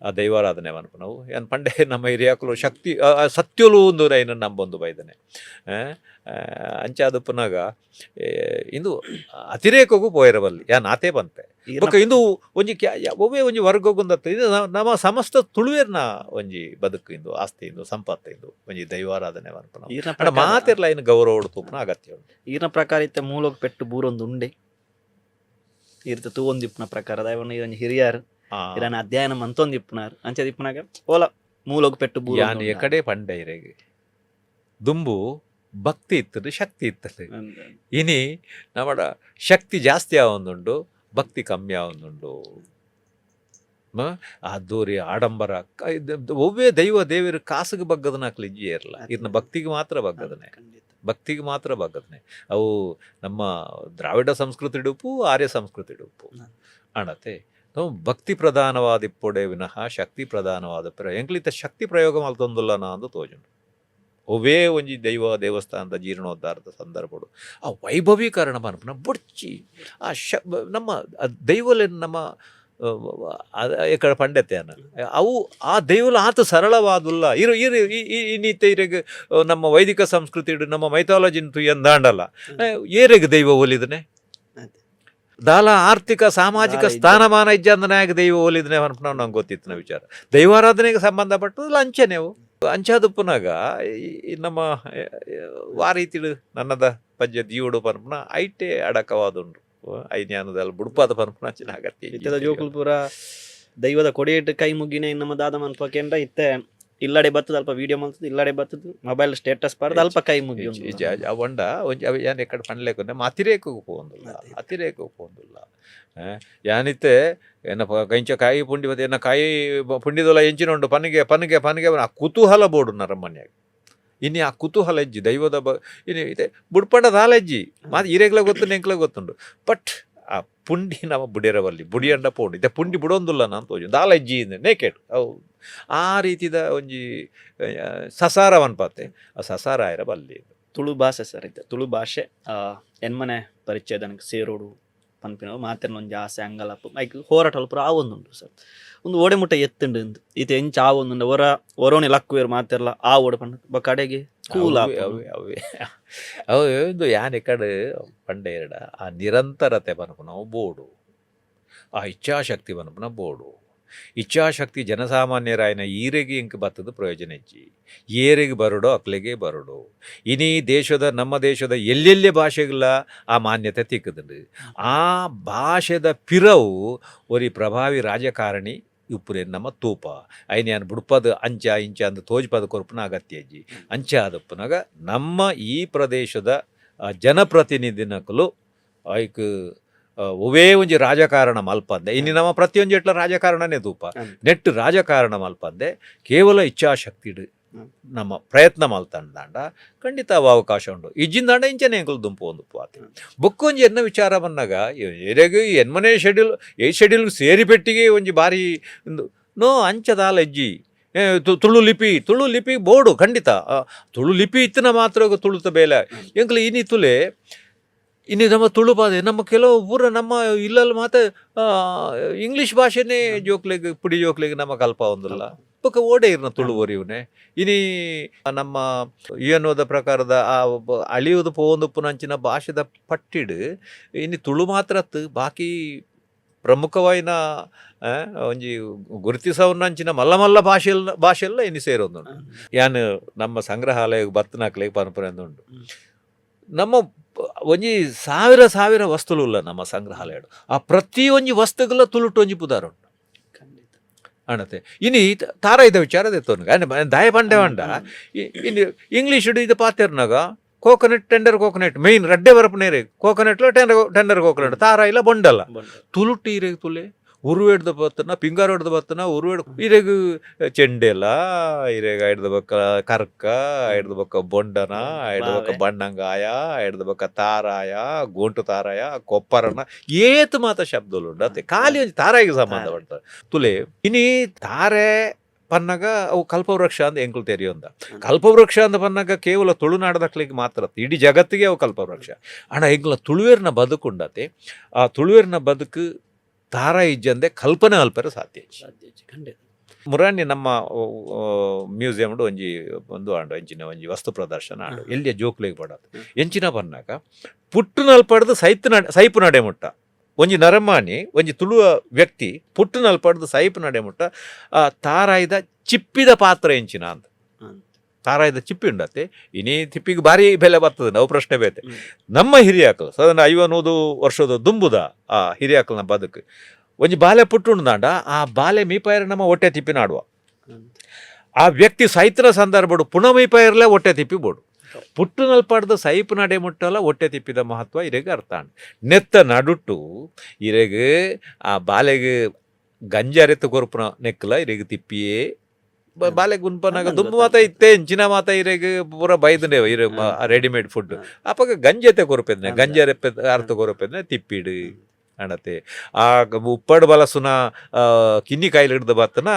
ಆ ದೈವಾರಾಧನೆ ಪನ್ಪುನವು. ಯಾನ್ ಪಂಡೆ ನಮ್ಮ ಹಿರಿಯಾಕುಲು ಶಕ್ತಿ ಆ ಸತ್ಯಲು ಒಂದು ಐನ ನಂಬೊಂದು ಬೈದನೆ. ಅಂಚಾದಪ್ಪನಾಗ ಇಂದು ಅತಿರೇಕಗೂ ಪೋಯರ ಬಲ್ಲಿ, ಯಾನ್ ಆತೇ ಪನ್ಪೆ. ಬೊಕ್ಕ ಇಂದು ಒಂಜಿ ಒವ್ವೇ ಒಂಜಿ ವರ್ಗಗೊಂದತ್ತು ಇದು ನಮ್ಮ ಸಮಸ್ತ ತುಳುವೆರ್ನ ಒಂಜಿ ಬದುಕು ಇಂದು, ಆಸ್ತಿ ಇಂದು, ಸಂಪತ್ತು ಇಂದು ಒಂಜಿ ದೈವಾರಾಧನೆ ಪನ್ಪುನವು. ಈರ್ನ ಆಂಡ ಪ್ರಕಾರ- ಮಾತೆರ್ಲ ಐನ್ ಗೌರವ ತೂಪುನ ಅಗತ್ಯ ಉಂಡು. ಈರ್ನ ಪ್ರಕಾರ ಇತ್ತೆ ಮೂಲೊಗು ಪೆಟ್ಟು ಬೂರೊಂದು ಉಂಡೆ ಈರ್ತ ತೂವೊಂದಿಪ್ಪುನ ಪ್ರಕಾರ ದೈವನ ಈ ಒಂಜಿ ಹಿರಿಯಾರ್ ಇರನ ಅಧ್ಯಯನ ಮಂತೊಂದಿಪ್ಪುನಾರ್. ಅಂಚದಿಪ್ಪುನಾಗ ಓಲ ಮೂಲೊಗು ಪೆಟ್ಟು ಬೂರೊಂದು ಯಾನ್ ಉಂಡಾ? ಎಕಡೆ ಪಂಡ ಇರೆಗ್ ದುಂಬು ಭಕ್ತಿ ಇತ್ತದು, ಶಕ್ತಿ ಇತ್ತದು. ಇನಿ ನಮ್ಮಡ ಶಕ್ತಿ ಜಾಸ್ತಿ ಆವೊಂದುಂಡು, ಭಕ್ತಿ ಕಮ್ಮಿ ಆವೊಂದುಂಡು. ಆ ದೋರಿ ಆಡಂಬರ ಒವ್ವೇ ದೈವ ದೇವರು ಕಾಸುಗೆ ಬಗ್ಗದನ ಅಕ್ಲು ಇಜ್ಜಿ ಇರಲ್ಲ. ಇರ್ನ ಭಕ್ತಿಗೆ ಮಾತ್ರ ಬಗ್ಗದನೆ. ಖಂಡಿತ. ಭಕ್ತಿಗೆ ಮಾತ್ರ ಬಗ್ಗದನೆ. ಅವು ನಮ್ಮ ದ್ರಾವಿಡ ಸಂಸ್ಕೃತಿ ಉಪ್ಪು, ಆರ್ಯ ಸಂಸ್ಕೃತಿ ಉಪ್ಪು ಅಣತೆ. ನಾವು ಭಕ್ತಿ ಪ್ರಧಾನವಾದ ಇಪ್ಪೊಡೆ ವಿನಃ ಶಕ್ತಿ ಪ್ರಧಾನವಾದ ಎಂಕ್ಲಿತ ಶಕ್ತಿ ಪ್ರಯೋಗ ಮಲ್ತೊಂದುಲ್ಲ ನಾ ಅಂದು ತೋಜುಂಡು. ಒವ್ವೇ ಒಂಜಿ ದೈವ ದೇವಸ್ಥಾನದ ಜೀರ್ಣೋದ್ಧಾರದ ಸಂದರ್ಭಡು ಆ ವೈಭವೀಕರಣ ಪನ್ಪುನ ಬೊಡ್ಚಿ. ಆ ಶ ನಮ್ಮ ಆ ದೈವಲೆನ್ ನಮ್ಮ ಎಕಡ ಪಂಡತೆ ಅನ್ನ ಅವು ಆ ದೈವಲು ಆತ ಸರಳವಾದುಲ್ಲ. ಇರು ಇರು ಇನ್ನಿತ್ತೆ ಇರೆಗ್ ನಮ್ಮ ವೈದಿಕ ಸಂಸ್ಕೃತಿ ನಮ್ಮ ಮೈಥಾಲಜಿನ ತುಯ್ಯಂದಾಂಡಲ್ಲ, ಏರೆಗ್ ದೈವ ಒಲಿದನೆ? ಅದೇ. ದಾಲ ಆರ್ಥಿಕ ಸಾಮಾಜಿಕ ದಾಲ ಇಜ್ಜ. ಸ್ಥಾನಮಾನ ಇಜ್ಜಂದನಾಗ ದೈವ ಒಲಿದನೆ ಪನ್ಪುನವು ನಂಗೆ ಗೊತ್ತಿತ್ತು ವಿಚಾರ. ದೈವಾರಾಧನೆಗೆ ಸಂಬಂಧಪಟ್ಟದ್ದು ಲಂಚನೆವು ಅಂಚಾದುಪ್ಪುನಾಗ ಈ ನಮ್ಮ ವಾ ರೀತಿಡು ನನ್ನದ ಪಜ್ಜೆ ದಿಯೋಡು ಪನ್ಪುನ ಐಟೆ ಅಡಕವಾದುಂಡು. ಐಜ್ಞಾನದಲ್ಲಿ ಬುಡ್ಪಾದ ಪನ್ಪುನ ಅಂಚಿನ ಅಗತ್ಯ ಇಜ್ಜಿ. ಇತ್ತದ ಜೋಕುಲು ಪೂರ ದೈವದ ಕೊಡಿಯಿಟ್ಟು ಕೈ ಮುಗಿನೇ ನಮ್ಮ ದಾದ ಮನ್ಪಕೇಂದ್ರ ಇತ್ತೆ ಇಲ್ಲಡೆ ಬತ್ತದ ಅಲ್ಪ ವಿಡಿಯೋ ಮಲ್ತದ, ಇಲ್ಲಡೆ ಬತ್ತದ ಮೊಬೈಲ್ ಸ್ಟೇಟಸ್ ಪಾರ್ದ್ ಅಲ್ಪ ಕೈ ಮುಗಿ. ಇಜ್ಜಿ, ಇಜ್ಜಿ, ಅವ್ ಒಂಡ ಒಂಜಿ ಅವ್ ಯಾನ್ ಎಕ್ಕಡ ಪನ್ಲೆಕೊಂಡೆ ನಮ್ಮ ಅತಿರೇಕಗ್ ಪೋವೊಂದುಲ್ಲ. ಅದೇ. ಅತಿರೇಕಗ್ ಪೋವೊಂದುಲ್ಲ. ಯಾನಿತ್ತೆ ಎನ್ನ ಕಂಚ ಕಾಯಿ ಪುಂಡಿ ಬತ್ತೆ, ಎನ್ನ ಕಾಯಿ ಪುಂಡಿದೊಲ ಎಂಚಿನ ಉಂಡು ಪನಿಗೆ ಪನಿಗೆ ಪನಿಗೆ ಆ ಕುತೂಹಲ ಬೋಡು ನರಮನ್ಯಾಗ. ಇನಿ ಆ ಕುತೂಹಲ ಇಜ್ಜಿ ದೈವದ ಇನಿ ಇತ್ತೆ ಬುಡ್ಪಂಡ ದಾಲ ಇಜ್ಜಿ ಮಾತ ಇರೆಗ್ಲ ಗೊತ್ತುಂಡು, ಎಂಕ್ಲ ಗೊತ್ತುಂಡು. ಬಟ್ ಆ ಪುಂಡಿ ನಮ್ಮ ಬುಡಿರವಲ್ಲಿ ಬುಡಿಯಂಡ ಪೋಂಡು ಇತ್ತೆ ಪುಂಡಿ ಬುಡೊಂದುಲ್ಲ ನಾನು ತೋಜು ದಾಲ ಇಜ್ಜಿ ನೇಕೆಟ್. ಅವು ಆ ರೀತಿದ ಒಂಜಿ ಸಸಾರ ಪನ್ಪತ್ತೆ, ಆ ಸಸಾರ ಆಯರ ಬಲ್ಲಿ. ತುಳು ಭಾಷೆ ಸರ್, ಇತ್ತೆ ತುಳು ಭಾಷೆ ಎನ್ಮನೆ ಪರಿಚಯದನಕ್ಕೆ ಸೇರೋಡು ಪನ್ಪಿನವು ಮಾತೆರ್ನ ಒಂಜಿ ಆಸೆ ಅಂಗಲಪ್ಪು ಐಕ್ ಹೋರಾಟ ಪೂರ ಆವೊಂದುಂಡು ಸರ್. ಒಂದು ಓಡೆ ಮುಟ್ಟ ಎತ್ತುಂಡು ಇಂದ್ ಇತ್ತೆ ಎಂಚ ಆವೊಂದುಂಡು ಒರ ಒರೋನಿ ಲಕ್ಕುವೆರ್ ಮಾತೆರ್ಲ ಆ ಓಡೆ ಪಂಡ ಬೊಕ್ಕ ಕಡೆಗೆ ಕೂಲ್. ಅವೇ ಅವೇ ಅವೇ ಅವು ಒಂದು ಯಾನ್ ಎಕಡೆ ಪಂಡೆ ಎರಡ ಆ ನಿರಂತರತೆ ಪನ್ಪುನವು ಬೋಡು, ಆ ಇಚ್ಛಾಶಕ್ತಿ ಪನ್ಪುನ ಬೋಡು. ಇಚ್ಛಾಶಕ್ತಿ ಜನಸಾಮಾನ್ಯರಾಯನ ಈರೆಗೆ ಇಂಕ್ ಬತ್ತದ ಪ್ರಯೋಜನ ಇಜ್ಜಿ. ಏರೆಗೆ ಬರಡೋ ಅಕ್ಲೆಗೆ ಬರಡು. ಇನಿ ದೇಶದ ನಮ್ಮ ದೇಶದ ಎಲ್ಲೆಲ್ಲಿ ಭಾಷೆಗಳ ಆ ಮಾನ್ಯತೆ ತಿಕ್ಕುದುಂಡು. ಆ ಭಾಷೆದ ಪಿರವು ಒರಿ ಪ್ರಭಾವಿ ರಾಜಕಾರಣಿ ಇಪ್ಪುರೆ ನಮ್ಮ ತೂಪ ಐನ್ ಯಾನ್ ಬುಡ್ಪದ ಅಂಚ ಇಂಚ ಅಂದ್ ತೋಜ್ಪದ ಕೊರ್ಪುನ ಅಗತ್ಯ ಇಜ್ಜಿ. ಅಂಚ ಆದಪ್ಪುನಗ ನಮ್ಮ ಈ ಪ್ರದೇಶದ ಜನಪ್ರತಿನಿಧಿನಕುಲು ಐಕ್ ಒವೇ ಒಂಜಿ ರಾಜಕಾರಣ ಮಲ್ಪಂದೆ ಇನ್ನು ನಮ್ಮ ಪ್ರತಿಯೊಂಜಿ ಎಟ್ಲ ರಾಜಕಾರಣನೇ ತೂಪ. ನೆಟ್ ರಾಜಕಾರಣ ಮಲ್ಪಂದೆ ಕೇವಲ ಇಚ್ಛಾಶಕ್ತಿಡ್ ನಮ್ಮ ಪ್ರಯತ್ನ ಮಲ್ತಂದಾಂಡ ಖಂಡಿತ ಅವು ಅವಕಾಶ ಉಂಡು. ಇಜ್ಜಿಂದಾಂಡ ಇಂಚನೆ ಎಂಕುಲು ದುಂಪು ಒಂದು ಆತೆ. ಬೊಕ್ಕೊಂಜಿ ಎನ್ನ ವಿಚಾರ ಬಂದಾಗ ಎರೆಗ್ ಎನ್ಮನೆ ಶೆಡ್ಯೂಲ್ ಏ ಶೆಡ್ಯೂಲ್ ಸೇರಿ ಪೆಟ್ಟಿಗೆ ಒಂಜಿ ಬಾರಿ ಒಂದು ನೋ ಅಂಚದಾಲ ಇಜ್ಜಿ. ತುಳು ಲಿಪಿ, ತುಳು ಲಿಪಿ ಬೋಡು ಖಂಡಿತ. ತುಳು ಲಿಪಿ ಇತ್ತಿನ ಮಾತ್ರ ತುಳುತ ಬೇಲೆ. ಎಂಕುಲು ಇನಿ ತುಲೆ ಇನಿ ನಮ್ಮ ತುಳು ಬಾದೆ ನಮ್ಮ ಕೆಲವು ಪೂರ ನಮ್ಮ ಇಲ್ಲಲ್ಲಿ ಮಾತ ಇಂಗ್ಲೀಷ್ ಭಾಷೆನೇ ಜೋಕ್ಲೆಗ್ ಪುಡಿ ಜೋಕ್ಲೆಗ್ ನಮ್ಮ ಕಲ್ಪ ಒಂದುಲ್ಲ. ಬೊಕ ಓಡೆ ಇರ್ನ ತುಳು ಒರಿಯುನೆ. ಇನಿ ನಮ್ಮ ಯುಎನ್ಒದ ಪ್ರಕಾರದ ಆ ಅಳಿಯುವುದು ಪೋವೊಂದುಪ್ಪುನಂಚಿನ ಭಾಷೆದ ಪಟ್ಟಿಡ್ ಇನಿ ತುಳು ಮಾತ್ರ ಅತ್ತು, ಬಾಕಿ ಪ್ರಮುಖವಾಯಿನ ಒಂಜಿ ಗುರುತಿಸವನ್ನಂಚಿನ ಮಲ್ಲ ಮಲ್ಲ ಭಾಷೆಲ್ ಭಾಷೆಲ್ಲ ಇನಿ ಸೇರೊಂದುಂಡು. ಯಾನ್ ನಮ್ಮ ಸಂಗ್ರಹಾಲಯ ಬತ್ತನಾಕ್ಲೆಗ್ ಪನ್ಪುನೆಂದುಂಡು. ನಮ್ಮ ಒಂಜಿ ಸಾವಿರ ಸಾವಿರ ವಸ್ತುಲು ಉಲ್ಲ ನಮ್ಮ ಸಂಗ್ರಹಾಲಯಡು. ಆ ಪ್ರತಿ ಒಂಜಿ ವಸ್ತುಗಳ ತುಳುಟು ಒಂಜಿ ಪುದಾರುಂಡು. ಅಣತೆ ಇನಿ ತಾರಾಯಿದ ವಿಚಾರ ದೆತ್ತೊನ್ಗ ದಾಯ ಪಂಡೆ ಪಂಡ ಇನಿ ಇಂಗ್ಲೀಷ್ ಇದು ಪಾತೆರ್ನಾಗ coconut, tender coconut main ರಡ್ಡೆ ಬರಪುನೇರೆ. ಕೋಕೋನಟ್ಲ tender, tender coconut, ತಾರಾಯಿಲ ಬೊಂಡಲ. ತುಳುಟ್ಟು ಇರೆಗ್ ತುಲೆ ಉರುವೆಡ್ದ ಬತ್ತನ, ಪಿಂಗಾರೊಡ್ದ ಬತ್ತನ ಉರುವೆಡ್ ಇರೆಗ್ ಚೆಂಡೆಲ, ಇರೆಗ್ ಐಡ್ದ ಬೊಕ್ಕ ಕರ್ಕ, ಐಡ್ದ ಬೊಕ್ಕ ಬೊಂಡನ, ಐಡ್ದ ಬೊಕ್ಕ ಬಾವೆ. ಬಣ್ಣಂಗಾಯ, ಐಡ್ದ ಬೊಕ್ಕ ತಾರಾಯ, ಗೋಂಟು ತಾರಾಯ, ಕೊಪ್ಪರನ, ಏತ್ ಮಾತ ಶಬ್ದಲು ಉಂಡು ಅತ್ತೆ. ಖಾಲಿ ಒಂಜಿ ತಾರಾಯಿಗೆ ಸಂಬಂಧ ಪಡ್ತಾರೆ ತುಲೆ. ಇನಿ ತಾರೆ ಪನ್ನಗ ಅವು ಕಲ್ಪವೃಕ್ಷ ಅಂದ್ ಎಂಕುಲು ತೆರಿಯೊಂದ. ಕಲ್ಪವೃಕ್ಷ ಅಂದ ಪನ್ನಗ ಕೇವಲ ತುಳುನಾಡದಕ್ಲಿಗೆ ಮಾತ್ರ ಅತ್ತ್, ಇಡೀ ಜಗತ್ತಿಗೆ ಅವು ಕಲ್ಪವೃಕ್ಷ. ಅಣ್ಣ, ಎಂಕ್ಲ ತುಳುವೇರ್ನ ಬದುಕುಂಡತೆ, ಆ ತುಳುವೇರ್ನ ಬದುಕು ತಾರ ಇಜ್ಜಂದೆ ಕಲ್ಪನೆ ಅಲ್ಪರೆ ಸಾಧ್ಯ ಇಜ್ಜಿ. ಸಾಧ್ಯ ಇಜ್ಜಿ, ಖಂಡಿತ. ಮುರಾನಿ ನಮ್ಮ ಮ್ಯೂಸಿಯಂ ಒಂಜಿ ಒಂದು ಆಂಡು ಎಂಚಿನ ಒಂಜಿ ವಸ್ತು ಪ್ರದರ್ಶನ ಆಂಡು. ಎಲ್ಲಿಯ ಜೋಕ್ಲೆಗ್ ಪಡದು. ಎಂಚಿನ ಪನ್ನಾಗ ಪುಟ್ಟುನಲ್ಪಡ್ದು ಸೈತ್ ನಡೆ ಸೈಪು ನಡೆ ಮುಟ್ಟ ಒಂಜಿ ನರಮಾನಿ, ಒಂಜಿ ತುಳುವ ವ್ಯಕ್ತಿ ಪುಟ್ಟುನಲ್ಪಡ್ದು ಸೈಪು ನಡೆ ಮುಟ್ಟ ಆ ತಾರಾಯಿದ ಚಿಪ್ಪಿದ ಪಾತ್ರ ಎಂಚಿನ ಅಂತ. ತಾರಾಯಿದ ಚಿಪ್ಪಿ ಉಂಡತ್ತೆ. ಇನಿ ತಿಪ್ಪಿಗೆ ಭಾರಿ ಬೆಲೆ ಬರ್ತದೆ, ನಾವು ಪ್ರಶ್ನೆ ಬೇತೆ. ನಮ್ಮ ಹಿರಿಯಾಕಲು ಸಾಧಾರಣ 50 ವರ್ಷದ ದುಂಬುದ ಆ ಹಿರಿಯಾಕಲ್ನ ಬದುಕು, ಒಂಜಿ ಬಾಲೆ ಪುಟ್ಟುಂಡಾಂಡ ಆ ಬಾಲೆ ಮೀಪಾಯರ ನಮ್ಮ ಹೊಟ್ಟೆ ತಿಪ್ಪಿ ನಾಡುವ. ಆ ವ್ಯಕ್ತಿ ಸೈತನ ಸಂದರ್ಭಡು ಪುನಃ ಮೀಪಾಯರ್ಲೆ ಹೊಟ್ಟೆ ತಿಪ್ಪಿ ಬೋಡು. ಪುಟ್ಟುನಲ್ಪಾಡ್ದ ಸೈಪು ನಡೆ ಮುಟ್ಟಲ ಹೊಟ್ಟೆ ತಿಪ್ಪಿದ ಮಹತ್ವ ಇರೆಗ್ ಅರ್ಥ ಆಂಡ್. ನೆತ್ತ ನಡುಟ್ಟು ಇರೆಗ್ ಆ ಬಾಲೆಗ್ ಗಂಜಾರೆತ್ತು ಕೊರ್ಪುನ ನೆಕ್ಕಲ ಇರೆಗ್ ತಿಪ್ಪಿಯೇ ಬಾಲೆ ಗುನ್ಪನಾಗ ದುಂಬು ಮಾತ ಇತ್ತೆ ಎಂಚಿನ ಮಾತ ಇರೆಗ್ ಪೂರ ಬೈದನೆ ಇರೆ ರೆಡಿಮೇಡ್ ಫುಡ್. ಅಪಗ ಗಂಜತೆ ಕೊರ್ಪೆದ್ನೆ, ಗಂಜಾರೆಪ್ಪೆ ಅರ್ಥ ಕೊರ್ಪೆದ್ನೆ ತಿಪ್ಪಿಡು ಅಣತೆ. ಆ ಉಪ್ಪಡ್ ಬಲಸುನ, ಕಿನ್ನಿ ಕಾಯಿಲೆ ಹಿಡ್ದು ಬತ್ತನ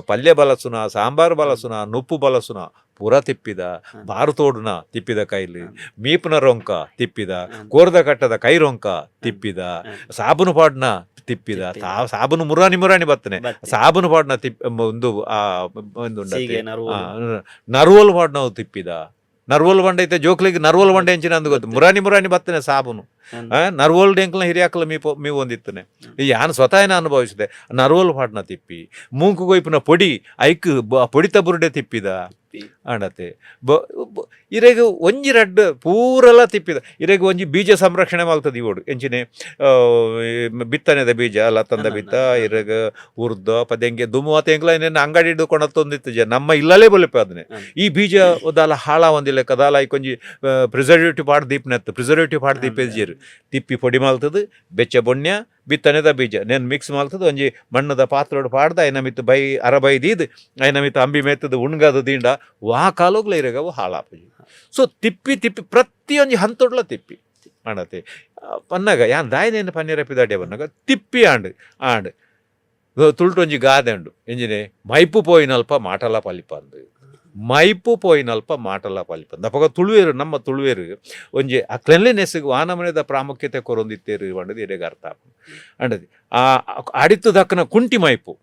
ಪಲ್ಯ ಬಲಸುನ, ಸಾಂಬಾರು ಬಲಸುನ, ನುಪ್ಪು ಬಲಸುನ ಪೂರ ತಿಪ್ಪಿದ. ಬಾರು ತೋಡುನ ತಿಪ್ಪಿದ ಕೈಲಿ, ಮೀಪುನ ರೊಂಕ ತಿಪ್ಪಿದ, ಕೋರ್ದ ಕಟ್ಟದ ಕೈ ರೊಂಕ ತಿಪ್ಪಿದ, ಸಾಬೂನು ಪಾಡ್ನ ತಿಪ್ಪಿದ. ತಿಪ್ಪಿದ. ಸಾಬೂನು ಮುರಾನಿ ಮುರಾನಿ ಬತ್ತನೆ. ಬತ್ತೆ. ಸಾಬೂನು ಪಾಡ್ನ ತಿಪ್ ಒಂದು ಆ ಒಂದು ಉಂಡತೆ. ಸೀಗೆ, ನರುವೋಲು. ನರುವಲ್ ಪಾಡ್ನವು ತಿಪ್ಪಿದ. ನರ್ವಲ್ ಬಂಡೆ ಐತೆ ಜೋಕ್ಲಿಗೆ, ನರ್ವಲ್ ಬಂಡೆ ಎಂಚಿನ ಅಂದ್ ಗೊತ್ತು. ಮುರಾನಿ ಮುರಾನಿ ಬತ್ತನೆ ಸಾಬೂನು. ನರ್ವಲ್ ಡೆಂಕ್ಲ ಹಿರಿಯಾಕಲ ಮೀ ಮೀ ಒಂದಿತ್ತನೆ. ಈ ಯಾನ್ ಸ್ವತಃ ಅನುಭವಿಸಿದೆ. ನರ್ವಲ್ ಪಾಡ್ನ ತಿಪ್ಪಿ, ಮೂಂಕು ಕೊಯ್ಪುನ ಪೊಡಿ, ಐಕ್ ಪೊಡಿತ ಬುರುಡೆ ತಿಪ್ಪಿದ. ತಿಪ್ಪಿ. ಅಣತೆ ಇರೆಗ್ ಒಂಜಿ ರಡ್ಡ್ ಪೂರಲ ತಿಪ್ಪಿದ. ಇರೆಗ್ ಒಂಜಿ ಬೀಜ ಸಂರಕ್ಷಣೆ ಮಲ್ತದ ಇವೋಡು ಎಂಚಿನೆ ಈ ಬಿತ್ತನೆದ ಬೀಜ, ಲತ್ತಂದ ಬಿತ್ತ ಇರೆಗ್ ಉರ್ದ ಪದೆಂಗೆ ದುಮ್ಮು ಎಂಕ್ಲ ಇನ್ನೇನು ಅಂಗಡಿ ಹಿಡ್ದು ಕೊಂಡತ್ತೊಂದಿತ್ತು, ನಮ್ಮ ಇಲ್ಲಲೇ ಬೊಲಿಪೆ ಅದನ್ನೇ. ಈ ಬೀಜ ದಾಲ ಹಾಳ ಒಂದಿಲ್ಲ ದಾಲ ಐಕೊಂಜಿ ಪ್ರಿಸರ್ವೇಟಿವ್ ಪಾಡ್ ದೀಪ್ನೆತ್ತು, ಪ್ರಿಸರ್ವೇಟಿವ್ ಪಾಡ್ ದೀಪೆಜ್ಜೆರ್. ತಿಪ್ಪಿ ಪೊಡಿ ಮಲ್ತದು, ಬೆಚ್ಚ ಬೊಣ್ಯ ಬಿತ್ತನೆದ ಬೀಜ ನೇನ್ ಮಿಕ್ಸ್ ಮಲ್ತದು, ಒಂಜಿ ಮಣ್ಣದ ಪಾತ್ರೋಡು ಪಾಡ್ದ ಐನ ಮಿತ್ತು ಬೈ ಅರಬೈ ದೀದ್ ಐನ ಮಿತ್ತು ಅಂಬಿ ಮೆತ್ತದು ಉಣ್ಗದ ದಿಂಡ ವಾ ಕಾಲೋಗ್ಲ ಇರೆಗವು ಹಾಳಾಪುಜಿ. ಸೊ ತಿಪ್ಪಿ ತಿಪ್ಪಿ ಪ್ರತಿಯೊಂಜಿ ಹಂತೊಡ್ಲ ತಿಪ್ಪಿ ಅಣತೆ ಪನ್ನಗ ಯಾನ್ ದಾಯನೇನು ಪನ್ನೀರ ಪಿದಾಟೆ ಪನ್ನಗ ತಿಪ್ಪಿ ಆಂಡ್ ಆಂಡ್ ತುಳುಟೊಂಜಿ ಗಾದೆ ಉಂಡು ಎಂಜಿನೆ, ಮೈಪು ಪೋಯಿನಲ್ಪ ಮಾಟಲ ಪಲಿಪಂದು, ಮೈಪು ಪೋಯಿನಲ್ಪ ಮಾಟಲ ಪಲಿಪಂದು. ಅಪಗ ತುಳುವೇರು, ನಮ್ಮ ತುಳುವೇರು ಒಂಜಿ ಆ ಕ್ಲೆನ್ಲಿನೆಸ್ ವಾನಮನೆದ ಪ್ರಾಮುಖ್ಯತೆ ಕೊರೊಂದಿತ್ತೇರು ಪಂಡದು ಇರೆಗ್ ಅರ್ಥ ಆಪುಂಡು. ಅಂಡದಿ ಆ ಅಡಿತು ದಕ್ಕನ ಕುಂಟಿ ಮೈಪು,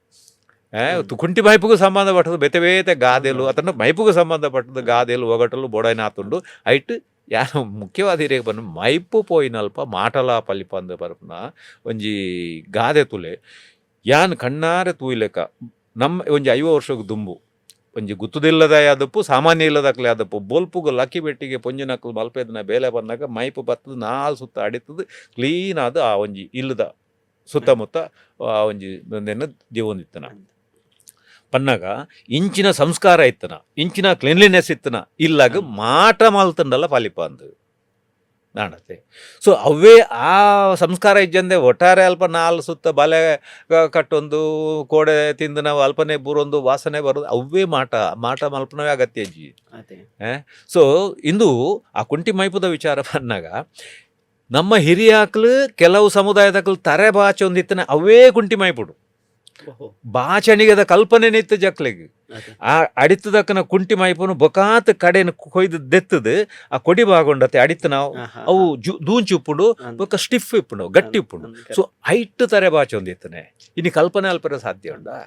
ಕುಂಟಿ ಮೈಪುಗೂ ಸಂಬಂಧಪಟ್ಟದ್ದು ಬೇತೆ ಬೇತೆ ಗಾದೆಲು, ಅತನ ಮೈಪುಗೂ ಸಂಬಂಧಪಟ್ಟದ್ದು ಗಾದೆಲು ಒಗಟಲು ಬೋಡೈನ ಆತುಂಡು. ಐಟ್ ಯಾನ್ ಮುಖ್ಯವಾದ ಇರೆಗ್ ಪನ್ನು, ಮೈಪು ಪೋಯಿನಲ್ಪ ಮಾಟಲ ಪಲಿಪಂದು ಪರ್ಪುನ ಒಂಜಿ ಗಾದೆ ತುಲೆ. ಯಾನ್ ಕಣ್ಣಾರೆ ತೂಯಿಲೆಕ ನಮ್ಮ ಒಂಜಿ 50 ವರ್ಷಗ್ ದುಂಬು ಒಂಜಿ ಗುತ್ತುದಿಲ್ಲದ ಯಾದಪ್ಪು, ಸಾಮಾನ್ಯ ಇಲ್ಲದಕ್ಲೆ ಯಾದಪ್ಪು, ಬೋಲ್ಪುಗು ಲಕ್ಕಿ ಬೆಟ್ಟಿಗೆ ಪೊಂಜಿನಕ್ಲು ಮಲ್ಪೆದನ ಬೇಲೆ ಬಂದಾಗ ಮೈಪು ಬತ್ತದ ನಾಲ್ ಸುತ್ತ ಅಡಿತದ ಕ್ಲೀನ್ ಆದ ಆ ಒಂಜಿ ಇಲ್ಲದ ಸುತ್ತಮುತ್ತ ಆ ಒಂಜಿ ಒಂದೆನ್ನ ಜೀವೊಂದಿತ್ತನ ಪನ್ನಗ ಇಂಚಿನ ಸಂಸ್ಕಾರ ಇತ್ತನ, ಇಂಚಿನ ಕ್ಲೀನ್ಲಿನೆಸ್ ಇತ್ತನ ಇಲ್ಲಾಗ ಮಾಟ ಮಲ್ತಂಡಲ್ಲ ಪಲಿಪ ಅಂದು. ನಾಣತೆ. ಸೊ ಅವೇ ಆ ಸಂಸ್ಕಾರ ಇಜ್ಜಂದೆ ಒಟ್ಟಾರೆ ಅಲ್ಪ ನಾಲ್ ಸುತ್ತ ಬಲೆ ಕಟ್ಟೊಂದು ಕೋಡೆ ತಿಂದು ನಾವು ಅಲ್ಪನೆ ಬೂರೊಂದು ವಾಸನೆ ಬರೋದು ಅವೇ ಮಾಟ ಮಾಟ ಮಲ್ಪನವೇ ಅಗತ್ಯ ಅಜ್ಜಿ. ಅದೇ. ಸೊ ಇಂದು ಆ ಕುಂಟಿ ಮೈಪುದ ವಿಚಾರ ಬಂದಾಗ ನಮ್ಮ ಹಿರಿಯಾಕ್ಲು ಕೆಲವು ಸಮುದಾಯದಕ್ಲು ತರೆ ಬಾಚೆ ಒಂದಿತ್ತನೆ ಅವೇ ಕುಂಟಿ ಮೈಪುಡು. ಓಹೋ. ಬಾಚಣಿಗೆದ ಕಲ್ಪನೆ ನಿತ್ತು ಜಕ್ಲೆಗ್. ಅದೇ. ಆ ಅಡಿತದಕ್ಕನ ಕುಂಟಿ ಮೈಪುನು ಬೊಕಾತ್ ಕಡೆನ ಕೊಯ್ದು ದೆತ್ತದು ಆ ಕೊಡಿ ಬಾಗೊಂಡತೆ ಅಡಿತ ನಾವು ಅವು ಜು ದೂಂಚಿ ಉಪ್ಪುಂಡು ಬೊಕ್ಕ ಸ್ಟಿಫ್ ಇಪ್ಪುಂಡು ಗಟ್ಟಿ ಉಪ್ಪುಂಡು. ಸೊ ಐಟ್ ತರೆ ಬಾಚೆ ಒಂದಿತ್ತನೆ ಇನ್ನು ಕಲ್ಪನೆ ಅಲ್ಪರೆ ಸಾಧ್ಯ ಉಂಡಾ?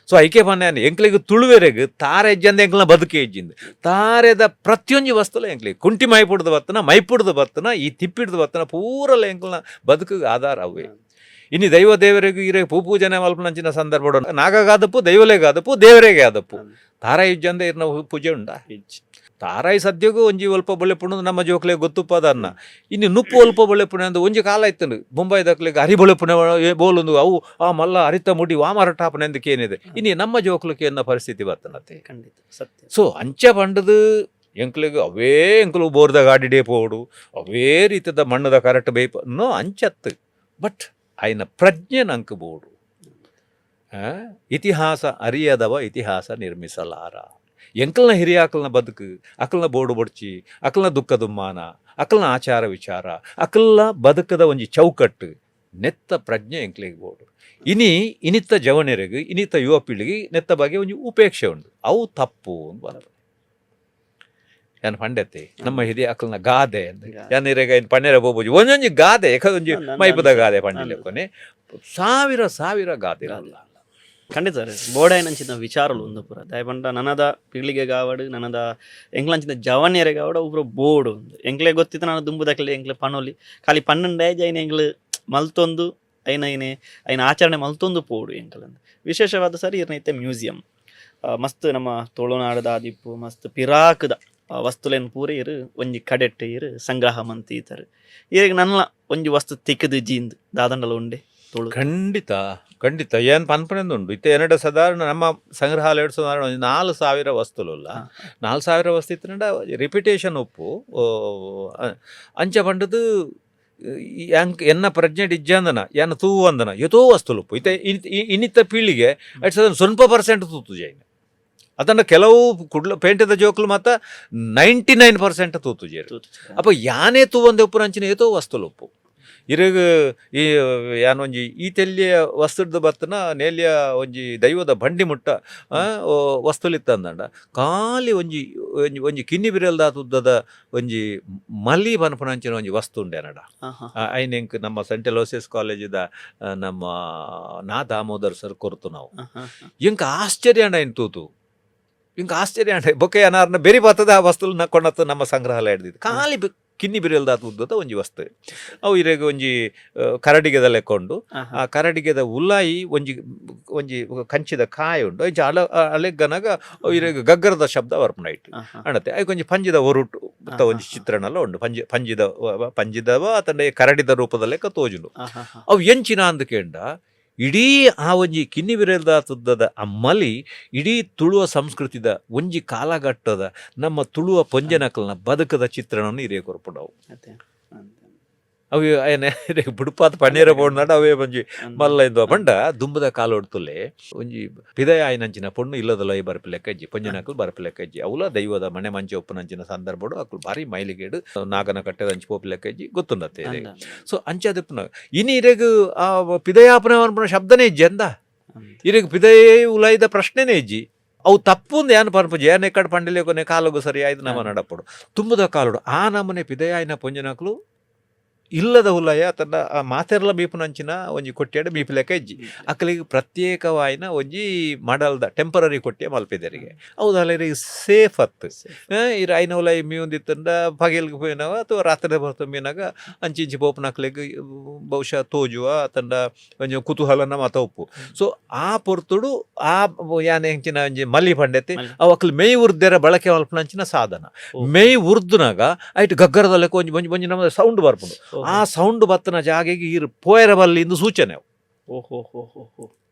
ಸೊ ಐಕೆ ಪನ್ನೆ ಎಂಕ್ಲೆಗ್ ತುಳುವೆರೆಗ್ ತಾರೆ ಹೆಜ್ಜಂದ ಎಂಕ್ಲನ ಬದುಕೆ ಹೆಜ್ಜಿಂದ ತಾರೆದ ಪ್ರತಿಯೊಂಜಿ ವಸ್ತುಲ ಎಂಕ್ಲೆಗ್ ಕುಂಟಿ ಮೈಪುಡ್ದು ಬತ್ತನ ಮೈಪುಡ್ದು ಬತ್ತನ ಈ ತಿಪ್ಪಿಡ್ದು ಬತ್ತನ ಪೂರಲ ಎಂಕ್ಲನ ಬದುಕು ಆಧಾರ ಅವೇ. ಇನ್ನು ದೈವ ದೇವರಿಗೂ ಇರೆ ಪೂ ಪೂಜನೆ ಮಲ್ಪನಂಚಿನ ಸಂದರ್ಭ ನಾಗಗಾದಪ್ಪು ದೈವಲೆಗಾದಪ್ಪು ದೇವರಿಗೆ ಆದಪ್ಪು ತಾರ ಇಜ್ಜಂದೆ ಇರ್ನ ಪೂಜೆ ಉಂಡ ತಾರಾಯಿ ಸದ್ಯಗೂ ಒಂಜಿ ಒಲ್ಪ ಬೊಳೆಪುಣು ನಮ್ಮ ಜೋಕ್ಲೆ ಗೊತ್ತುಪ್ಪದನ್ನ ಇನ್ನು ನುಪ್ಪು ಒಲ್ಪ ಬೊಳೆಪುಣೆ ಅಂದು ಒಂಜಿ ಕಾಲ ಇತ್ತು ಮುಂಬೈ ದಕ್ಲೆಗ್ ಅರಿ ಬೊಳೆಪುಣೆ ಬೋಲೊಂದು ಅವು ಆ ಮಲ್ಲ ಅರಿತ ಮುಡಿ ವಾಮರಟಾಪನೆ ಅಂದಕ್ಕೆ ಏನಿದೆ ಇನ್ನು ನಮ್ಮ ಜೋಕ್ಲಕ್ಕೆ ಎನ್ನ ಪರಿಸ್ಥಿತಿ ಬರ್ತನತೆ. ಖಂಡಿತ ಸತ್ಯ. ಸೊ ಅಂಚ ಪಂಡದು ಎಂಕ್ಲೆಗ್ ಅವೇ ಎಂಕ್ಲು ಬೋರ್ದ ಗಾಡಿಡೇ ಪೋಡು ಅವೇ ರೀತಿದ ಮಣ್ಣದ ಕರೆಕ್ಟ್ ಬೇಯ್ಪ ನೋ ಅಂಚತ್ತು ಬಟ್ ಆಯ್ನ ಪ್ರಜ್ಞೆ ನಂಕ್ ಬೋಡು. ಆ? ಇತಿಹಾಸ ಅರಿಯದವ ಇತಿಹಾಸ ನಿರ್ಮಿಸಲಾರ. ಎಂಕಲ್ನ ಹಿರಿಯಾಕಲ್ನ ಬದುಕು ಅಕಲ್ನ ಬೋಡು ಬೊಡ್ಚಿ ಅಕಲ್ನ ದುಃಖ ದುಮ್ಮಾನ ಅಕಲ್ನ ಆಚಾರ ವಿಚಾರ ಅಕಲ್ನ ಬದುಕದ ಒಂಜಿ ಚೌಕಟ್ಟು ನೆತ್ತ ಪ್ರಜ್ಞೆ ಎಂಕ್ಲೆಗ್ ಬೋಡು. ಇನಿ ಇನಿತ್ತ ಜವನೆರೆಗ್ ಇನಿತ್ತ ಯುವ ಪೀಳಿಗೆ ನೆತ್ತ ಬಗ್ಗೆ ಒಂಜಿ ಉಪೇಕ್ಷೆ ಉಂಡು ಅವು ತಪ್ಪು ಅಂದ್ ಬರ್ತದೆ. ಯಾನ್ ಪಂಡೆತ್ತೆ ನಮ್ಮ ಹಿರಿಯ ಅಕಲ್ನ ಗಾದೆ ಅಂದ್. ಯಾನ್ ಇರೆಗ ಇನ್ ಪಣ್ಣೆರ ಬೋಬುಜಿ ಒಂಜೊಂಜಿ ಗಾದೆ ಒಂಜಿ ಮೈಪುದ ಗಾದೆ ಪಂಡಿಲೆಕ್ಕೊನೆ ಸಾವಿರ ಸಾವಿರ ಗಾದೆ. ಖಂಡಿತ ಸರ್, ಬೋಡಾಯಿನಂಚಿನ ವಿಚಾರಲು ಒಂದು ಪೂರ ದಾಯ ಪಂಡ ನನದ ಪೀಳಿಗೆ ಗಾವಡು ನನದ ಎಂಕ್ಲಂಚಿನ ಜವನ್ಯರೆ ಗಾವಡು ಒಬ್ರು ಬೋರ್ಡ್ ಒಂದು ಎಂಕ್ಲೆ ಗೊತ್ತಿತ್ತು ನಾನು ದುಂಬುದಕ್ಲೆ ಎಂಕ್ಲೆ ಪನೊಲಿ ಖಾಲಿ ಪನ್ನೊಂಡೆ ಜೈನ ಎಂಕ್ಲು ಮಲ್ತೊಂದು ಐನ ಐನೆ ಐನ ಆಚರಣೆ ಮಲ್ತೊಂದು ಪೋಡು ಎಂಕ್ಲಂದು. ವಿಶೇಷವಾದ ಸರ್ ಇರ್ನೈತೆ ಮ್ಯೂಸಿಯಂ ಮಸ್ತ್ ನಮ್ಮ ತುಳುನಾಡದ ಆದಿಪ್ಪು ಮಸ್ತ್ ಪಿರಾಕದ ವಸ್ತುಲೆನ್ ಪೂರ ಇರು ಒಂಜಿ ಕಡೆಟ್ ಇರು ಸಂಗ್ರಹ ಮಂತ್ ಈತರು. ಇರೆಗ್ ನನ್ಲ ಒಂಜಿ ವಸ್ತು ತಿಕ್ಕದು ಜೀಂದ್ ದಾದಂಡಲ ಉಂಡೆ ತುಳು? ಖಂಡಿತ ಖಂಡಿತ, ಏನ್ ಪನ್ಪನೆಂದು ಉಂಡು. ಇತ್ತೆ ಎನ್ನಡ ಸಾಧಾರಣ ನಮ್ಮ ಸಂಗ್ರಹಾಲಯ ಸಾಧಾರಣ ಒಂಜಿ 4000 ವಸ್ತುಲುಲ್ಲ. 4000 ವಸ್ತು ಇತ್ತಿನಂಡ ರಿಪಿಟೇಷನ್ ಉಪ್ಪು. ಓ, ಅಂಚ ಪಂಡದು ಯಾಂಕ್ ಎನ್ನ ಪ್ರಜ್ಞೆ ಇಜ್ಜಂದನ ಯಾನ್ ತೂವಂದನ ಏತೋ ವಸ್ತುಲುಪ್ಪು. ಇತ್ತೆ ಇನ್ನಿತ್ತ ಪೀಳಿಗೆ ಅಟ್ಸ ಸ್ವಲ್ಪ ಪರ್ಸೆಂಟ್ ತೂತು ಜೈನ್ ಅದನ್ನ ಕೆಲವು ಕುಡ್ಲ ಪೇಂಟೆದ ಜೋಕ್ಲು ಮಾತ 99% ತೂತುಜೆರ್. ಅಪ್ಪ ಯಾನೇ ತೂವಂದೆ ಉಪ್ಪುನಂಚಿನ ಏತೋ ವಸ್ತುಲು ಉಪ್ಪು. ಇರೆಗ್ ಈ ಯಾನೊಂಜಿ ಈ ತೆಲ್ಲಿಯ ವಸ್ತುಡ್ದು ಬತ್ತನ ನೇಲ್ಯ ಒಂಜಿ ದೈವದ ಬಂಡಿ ಮುಟ್ಟ ಓ ವಸ್ತುಲಿತ್ತಂದಂಡ ಖಾಲಿ ಒಂಜಿ ಒಂಜಿ ಒಂಜಿ ಕಿನ್ನಿ ಬಿರಲ್ದ ಉದ್ದದ ಒಂಜಿ ಮಲಿ ಪನ್ಪುನಂಚಿನ ಒಂಜಿ ವಸ್ತು ಉಂಡೆ ನಡ. ಐನ್ ಎಂಕ್ ನಮ್ಮ ಸೆಂಟ್ ಅಲೋಸಿಯಸ್ ಕಾಲೇಜಿದ ನಮ್ಮ ನಾ ದಾಮೋದರ್ ಸರ್ ಕೊರ್ತು ನಾವು. ಎಂಕ್ ಆಶ್ಚರ್ಯ ಅಂಡ ಐನ್ ತೂತು ಇಂಕ ಆಶ್ಚರ್ಯ ಅಂಡ ಬೊಕ್ಕ ಅನಾರ್ನ ಬೆರಿ ಬತ್ತದ ಆ ವಸ್ತುಲನ್ನ ಕೊಂಡತ್ತ ನಮ್ಮ ಸಂಗ್ರಹಾಲಯ ಹಿಡ್ದಿದ್ದು ಖಾಲಿ ಕಿನ್ನಿ ಬಿರಲ್ದ ಉದ್ದದ ಒಂಜಿ ವಸ್ತು. ಅವು ಇರೆಗ್ ಒಂಜಿ ಕರಡಿಗೆದ ಲೆಕ್ಕೊಂಡು ಆ ಕರಡಿಗೆದ ಉಲಾಯಿ ಒಂಜಿ ಒಂಜಿ ಕಂಚಿದ ಕಾಯಿ ಉಂಡು. ಇಂಚ ಅಲ ಅಲೆಗ್ಗನಗ ಅವು ಇರೆಗ್ ಗಗ್ಗರದ ಶಬ್ದ ಬರ್ಪುಂಡು ಅಣತೆ. ಐಕ್ ಒಂಜಿ ಪಂಜಿದ ಒರುಟು ಬತ್ತ ಒಂಜಿ ಚಿತ್ರಣಲ ಉಂಡು. ಪಂಜಿ ಪಂಜಿದ ಪಂಜಿದವ ಅತಂಡ ಕರಡಿದ ರೂಪದ ಲೆಕ್ಕ ತೋಜುಂಡು. ಅವು ಎಂಚಿನ ಅಂದ್ ಕೇಂಡ ಇಡೀ ಆ ಒಂಜಿ ಕಿನ್ನಿ ಬಿರಲ್ದ ತುದ್ದದ ಆ ಮಲಿ ಇಡೀ ತುಳುವ ಸಂಸ್ಕೃತಿದ ಒಂಜಿ ಕಾಲಘಟ್ಟದ ನಮ್ಮ ತುಳುವ ಪೊಂಜನಕಲ್ನ ಬದುಕದ ಚಿತ್ರಣವನ್ನು ಹಿರಿಯ ಕೊರ್ಪುಂಡವು. ಅವು ಏನೇ ಬುಡುಪಾದ ಪನ್ನೀರ ಬೋಡ್ನಾಡ ಅವೇ ಒಂಜಿ ಮಲ್ಲ ಇಂದು ಪಂಡ ದುಂಬದ ಕಾಲೊಡ್ತುಲೆ ಒಂಜಿ ಪಿದಯ ಆಯ್ನಂಚಿನ ಪೊಣ್ಣು ಇಲ್ಲದಲ್ಲ ಈ ಬರ್ಪಿ ಲೆಕ್ಕ ಇಜ್ಜಿ ಪೊಂಜನಕಲ್ ಬರ್ಪಿ ಲೆಕ್ಕ ಇಜ್ಜಿ. ಅವಲ ದೈವದ ಮಣೆ ಮಂಚೆ ಒಪ್ಪುನಂಚಿನ ಸಂದರ್ಭಡು ಅಕುಲು ಭಾರಿ ಮೈಲಿಗೇಡು ನಾಗನ ಕಟ್ಟೆದ ಅಂಚಿ ಪೋಪಿ ಲೆಕ್ಕ ಇಜ್ಜಿ ಗೊತ್ತುಂಡತ್ತೆ. ಸೊ ಅಂಚಾದಿಪ್ಪುನ ಇನಿ ಇರೆಗ್ ಆ ಪಿದಯಾಪನ ಅನ್ಪುನ ಶಬ್ದನೇ ಇಜ್ಜಿ ಅಂದ. ಇರೆಗ್ ಪಿದಯೇ ಉಲಾಯ್ದ ಪ್ರಶ್ನೆನೇ ಇಜ್ಜಿ. ಅವು ತಪ್ಪುಂದು ಯಾನ್ ಪನ್ಪುಜಿ. ಯಾನ್ ಎಕ್ಕಡ ಪಂಡಿಲೆ ಕೊನೆ ಕಾಲಗು ಸರಿ ಆಯ್ತು ನಮ್ಮ ನಡಪಡು ತುಂಬುದ ಕಾಲುಡು ಆ ನಮನೆ ಪಿದಯಾಯಿನ ಪೊಂಜನಕುಲು ಇಲ್ಲದ ಉಲಯ ತನ್ನ ಆ ಮಾತೆರ್ಲ ಮೀಪುನಂಚಿನ ಒಂಜಿ ಕೊಟ್ಟಿಯಾಡ ಮೀಪು ಲೆಕ್ಕ ಇಜ್ಜಿ. ಅಕಲಿಗೆ ಪ್ರತ್ಯೇಕವಾಯಿನ ಒಂಜಿ ಮಡಲ್ದ ಟೆಂಪರರಿ ಕೊಟ್ಟಿಯ ಮಲ್ಪಿದರಿಗೆ ಹೌದಲ್ಲ ಇರಿಗೆ ಸೇಫ್ ಅತ್ತು. ಇರ್ ಐನ ಉಲೈ ಮೀಯೊಂದಿತ್ತಂಡ ಪಗೆಲ್ಗೆ ಪೋಯಿನವ ಅಥವಾ ರಾತ್ರಿ ಬರ್ತ ಮೀನಾಗ ಅಂಚಿ ಇಂಚಿ ಪೋಪುನಕ್ಲೆಗ್ ಬಹುಶಃ ತೋಜುವ ತಂಡ ಒಂಜಿ ಕುತೂಹಲನ ಮಾತ ಉಪ್ಪು. ಸೊ ಆ ಪೊರ್ತುಡು ಆ ಯಾನ್ ಎಂಚಿನ ಒಂಜಿ ಮಲ್ಲಿ ಪಂಡೆತಿ ಅವು ಅಕ್ಲು ಮೇಯ್ ಉರ್ದೆರ ಬಳಕೆ ಮಲ್ಪುನಂಚಿನ ಸಾಧನ. ಮೇಯ್ ಉರ್ದುನಾಗ ಐಟ್ ಗಗ್ಗರದ ಲೆಕ್ಕ ಒಂಜಿ ಒಂಜಿ ಒಂಜಿ ನಮ್ಮ ಸೌಂಡ್ ಬರ್ಪುಂಡು. ಆ ಸೌಂಡ್ ಬತ್ತನ ಜಾಗೆಗೆ ಈರ್ ಪೋಯರ ಬಲ್ಲಿ ಇಂದು ಸೂಚನೆ ಅವು. ಓಹೋ ಹೋ ಹೋ ಹೋ.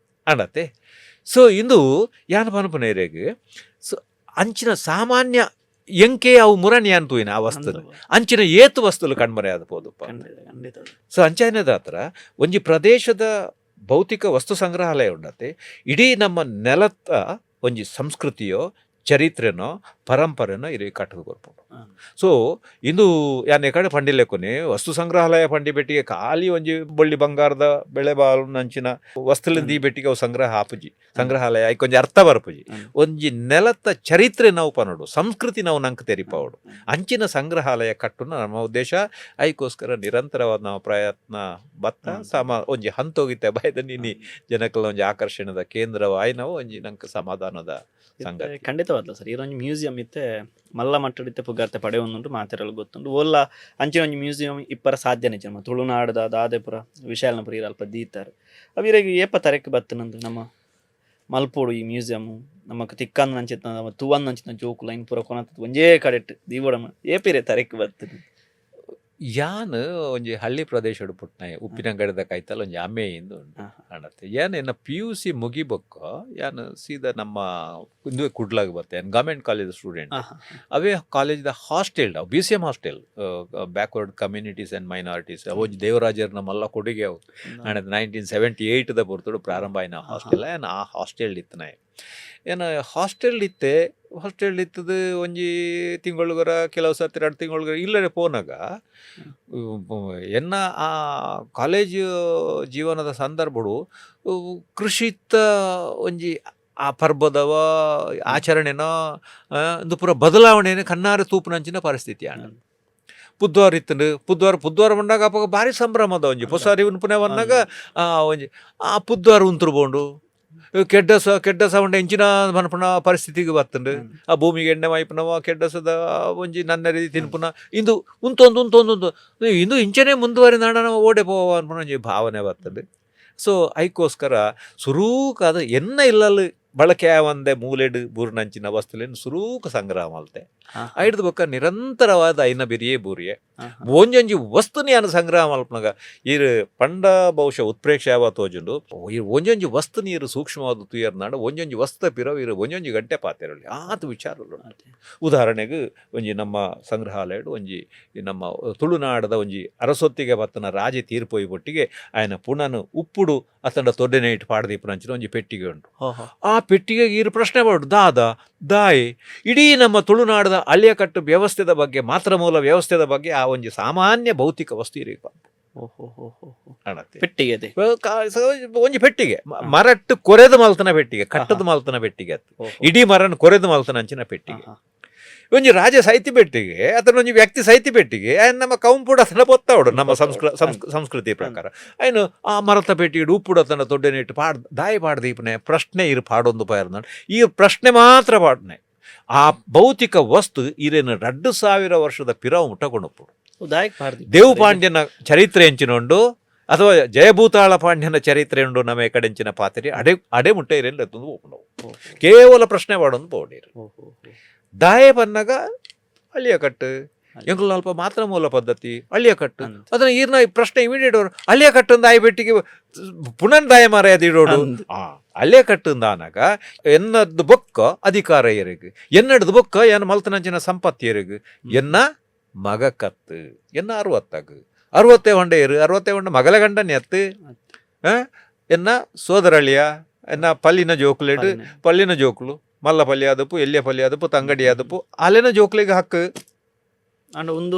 ಅಂಡತ್ತೆ. ಸೊ ಇಂದು ಯಾನ್ ಪನ್ಪುನ ಇರೆಗ್ ಸೊ ಅಂಚಿನ ಸಾಮಾನ್ಯ ಎಂಕೆ ಅವು ಮುರಣಿ ಅಂತೂಯಿನ ಆ ವಸ್ತು ಅಂಚಿನ ಏತು ವಸ್ತುಲು ಕಣ್ಮರೆ ಆದ ಪೋದಪ್ಪ. ಖಂಡಿತ ಖಂಡಿತ. ಸೊ ಅಂಚಾಯಿನದ ಹತ್ರ ಒಂಜಿ ಪ್ರದೇಶದ ಭೌತಿಕ ವಸ್ತು ಸಂಗ್ರಹಾಲಯ ಉಂಡತೆ, ಇಡೀ ನಮ್ಮ ನೆಲತ್ತ ಒಂಜಿ ಸಂಸ್ಕೃತಿಯೋ ಚರಿತ್ರೆನೋ ಪರಂಪರೆನೋ ಇರಿ ಕಟ್ಟದು ಕೊರ್ಪುಂಡು. ಸೊ ಇಂದು ಯಾನ್ ಎಕಡೆ ಪಂಡಿಲೆಕೊನೆ ವಸ್ತು ಸಂಗ್ರಹಾಲಯ ಪಂಡಿ ಬೆಟ್ಟಿಗೆ ಖಾಲಿ ಒಂಜಿ ಬೊಳ್ಳಿ ಬಂಗಾರದ ಬೆಳೆ ಬಾಳುನಂಚಿನ ವಸ್ತುಲಿಂದ ಈ ಬೆಟ್ಟಿಗೆ ಅವು ಸಂಗ್ರಹ ಆಪುಜಿ. ಸಂಗ್ರಹಾಲಯ ಐಕೊಂಜಿ ಅರ್ಥ ಬರ್ಪುಜಿ. ಒಂಜಿ ನೆಲತ್ತ ಚರಿತ್ರೆ ನಾವು ಪನೋಡು, ಸಂಸ್ಕೃತಿ ನಾವು ನಂಗೆ ತೆರಿಪಾವಡು, ಅಂಚಿನ ಸಂಗ್ರಹಾಲಯ ಕಟ್ಟುನ ನಮ್ಮ ಉದ್ದೇಶ. ಐಕೋಸ್ಕರ ನಿರಂತರವಾದ ನಾವು ಪ್ರಯತ್ನ ಬತ್ತ ಸಮ ಒಂಜಿ ಹಂತೋಗಿತ್ತೆ ಬಾಯ್ದ ನಿನ್ನಿ ಜನಕಲ ಒಂಜಿ ಆಕರ್ಷಣದ ಕೇಂದ್ರವಾಯ್ ನಾವು ಒಂಜಿ ನಂಗೆ ಸಮಾಧಾನದ ಸಂಗತಿ. ಖಂಡಿತವಾದ್ಲ ಸರ್, ಈರೊಂಜಿ ಮ್ಯೂಸಿಯಂ ಇತ್ತೆ ಮಲ್ಲ ಮಟ್ಟಡಿತ್ತೆ ಪುಗಾರ್ತೆ ಪಡೆಯೊಂದುಂಟು, ಮಾತೆರಲು ಗೊತ್ತುಂಟು. ಓಲ್ಲ ಅಂಚಿನ ಒಂಜಿ ಮ್ಯೂಸಿಯಂ ಇಪ್ಪರ ಸಾಧ್ಯನೇ ನಮ್ಮ ತುಳುನಾಡದ ದಾದೆಪುರ ವಿಶಾಲನ ಪುರ ಅಲ್ಪ ದೀತಾರೆ. ಅವಿರೆಗ್ ಏಪ ತರೆಕ್ ಬತ್ತನಂದು ನಮ್ಮ ಮಲ್ಪೋಡು ಈ ಮ್ಯೂಸಿಯಂ ನಮಕ್ ತಿಕ್ಕಂದ್ ನಂಚಿತ್ತ ನಮ್ಮ ತೂವಂದ್ ನಂಚಿನ ಜೋಕುಲ ಐನ್ ಪೂರ ಕೊನತ್ ಒಂಜೇ ಕಡೆಟ್ ದೀವಡಮ ಏಪಿರೆ ತರೆಕ್ ಬತ್ತನ? ಯಾನ್ ಒಂಜಿ ಹಳ್ಳಿ ಪ್ರದೇಶಡ್ ಪುಟ್ನಾಯೆ, ಉಪ್ಪಿನಂಗಡಿದ ಕೈತಲ್ ಒಂಜಿ ಅಮೆ ಇಂದು ಉಂಡು ಅಣತೆ. ಯಾನ್ ಎನ್ನ ಪಿಯುಸಿ ಮುಗಿಬೊಕ್ಕ ಯಾನ್ ಸೀದಾ ನಮ್ಮ ಇಂದುವೆ ಕುಡ್ಲಾಗ್ ಬತ್ತೆ. ಯಾನ್ government college student. ಅವೇ ಕಾಲೇಜ್ದ hostel, BCM hostel, backward communities and minorities, ಒಂಜಿ ದೇವರಾಜರ್ನ ಮಲ್ಲ ಕೊಡುಗೆ ಅವು. ಅಣತೆ 1978 ದ ಪೊರ್ತುಡು ಪ್ರಾರಂಭ ಆಯಿನ ಹಾಸ್ಟೆಲ್. ಯಾನ್ ಆ ಹಾಸ್ಟೆಲ್ ಇತ್ತನಾಯೆ. ಏನ ಹಾಸ್ಟೆಲ್ ಇತ್ತೆ, ಹಾಸ್ಟೆಲ್ ಇತ್ತದು ಒಂಜಿ ತಿಂಗಳುಗರ ಕೆಲವು ಸರ್ತಿ 2 ತಿಂಗಳುಗರ ಇಲ್ಲರೆ ಪೋನಾಗ ಎನ್ನ ಆ ಕಾಲೇಜು ಜೀವನದ ಸಂದರ್ಭಡು ಕೃಷಿತ್ತ ಒಂಜಿ ಆ ಪರ್ಬದವ ಆಚರಣೆನೋ ಇಂದು ಪೂರ ಬದಲಾವಣೆನ ಕಣ್ಣಾರೆ ತೂಪುನಂಚಿನ ಪರಿಸ್ಥಿತಿ ಆಂಡ್. ಪುದ್ವಾರ್ ಇತ್ತಂಡು, ಪುದ್ವಾರ್ ಪುದ್ವಾರ್ ಬಂದಾಗ ಅಪಗ ಭಾರಿ ಸಂಭ್ರಮದ ಒಂಜಿ ಪೊಸಾರಿ ಉನ್ಪುನೆ ಬಂದಾಗ ಆ ಒಂಜಿ ಆ ಪುದ್ವಾರ್ ಉಂತುರು ಬೋಂಡು ಕೆಡ್ಡಸ ಕೆಡ್ಡಸ ಉಂಡೆ ಎಂಚಿನ ಮನ್ಪುನ ಪರಿಸ್ಥಿತಿಗೆ ಬತ್ತಂಡು. ಆ ಭೂಮಿಗೆ ಎಣ್ಣೆ ಮೈಪುನವ ಕೆಡ್ಡಸದ ಒಂಜಿ ನನ್ನ ರೀತಿ ತಿನ್ಪುನ ಇಂದು ಉಂತೊಂದು ಉಂತೊಂದು ಉಂತು ಇಂದು ಇಂಚನೆ ಮುಂದುವರಿದಾಂಡ ನಾವು ಓಡೆ ಪೋವ ಅನ್ಪುನ ಒಂಜಿ ಭಾವನೆ ಬರ್ತದೆ. ಸೊ ಐಕೋಸ್ಕರ ಸುರೂಕಾದ ಎನ್ನ ಇಲ್ಲಲ್ಲಿ ಬಳಕೆ ಒಂದೆ ಮೂಲೆಡು ಬೂರ್ನಂಚಿನ ವಸ್ತುಲೇನು ಸುರೂಕ ಸಂಗ್ರಹ ಮಲ್ತೆ. ಐಡ್ದು ಬೊಕ್ಕ ನಿರಂತರವಾದ ಐನ ಬಿರಿಯೇ ಬೂರಿಯೆ ಒಂಜೊಂಜಿ ವಸ್ತುನಿ ಯಾನ್ ಸಂಗ್ರಹ ಮಲ್ಪನಗ ಈರ್ ಪಂಡ ಬಹುಶಃ ಉತ್ಪ್ರೇಕ್ಷೆ ಯಾವ ತೋಜುಂಡು. ಈ ಒಂಜೊಂಜಿ ವಸ್ತು ನೀರು ಸೂಕ್ಷ್ಮವಾದ ತುಯರ್ನಾಡ ಒಂಜೊಂಜಿ ವಸ್ತು ಪಿರವು ಇರು ಒಂಜೊಂಜಿ ಗಂಟೆ ಪಾತೆರಲಿ ಆತ ವಿಚಾರಲು. ಉದಾಹರಣೆಗೆ ಒಂಜಿ ನಮ್ಮ ಸಂಗ್ರಹಾಲಯಡು ಒಂಜಿ ನಮ್ಮ ತುಳುನಾಡದ ಒಂಜಿ ಅರಸೊತ್ತಿಗೆ ಬತ್ತನ ರಾಜೆ ತೀರ್ಪೋಯಿ ಒಟ್ಟಿಗೆ ಆಯನ ಪುಣನು ಉಪ್ಪುಡು ಅತಂಡ ತೊಡ್ಡೆನೆ ಇಟ್ಟು ಪಾಡದೀಪನಂಚಿನ ಒಂಜಿ ಪೆಟ್ಟಿಗೆ ಉಂಟು. ಆ ಪೆಟ್ಟಿಗೆಗೆ ಇರು ಪ್ರಶ್ನೆ ಮಾಡು ದಾದ ದಾಯಿ ಇಡೀ ನಮ್ಮ ತುಳುನಾಡದ ಅಳಿಯಕಟ್ಟು ವ್ಯವಸ್ಥೆದ ಬಗ್ಗೆ ಮಾತ್ರ ಮೂಲ ವ್ಯವಸ್ಥೆದ ಬಗ್ಗೆ ಆ ಒಂಜಿ ಸಾಮಾನ್ಯ ಭೌತಿಕ ವಸ್ತು ಇರಿ ಅಣತೆ. ಪೆಟ್ಟಿಗೆ ಅದೇ. ಒಂಜಿ ಪೆಟ್ಟಿಗೆ ಮರಟ್ಟು ಕೊರೆದು ಮಲ್ತನ ಪೆಟ್ಟಿಗೆ, ಕಟ್ಟದ ಮಲ್ತನ ಪೆಟ್ಟಿಗೆ ಅದು. ಇಡೀ ಮರನ್ ಕೊರೆದು ಮಲ್ತನ ಅಂಚಿನ ಪೆಟ್ಟಿಗೆ. ಒಂಜಿ ರಾಜ ಸಾಹಿತ್ಯ ಪೆಟ್ಟಿಗೆ ಅಥವಾ ಒಂಜಿ ವ್ಯಕ್ತಿ ಸಾಹಿತ್ಯ ಪೆಟ್ಟಿಗೆ ಆಯ್ನ ನಮ್ಮ ಕೌಂಪುಡ ತನ ಪೊತ್ತಾವಡು ನಮ್ಮ ಸಂಸ್ಕೃತಿ ಪ್ರಕಾರ ಆಯ್ನು ಆ ಮರತ ಪೆಟ್ಟಿಗೆ ಉಪ್ಪುಡ ತನ್ನ ದೊಡ್ಡನೆ ಇಟ್ಟು ಪಾಡ್ ದಾಯಿ ಪಾಡ್ದೀಪನೆ ಪ್ರಶ್ನೆ ಇರು ಪಾಡೊಂದು ಪಾರ್ನ ಈ ಪ್ರಶ್ನೆ ಮಾತ್ರ ಪಾಡ್ನೆ. ಆ ಭೌತಿಕ ವಸ್ತು ಇರೇನು 2000 ವರ್ಷದ ಪಿರವು ಮುಟ್ಟಕೊಂಡೊಪ್ಪುಡು. ದಾಯಕ್ ಪಾಡ್ದಿ ದೇವು ಪಾಂಡ್ಯನ ಚರಿತ್ರೆ ಎಂಚಿನೊಂಡು ಅಥವಾ ಜಯಭೂತಾಳ ಪಾಂಡ್ಯನ ಚರಿತ್ರೆ ಉಂಡು ನಮ್ಮ ಕಡೆಂಚಿನ ಪಾತ್ರೆ ಅಡೆ ಅಡೆ ಮುಟ್ಟೆ ಇರೇನು ಎತ್ತೊಂದು ಹೋಗ್ನವು ಕೇವಲ ಪ್ರಶ್ನೆ ಪಾಡೊಂದು ಪೋಡೀರು. ದಾಯ ಬನ್ನಾಗ ಅಳಿಯ ಕಟ್ಟು ಎಂಕುಲು ಅಲ್ಪ ಮಾತ್ರ ಮೂಲ ಪದ್ಧತಿ ಅಳಿಯ ಕಟ್ಟು ಅದನ್ನ ಈರ್ನ ಈ ಪ್ರಶ್ನೆ ಇಮಿಡಿಯೇಟ್ ಅವರು ಅಳಿಯ ಕಟ್ಟು ದಾಯ ಬೆಟ್ಟಿಗೆ ಪುನಃ ದಾಯ ಮಾರಾಯ ದಿಡೋಡು. ಅಳಿಯ ಕಟ್ಟು ಆನಾಗ ಎನ್ನದ್ದು ಬೊಕ್ಕ ಅಧಿಕಾರ ಎರೆಗ್ ಎನ್ನಡ್ದು ಬೊಕ್ಕ ಎನ್ನ ಮಲ್ತನಂಚಿನ ಸಂಪತ್ತು ಎರೆಗ್ ಎನ್ನ ಮಗ ಕತ್ತು ಎನ್ನ ಅರುವತ್ತಾಗ ಅರುವತ್ತೇ ಹೊಂಡೆ ಇರು ಅರುವತ್ತೇ ಹೊಂಡ ಮಗಲ ಗಂಡನ ಎತ್ತು ಎನ್ನ ಸೋದರಳಿಯ ಎನ್ನ ಪಲ್ಲಿನ ಜೋಕುಲೆಡು ಪಲ್ಲಿನ ಜೋಕುಲು ಮಲ್ಲ ಪಲ್ಲಿ ಆದಪ್ಪು ಎಲ್ಲಿಯ ಪಲ್ಲಿ ಆದಪ್ಪು ತಂಗಡಿ ಆದಪ್ಪು ಅಲ್ಲೇನ ಜೋಕ್ಲಿಗೆ ಹಕ್ಕು. ಅಂಡ ಒಂದು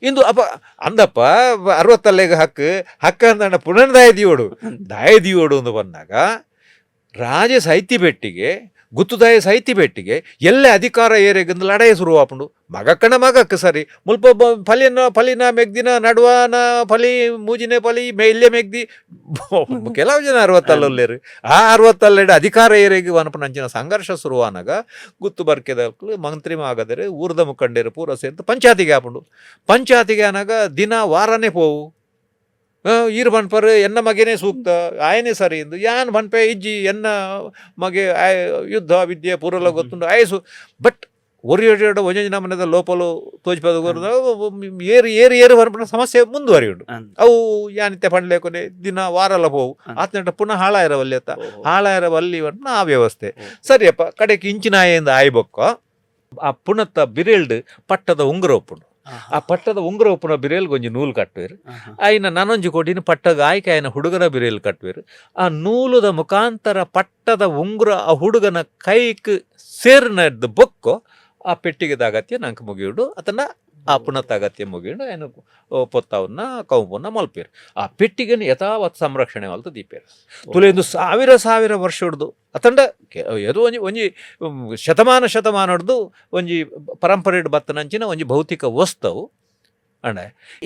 ಇಂದು ಅಪ್ಪ ಅಂದಪ್ಪ ಅರವತ್ತಲ್ಲೆಗೆ ಹಕ್ಕು ಹಕ್ಕ ಅಂದಣ್ಣ ಪುನಃ ದಾಯ ದಿಯೋಡು ದಾಯ ದಿಯೋಡು ಅಂದು ಬಂದಾಗ ರಾಜ ಸಾಹಿತ್ಯ ಬೆಟ್ಟಿಗೆ ಗುತ್ತುದಾಯ ಸಾಹಿತ್ಯ ಬೆಟ್ಟಿಗೆ ಎಲ್ಲೆ ಅಧಿಕಾರ ಏರೆಗಂದು ಲಡಾಯಿ ಶುರುವಾಪುಂಡು. ಮಗಕ್ಕಣ ಮಗಕ್ಕೆ ಸರಿ ಮುಲ್ಪ ಫಲಿನ ಫಲಿನ ಮೆಗ್ದಿನ ನಡುವನ ಫಲಿ ಮೂಜಿನ ಫಲಿ ಮೇ ಇಲ್ಲೇ ಮೆಗ್ದಿ ಕೆಲವು ಜನ ಅರವತ್ತಲ್ಲೇರು ಆ ಅರವತ್ತಲ್ಲೆಡು ಅಧಿಕಾರ ಏರೆಗೆ ವನಪನಂಚಿನ ಸಂಘರ್ಷ ಶುರುವಾನಾಗ ಗುತ್ತು ಬರ್ಕೆದ ಮಂತ್ರಿ ಆಗದರೆ ಊರ್ದ ಮುಖಂಡರು ಪೂರ ಸೇರ್ದು ಪಂಚಾಯತಿಗೆ ಆಪುಂಡು. ಪಂಚಾಯತಿಗೆ ಆನಾಗ ದಿನ ವಾರನೇ ಪೋವು. ಈರ್ ಬನ್ಪರ್ ಎನ್ನ ಮಗನೇ ಸೂಕ್ತ ಆಯನೇ ಸರಿ ಎಂದು ಯಾನ್ ಬನ್ಪೆ ಇಜ್ಜಿ ಎನ್ನ ಮಗೆ ಆಯ್ ಯುದ್ಧ ವಿದ್ಯೆ ಪೂರೆಲ್ಲ ಗೊತ್ತುಂಡು ಆಯಸು ಬಟ್ ಒರಿಯೊಡ ಒಂಜೊಂಜಿ ನಮೂನೆದ ಲೋಪಲು ತೋಜ್ಪದ ಏರು ಏರು ಏರು ಬರ್ಪುನ ಸಮಸ್ಯೆ ಮುಂದುವರಿಯುಂಡು. ಅವು ಯಾನಿತ್ತೆ ಪಂಡ್ಲೇಕೊನೆ ದಿನ ವಾರಲ ಪೋವು ಆತನಟ ಪುನಃ ಹಾಳಾಯಿರವಲ್ಲಿ ಅತ್ತ ಹಾಳಾಯಿರವಲ್ಲಿ ಆ ವ್ಯವಸ್ಥೆ. ಸರಿಯಪ್ಪ ಕಡೆಗೆ ಇಂಚಿನಾಯಿಂದ ಆಯ್ಬೊಕ್ಕ ಆ ಪುಣತ್ತ ಬಿರೆಲ್ಡ್ ಪಟ್ಟದ ಉಂಗುರ ಉಪ್ಪುಂಡು. ಆ ಪಟ್ಟದ ಉಂಗುರ ಉಪ್ಪುನ ಬಿರೆಲ್ಗ್ ಒಂಜಿ ನೂಲು ಕಟ್ಟುವೆರ್. ಆಯಿನ ನನೊಂಜಿ ಕೊಡಿನ ಪಟ್ಟಗ ಆಯ್ಕೆ ಆಯ್ನ ಹುಡುಗನ ಬಿರೆಲ್ ಕಟ್ಟುವೆರ್. ಆ ನೂಲುದ ಮುಖಾಂತರ ಪಟ್ಟದ ಉಂಗುರ ಆ ಹುಡುಗನ ಕೈಕ್ ಸೇರ್ನದ್ದು ಬೊಕ್ಕೊ ಆ ಪೆಟ್ಟಿಗೆದ ಅಗತ್ಯ ನಂಕ್ ಮುಗಿಯುಂಡು, ಅತನ ಆ ಪುಣತ್ತ ಅಗತ್ಯ ಮುಗಿಯುಂಡು. ಆಯ್ನ ಪೊತ್ತವನ್ನ ಕೌಂಪುನ ಮಲ್ಪೆರ್. ಆ ಪೆಟ್ಟಿಗೆನ್ ಯಥಾವತ್ ಸಂರಕ್ಷಣೆ ಮಲ್ತ್ ದೀಪೆರ್. ತುಲೆಂದು ಸಾವಿರ ಸಾವಿರ ವರ್ಷ ಹಿಡ್ದು ಅತಂಡ ಏದೋ ಒಂಜಿ ಒಂಜಿ ಶತಮಾನ ಶತಮಾನಡ್ದು ಒಂಜಿ ಪರಂಪರೆಡ್ ಬತ್ತನಂಚಿನ ಒಂಜಿ ಭೌತಿಕ ವಸ್ತವು. ಅಂಡ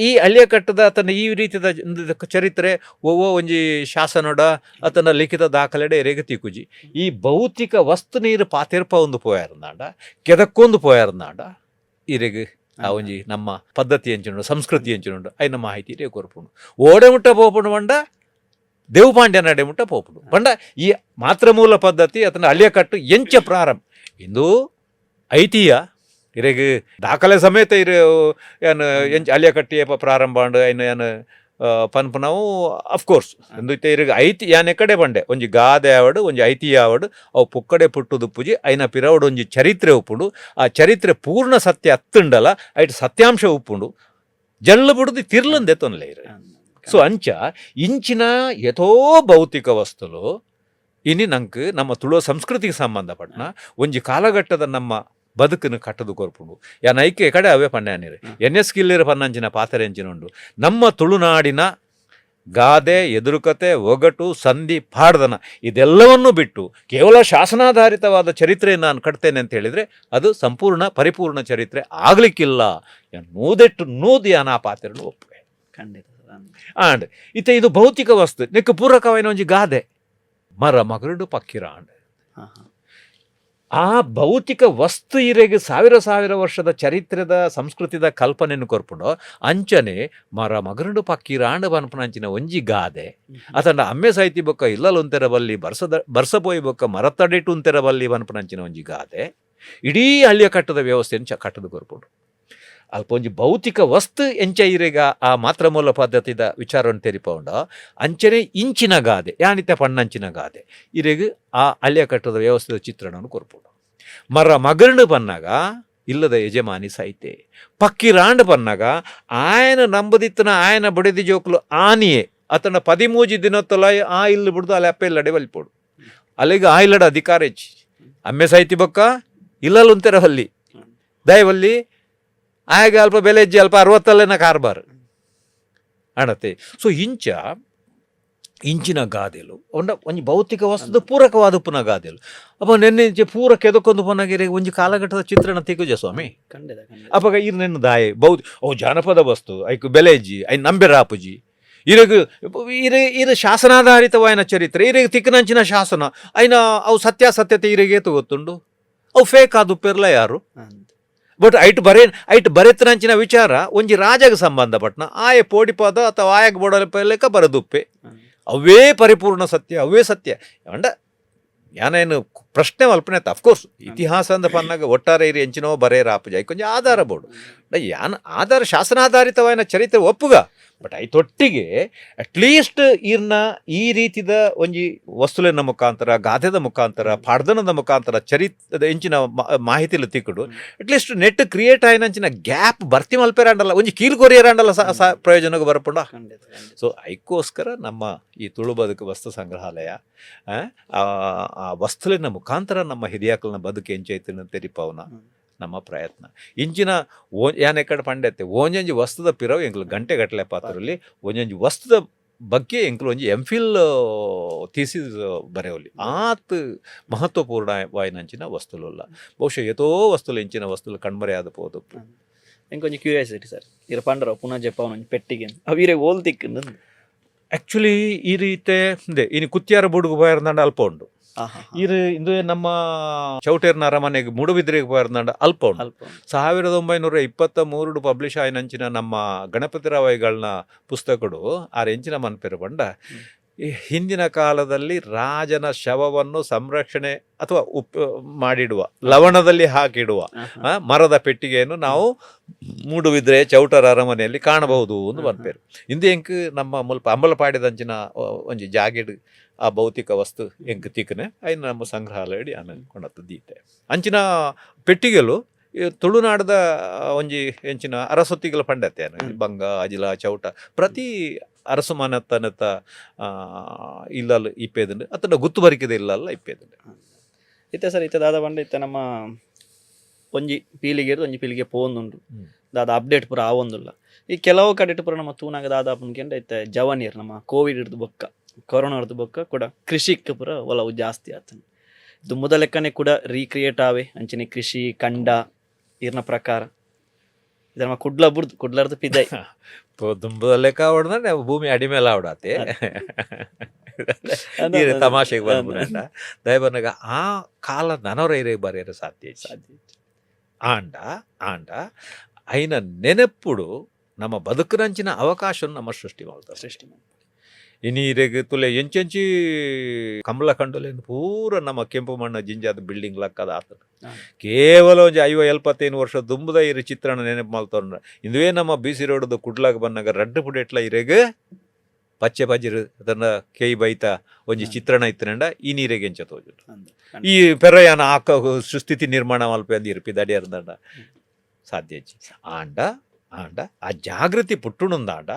ಈ ಅಳಿಯ ಕಟ್ಟದ ಅತನ ಈ ರೀತಿದ ಚರಿತ್ರೆ ಒವ್ವೋ ಒಂಜಿ ಶಾಸನಡ ಅತನ ಲಿಖಿತ ದಾಖಲೆಡೆ ಎರೆಗ್ ತಿಕ್ಕುಜಿ. ಈ ಭೌತಿಕ ವಸ್ತು ನೀರು ಪಾತೆರ್ಪ ಒಂದು ಪೋಯಾರ್ನಾಂಡ, ಕೆದಕ್ಕೊಂದು ಪೋಯಾರ್ನಾಂಡ, ಇರೆಗ್ ಆ ಒಂಜಿ ನಮ್ಮ ಪದ್ಧತಿ ಎಂಚಿನುಂಡು, ಸಂಸ್ಕೃತಿ ಎಂಚಿನುಂಡು, ಐನ ಮಾಹಿತಿ ಇರೆಗ್ ಕೊರ್ಪುಂಡು. ಓಡೆ ಮುಟ್ಟ ಪೋಪುಂಡು ಪಂಡ ದೇವುಪಾಂಡ್ಯ ನಡೆ ಮುಟ್ಟ ಪೋಪುಂಡು. ಪಂಡ ಈ ಮಾತೃಮೂಲ ಪದ್ಧತಿ ಅತನ ಅಳಿಯ ಕಟ್ಟು ಎಂಚ ಪ್ರಾರಂಭ ಇಂದು ಐತಿಹ್ಯ ಇರೆಗ್ ದಾಖಲೆ ಸಮೇತ ಇರು ಏನ್ ಎಂಚ ಅಳಿಯ ಕಟ್ಟಿ ಏಪ ಪ್ರಾರಂಭ ಆಂಡ್ ಐನ ಏನ್ ಪನ್ಪುನವು. ಅಫ್ಕೋರ್ಸ್ ಇಂದು ಇತ್ತೆ ಇರೆಗ್ ಐತಿ ಯಾನ್ ಎಕಡೆ ಪಂಡೆ, ಒಂಜಿ ಗಾದೆ ಆವಡ್ ಒಂಜಿ ಐತಿಹ್ಯ ಆವಡ್ ಅವು ಪುಕ್ಕಡೆ ಪುಟ್ಟುದು ಪೂಜಿ, ಐನ ಪಿರವಡ್ ಒಂಜಿ ಚರಿತ್ರೆ ಉಪ್ಪುಂಡು. ಆ ಚರಿತ್ರೆ ಪೂರ್ಣ ಸತ್ಯ ಅತ್ತುಂಡಲ ಐಟ್ ಸತ್ಯಾಂಶ ಉಪ್ಪುಂಡು. ಜಳ್ಳು ಬುಡುದು ತಿರ್ಲಂದೆ ತೊನ್ಲೆ ಇರು. ಸೊ ಅಂಚ ಇಂಚಿನ ಯಥೋ ಭೌತಿಕ ವಸ್ತುಲು ಇನಿ ನಂಕ್ ನಮ್ಮ ತುಳುವ ಸಂಸ್ಕೃತಿಗೆ ಸಂಬಂಧಪಟ್ಟನ ಒಂಜಿ ಕಾಲಘಟ್ಟದ ನಮ್ಮ ಬದುಕನ್ನು ಕಟ್ಟದು ಕೊರ್ಪುಂಡು. ಯಾನ್ ಐಕೆ ಕಡೆ ಅವೇ ಪನ್ಯಾನಿರು ಎನ್ ಎಸ್ ಕಿಲ್ಲೇರು ಪನ್ನಂಚಿನ ಪಾತೆರ ಎಂಚಿನ ಉಂಡು. ನಮ್ಮ ತುಳುನಾಡಿನ ಗಾದೆ, ಎದುರುಕತೆ, ಒಗಟು, ಸಂಧಿ, ಪಾಡ್ದನ ಇದೆಲ್ಲವನ್ನೂ ಬಿಟ್ಟು ಕೇವಲ ಶಾಸನಾಧಾರಿತವಾದ ಚರಿತ್ರೆಯನ್ನು ನಾನು ಕಟ್ತೇನೆ ಅಂತ ಹೇಳಿದರೆ ಅದು ಸಂಪೂರ್ಣ ಪರಿಪೂರ್ಣ ಚರಿತ್ರೆ ಆಗಲಿಕ್ಕಿಲ್ಲ. ನೂದೆಟ್ಟು ನೂದು ಯಾನ್ ಆ ಪಾತೆರನು ಒಪ್ಪುವೆ. ಖಂಡಿತ. ಆಂಡ್ ಇತ್ತೆ ಇದು ಭೌತಿಕ ವಸ್ತು ನೆಕ್ ಪೂರಕವಾಯಿನ ಒಂಜಿ ಗಾದೆ, ಮರ ಮಗರುಡು ಪಕ್ಕಿರಾಂಡ್. ಆ ಭೌತಿಕ ವಸ್ತು ಇರೆಗ್ ಸಾವಿರ ಸಾವಿರ ವರ್ಷದ ಚರಿತ್ರೆದ ಸಂಸ್ಕೃತಿದ ಕಲ್ಪನೆಯನ್ನು ಕೊರ್ಪುಂಡು. ಅಂಚನೆ ಮರ ಮಗರುಡು ಪಕ್ಕಿರಾಂಡ ಪನ್ಪುನಂಚಿನ ಒಂಜಿ ಗಾದೆ, ಅತಂಡ ಅಮ್ಮೆ ಸಾಹಿತಿ ಬೊಕ್ಕ ಇಲ್ಲಲ್ ಉಂತೆರ ಬಲ್ಲಿ ಬರ್ಸದ ಬರ್ಸ ಪೋಯಿ ಬೊಕ್ಕ ಮರತಡಿಟ್ಟು ಉಂತೆರ ಬಲ್ಲಿ ಪನ್ಪುನಂಚಿನ ಒಂಜಿ ಗಾದೆ ಇಡೀ ಹಳ್ಳಿಯ ಕಟ್ಟದ ವ್ಯವಸ್ಥೆಯನ್ನು ಕಟ್ಟದ ಕೊರ್ಪುಂಡು. ಅಲ್ಪ ಒಂಜಿ ಭೌತಿಕ ವಸ್ತು ಎಂಚ ಇರೆಗ ಆ ಮಾತೃಮೂಲ ಪದ್ಧತಿದ ವಿಚಾರವನ್ನು ತೆರಿಪೌಂಡ, ಅಂಚನೆ ಇಂಚಿನ ಗಾದೆ ಯಾನಿತ ಪಣ್ಣಂಚಿನ ಗಾದೆ ಇರೆಗ್ ಆ ಹಳ್ಳಿಯ ಕಟ್ಟದ ವ್ಯವಸ್ಥೆದ ಚಿತ್ರಣವನ್ನು ಕೊರ್ಪುಂಡು. ಮರ ಮಗರ್ಣು ಪನ್ನಾಗ ಇಲ್ಲದ ಯಜಮಾನಿ ಸೈತೆ, ಪಕ್ಕಿರಾಂಡ್ ಪನ್ನಾಗ ಆಯನ ನಂಬದಿತ್ತನ ಆಯನ ಬಡಿದಿ ಜೋಕುಲು ಆನಿಯೇ ಅತನ 13 ದಿನತ್ತಲ ಆ ಇಲ್ಲು ಬಿಡ್ದು ಅಲ್ಲಿ ಅಪ್ಪ ಇಲ್ಲಡೆ ಬಲಿಪೋಡು. ಅಲ್ಲಿಗೆ ಆ ಇಲ್ಲಡ ಅಧಿಕಾರ ಹೆಚ್ಚಿ ಅಮ್ಮೆ ಸೈತಿ ಬೊಕ್ಕ ಇಲ್ಲಲ್ ಉಂತೆರ ಅಲ್ಲಿ ದಯವಲ್ಲಿ ಆಗ ಅಲ್ಪ ಬೆಲೆ ಹೆಜ್ಜೆ ಅಲ್ಪ 60ಲ್ಲೇನ ಕಾರ್ಬಾರ್ ಅಣತೆ. ಸೊ ಇಂಚ ಇಂಚಿನ ಗಾದೆಲು ಒಂಡ ಒಂಜಿ ಭೌತಿಕ ವಸ್ತುದ ಪೂರಕವಾದ ಪುನಃ ಗಾದೆಲು. ಅಪ್ಪ ನೆನ್ನೆ ಇಂಚೆ ಪೂರ ಕೆದಕೊಂದು ಪೊನಗಿರೆ ಒಂಜಿ ಕಾಲಘಟ್ಟದ ಚಿತ್ರಣ ತಿಕ್ಕುಜ ಸ್ವಾಮಿ. ಖಂಡಿತ ಖಂಡಿತ. ಅಪಗ ಇರ್ ನೆನ್ನ ದಾಯೆ ಓ ಜಾನಪದ ವಸ್ತು ಐಕ್ ಬೆಲೆ ಇಜ್ಜಿ, I ನಂಬೆರ ಆಪುಜಿ. ಇರಗ್ ಇರೆ ಇರು ಶಾಸನಾಧಾರಿತವಾಯಿನ ಚರಿತ್ರೆ ಇರೆಗ್ ತಿಕ್ಕನಂಚಿನ ಶಾಸನ ಐನ ಅವು ಸತ್ಯಾಸತ್ಯತೆ ಇರೆಗೆ ಗೊತ್ತುಂಡು. ಅವು ಫೇಕ್ ಆದುಪ್ಪೆರ್ಲ ಯಾರು. ಬಟ್ ಐಟ್ ಬರೆ ಐಟ್ ಬರೆತನಂಚಿನ ವಿಚಾರ ಒಂಜಿ ರಾಜಗ್ ಸಂಬಂಧಪಟ್ಟನ ಆಯೆ ಪೋಡಿಪಾದ ಅಥವಾ ಆಯಗ್ ಬೋಡಲೆಕ್ಕ ಬರದುಪ್ಪೆ. ಅವೇ ಪರಿಪೂರ್ಣ ಸತ್ಯ, ಅವೇ ಸತ್ಯ ಅಂಡ ಯಾನೇನು ಪ್ರಶ್ನೆ ಮಲ್ಪನೆ. ಅಫ್ಕೋರ್ಸ್ ಇತಿಹಾಸ ಅಂದ ಪನ್ನಾಗ ಒಟ್ಟಾರೆ ಇರಿ ಎಂಚಿನೋ ಬರೇ ರಾಪುಜ, ಕೊಂಚ ಆಧಾರ ಬೋಡು. ಯಾನ್ ಆಧಾರ ಶಾಸನಾಧಾರಿತವಾಯಿನ ಚರಿತ್ರೆ ಒಪ್ಪುಗ, ಬಟ್ ಐತೊಟ್ಟಿಗೆ ಅಟ್ಲೀಸ್ಟ್ ಇರ್ನ ಈ ರೀತಿದ ಒಂಜಿ ವಸ್ತುಲಿನ ಮುಖಾಂತರ, ಗಾದೆದ ಮುಖಾಂತರ, ಪಾಡ್ದನದ ಮುಖಾಂತರ ಚರಿತ್ರದ ಎಂಚಿನ ಮಾಹಿತಿಲು ತಿಕ್ಕುಡು. At least net create ಆಯಿನಂಚಿನ gap ಭರ್ತಿ ಮಲ್ಪೆರಾಂಡಲ್ಲ, ಒಂಜಿ ಕೀಲ್ ಕೊರಿಯರಾಂಡಲ್ಲ ಪ್ರಯೋಜನಕ್ಕೆ ಬರಪುಂಡ. ಖಂಡಿತ ಖಂಡಿತ. ಸೊ ಐಕ್ಕೋಸ್ಕರ ನಮ್ಮ ಈ ತುಳು ಬದುಕು ವಸ್ತು ಸಂಗ್ರಹಾಲಯ ಆ ವಸ್ತುಲಿನ ಮುಖಾಂತರ ನಮ್ಮ ಹಿರಿಯಾಕಲ್ನ ಬದುಕು ಎಂಚೈತಿನ ತೆರಿಪವನ ನಮ್ಮ ಪ್ರಯತ್ನ. ಇಂಚಿನ ಓ ಯಾನ್ ಎಕ್ಕಡ ಪಂಡೆತ್ತೆ, ಒಂಜೊಂಜಿ ವಸ್ತುದ ಪಿರವು ಎಂಕ್ಲು ಗಂಟೆ ಗಟ್ಟಲೆ ಪಾತ್ರದಲ್ಲಿ ಒಂಜೊಂಜಿ ವಸ್ತುದ ಬಗ್ಗೆ ಎಂಕ್ಲು ಒಂಜಿ M Phil thesis ಬರೆಯವಲ್ಲಿ ಆತ್ ಮಹತ್ವಪೂರ್ಣವಾಯಿನಂಚಿನ ವಸ್ತುಲುಲ್ಲ. ಬಹುಶಃ ಏತೋ ವಸ್ತುಲು ಇಂಚಿನ ವಸ್ತುಲು ಕಣ್ಮರೆಯಾದ ಪೋದು. ಎಂಕೊಂಜಿ ಕ್ಯೂರಿಯಾಸಿಟಿ ಸರ್, ಇರ ಪಂಡರ ಪುನಃ ಜಪ್ಪಾವನ ಒಂಜಿ ಪೆಟ್ಟಿಗೆ ಅವು ಇರೆ ಓಲ್ ತಿಕ್ಕು? ಆಕ್ಚುಲಿ ಈ ರೀತೆ ಇನಿ ಕುತ್ತಿಯಾರ ಬುಡುಗು ಪೋಯರ್ದಂಡ ಅಲ್ಪ ಉಂಡು. ಇರು ಇಂದು ನಮ್ಮ ಚೌಟೇರ್ನ ಅರಮನೆಗೆ ಮೂಡುಬಿದ್ರೆಗೆ ಪೋಯರ್ದಂಡ ಅಲ್ಪ ಉಂಡು. ಅಲ್ಪ. 1923 ಪಬ್ಲಿಷ್ ಆಯಿನಂಚಿನ ನಮ್ಮ ಗಣಪತಿರಾವೈಗಳನ್ನ ಪುಸ್ತಕಡು ಆರ್ ಎಂಚಿನ ಮನ್ಪೆರು ಪಂಡ, ಈ ಹಿಂದಿನ ಕಾಲದಲ್ಲಿ ರಾಜನ ಶವವನ್ನು ಸಂರಕ್ಷಣೆ ಅಥವಾ ಉಪ್ಪು ಮಾಡಿಡುವ, ಲವಣದಲ್ಲಿ ಹಾಕಿಡುವ ಮರದ ಪೆಟ್ಟಿಗೆಯನ್ನು ನಾವು ಮೂಡುಬಿದ್ರೆ ಚೌಟರ ಅರಮನೆಯಲ್ಲಿ ಕಾಣಬಹುದು ಒಂದು ಮನ್ಪೇರು. ಇಂದು ಎಂಕ್ ನಮ್ಮ ಮುಲ್ಪ ಅಂಬಲಪಾಡಿದಂಚಿನ ಒಂಜಿ ಜಾಗೆಡ್ ಆ ಭೌತಿಕ ವಸ್ತು ಎಂಕ್ ತಿಕ್ಕನೆ ಐನ ನಮ್ಮ ಸಂಗ್ರಹಾಲಯ ಆನ ಕೊಣತ್ತು ದೀತೆ. ಅಂಚಿನ ಪೆಟ್ಟಿಗೆಲು ಈ ತುಳುನಾಡದ ಒಂಜಿ ಎಂಚಿನ ಅರಸೊತ್ತಿಗಳ ಪಂಡತೆ ಬಂಗ, ಅಜಿಲ, ಚೌಟ ಪ್ರತಿ ಅರಸು ಮನೆತನತ ಇಲ್ಲಲ್ ಇಪ್ಪೇದುಂಡು ಅತ್ತಂಡ ಗುತ್ತು ಬರಿಕೆದ ಇಲ್ಲಲ್ಲ ಇಪ್ಪೇದುಂಡು. ಇತ್ತೆ ಸರ್, ಇತ್ತೆ ದಾದ ಪಂಡ ಇತ್ತೆ ನಮ್ಮ ಒಂಜಿ ಪೀಳಿಗೆ, ಒಂಜಿ ಪೀಳಿಗೆ ಪೋವೊಂದುಂಡು. ದಾದ ಅಪ್ಡೇಟ್ ಪೂರ ಆವೊಂದುಲ್ಲ. ಈ ಕೆಲವು ಕಡೆಟ್ ಪೂರ ನಮ್ಮ ತೂನಾಗ ದಾದ ಆಪುಂಡು, ಇತ್ತೆ ಜವನಿಯರ್ ನಮ್ಮ ಕೋವಿಡ್ ಹಿಡ್ದು ಬೊಕ್ಕ, ಕೊರೋನಾ ಹಿಡ್ದು ಬೊಕ್ಕ ಕೂಡ ಕೃಷಿಕ್ ಪೂರ ಒಲವು ಜಾಸ್ತಿ ಆತಂಡ್. ದುಂಬುದ ಲೆಕ್ಕನೆ ಕೂಡ ರೀಕ್ರಿಯೇಟ್ ಆವೆ ಅಂಚನೆ ಕೃಷಿ ಕಂಡ ಇರ್ನ ಪ್ರಕಾರ ಇದು ನಮ್ಮ ಕುಡ್ಲ ಬುಡ್ದು ಕುಡ್ಲರ್ದು ಪಿದೈ. ದುಂಬುದ ಲೆಕ್ಕ ಆವಡ್ದಂದ್ರೆ ಭೂಮಿ ಅಡಿಮೇಲೆ ಆವಡಾತೆ. ಈರೆ ತಮಾಷೆಗೆ ಬರ್ಪುನಂಡ ದಯಬನ್ನಗ ಆ ಕಾಲ ನನೊರ ಇರೆಗ್ ಬರೆಯರೆ ಸಾಧ್ಯ ಇಜ್ಜಿ. ಸಾಧ್ಯ. ಆಂಡ ಆಂಡ ಐನ ನೆನಪುಡು ನಮ್ಮ ಬದುಕುನಂಚಿನ ಅವಕಾಶ ನಮ್ಮ ಸೃಷ್ಟಿ ಮಲ್ತ. ಸೃಷ್ಟಿ. ಇನಿ ಇರೆಗ್ ತುಲೆ ಎಂಚೆಂಚಿ ಕಂಬಳ ಕಂಡೊಲೆನ್ ಪೂರ ನಮ್ಮ ಕೆಂಪು ಮಣ್ಣ ಜಿಂಜಾದ ಬಿಲ್ಡಿಂಗ್ ಲಕ್ಕದ ಆತನ. ಕೇವಲ ಒಂಜಿ 50 75 ವರ್ಷ ದುಂಬುದ ಇರು ಚಿತ್ರಣ ನೆನಪು ಮಲ್ತೊಂಡ ಇಂದುವೇ ನಮ್ಮ ಬಿ ಸಿ ರೋಡ್ದ ಕುಡ್ಲಾಗ ಬನ್ನಗ ರಡ್ಡು ಪುಡೆಟ್ಲ ಇರೆಗ್ ಪಚ್ಚೆ ಪಜಿರು ಅದನ್ನ ಕೇಯಿ ಬೈತ ಒಂಜಿ ಚಿತ್ರಣ ಇತ್ತನಂಡ ಈ ನೀರೆಗೆ ಎಂಚ ತೋಜುಂಡು? ಈ ಪೆರಯಾನ ಆಕ ಸುಸ್ಥಿತಿ ನಿರ್ಮಾಣ ಮಲ್ಪೆ ಅಂದ್ ಇರ್ಪಿ ದಡಿಯರ್ದಂಡ ಸಾಧ್ಯ ಇಜ್ಜಿ. ಆಂಡ ಆಂಡ ಆ ಜಾಗೃತಿ ಪುಟ್ಟುಣುಂದಾಂಡ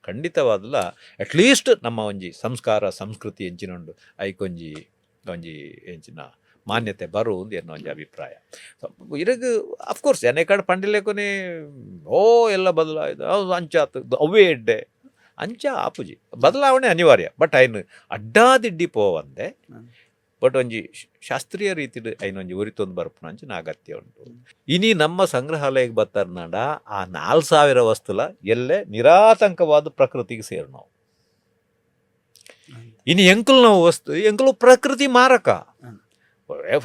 ಖಂಡಿತವಾದಲ ಅಟ್ಲೀಸ್ಟ್ ನಮ್ಮ ಒಂಜಿ ಸಂಸ್ಕಾರ ಸಂಸ್ಕೃತಿ ಎಂಚಿನುಂಡು ಐಕೊಂಜಿ ಒಂಜಿ ಎಂಚಿನ ಮಾನ್ಯತೆ ಬರು ಎನ್ನೋ ಒಂಜಿ ಅಭಿಪ್ರಾಯ ಇರಗ್. ಅಫ್ಕೋರ್ಸ್ ಎನೆ ಕಡೆ ಪಂಡಿಲೇಕೊನೆ ಓ ಎಲ್ಲ ಬದಲಾಯ್ತು, ಹೌದು, ಅಂಚಾತು, ಅವೇ ಎಡ್ಡೆ ಅಂಚ ಆಪುಜಿ. ಬದಲಾವಣೆ ಅನಿವಾರ್ಯ, ಬಟ್ ಐನ್ ಅಡ್ಡಾದಿಡ್ಡಿ ಪೋವಂದೆ ಬಟ್ ಒಂಜಿ ಶಾಸ್ತ್ರೀಯ ರೀತಿಡ್ ಐನ್ ಒಂಜಿ ಒರಿತೊಂದು ಬರ್ಪುನ ಅಂಚಿನ ಅಗತ್ಯ ಉಂಟು. ಇನಿ ನಮ್ಮ ಸಂಗ್ರಹಾಲಯಕ್ಕೆ ಬತ್ತರ್ನಾಂಡ ಆ 4000 ವಸ್ತುಲ ಎಲ್ಲೆ ನಿರಾತಂಕವಾದ ಪ್ರಕೃತಿಗೆ ಸೇರು ನಾವು. ಇನಿ ಎಂಕುಲು ನಾವು ವಸ್ತು ಎಂಕುಲು ಪ್ರಕೃತಿ ಮಾರಕ.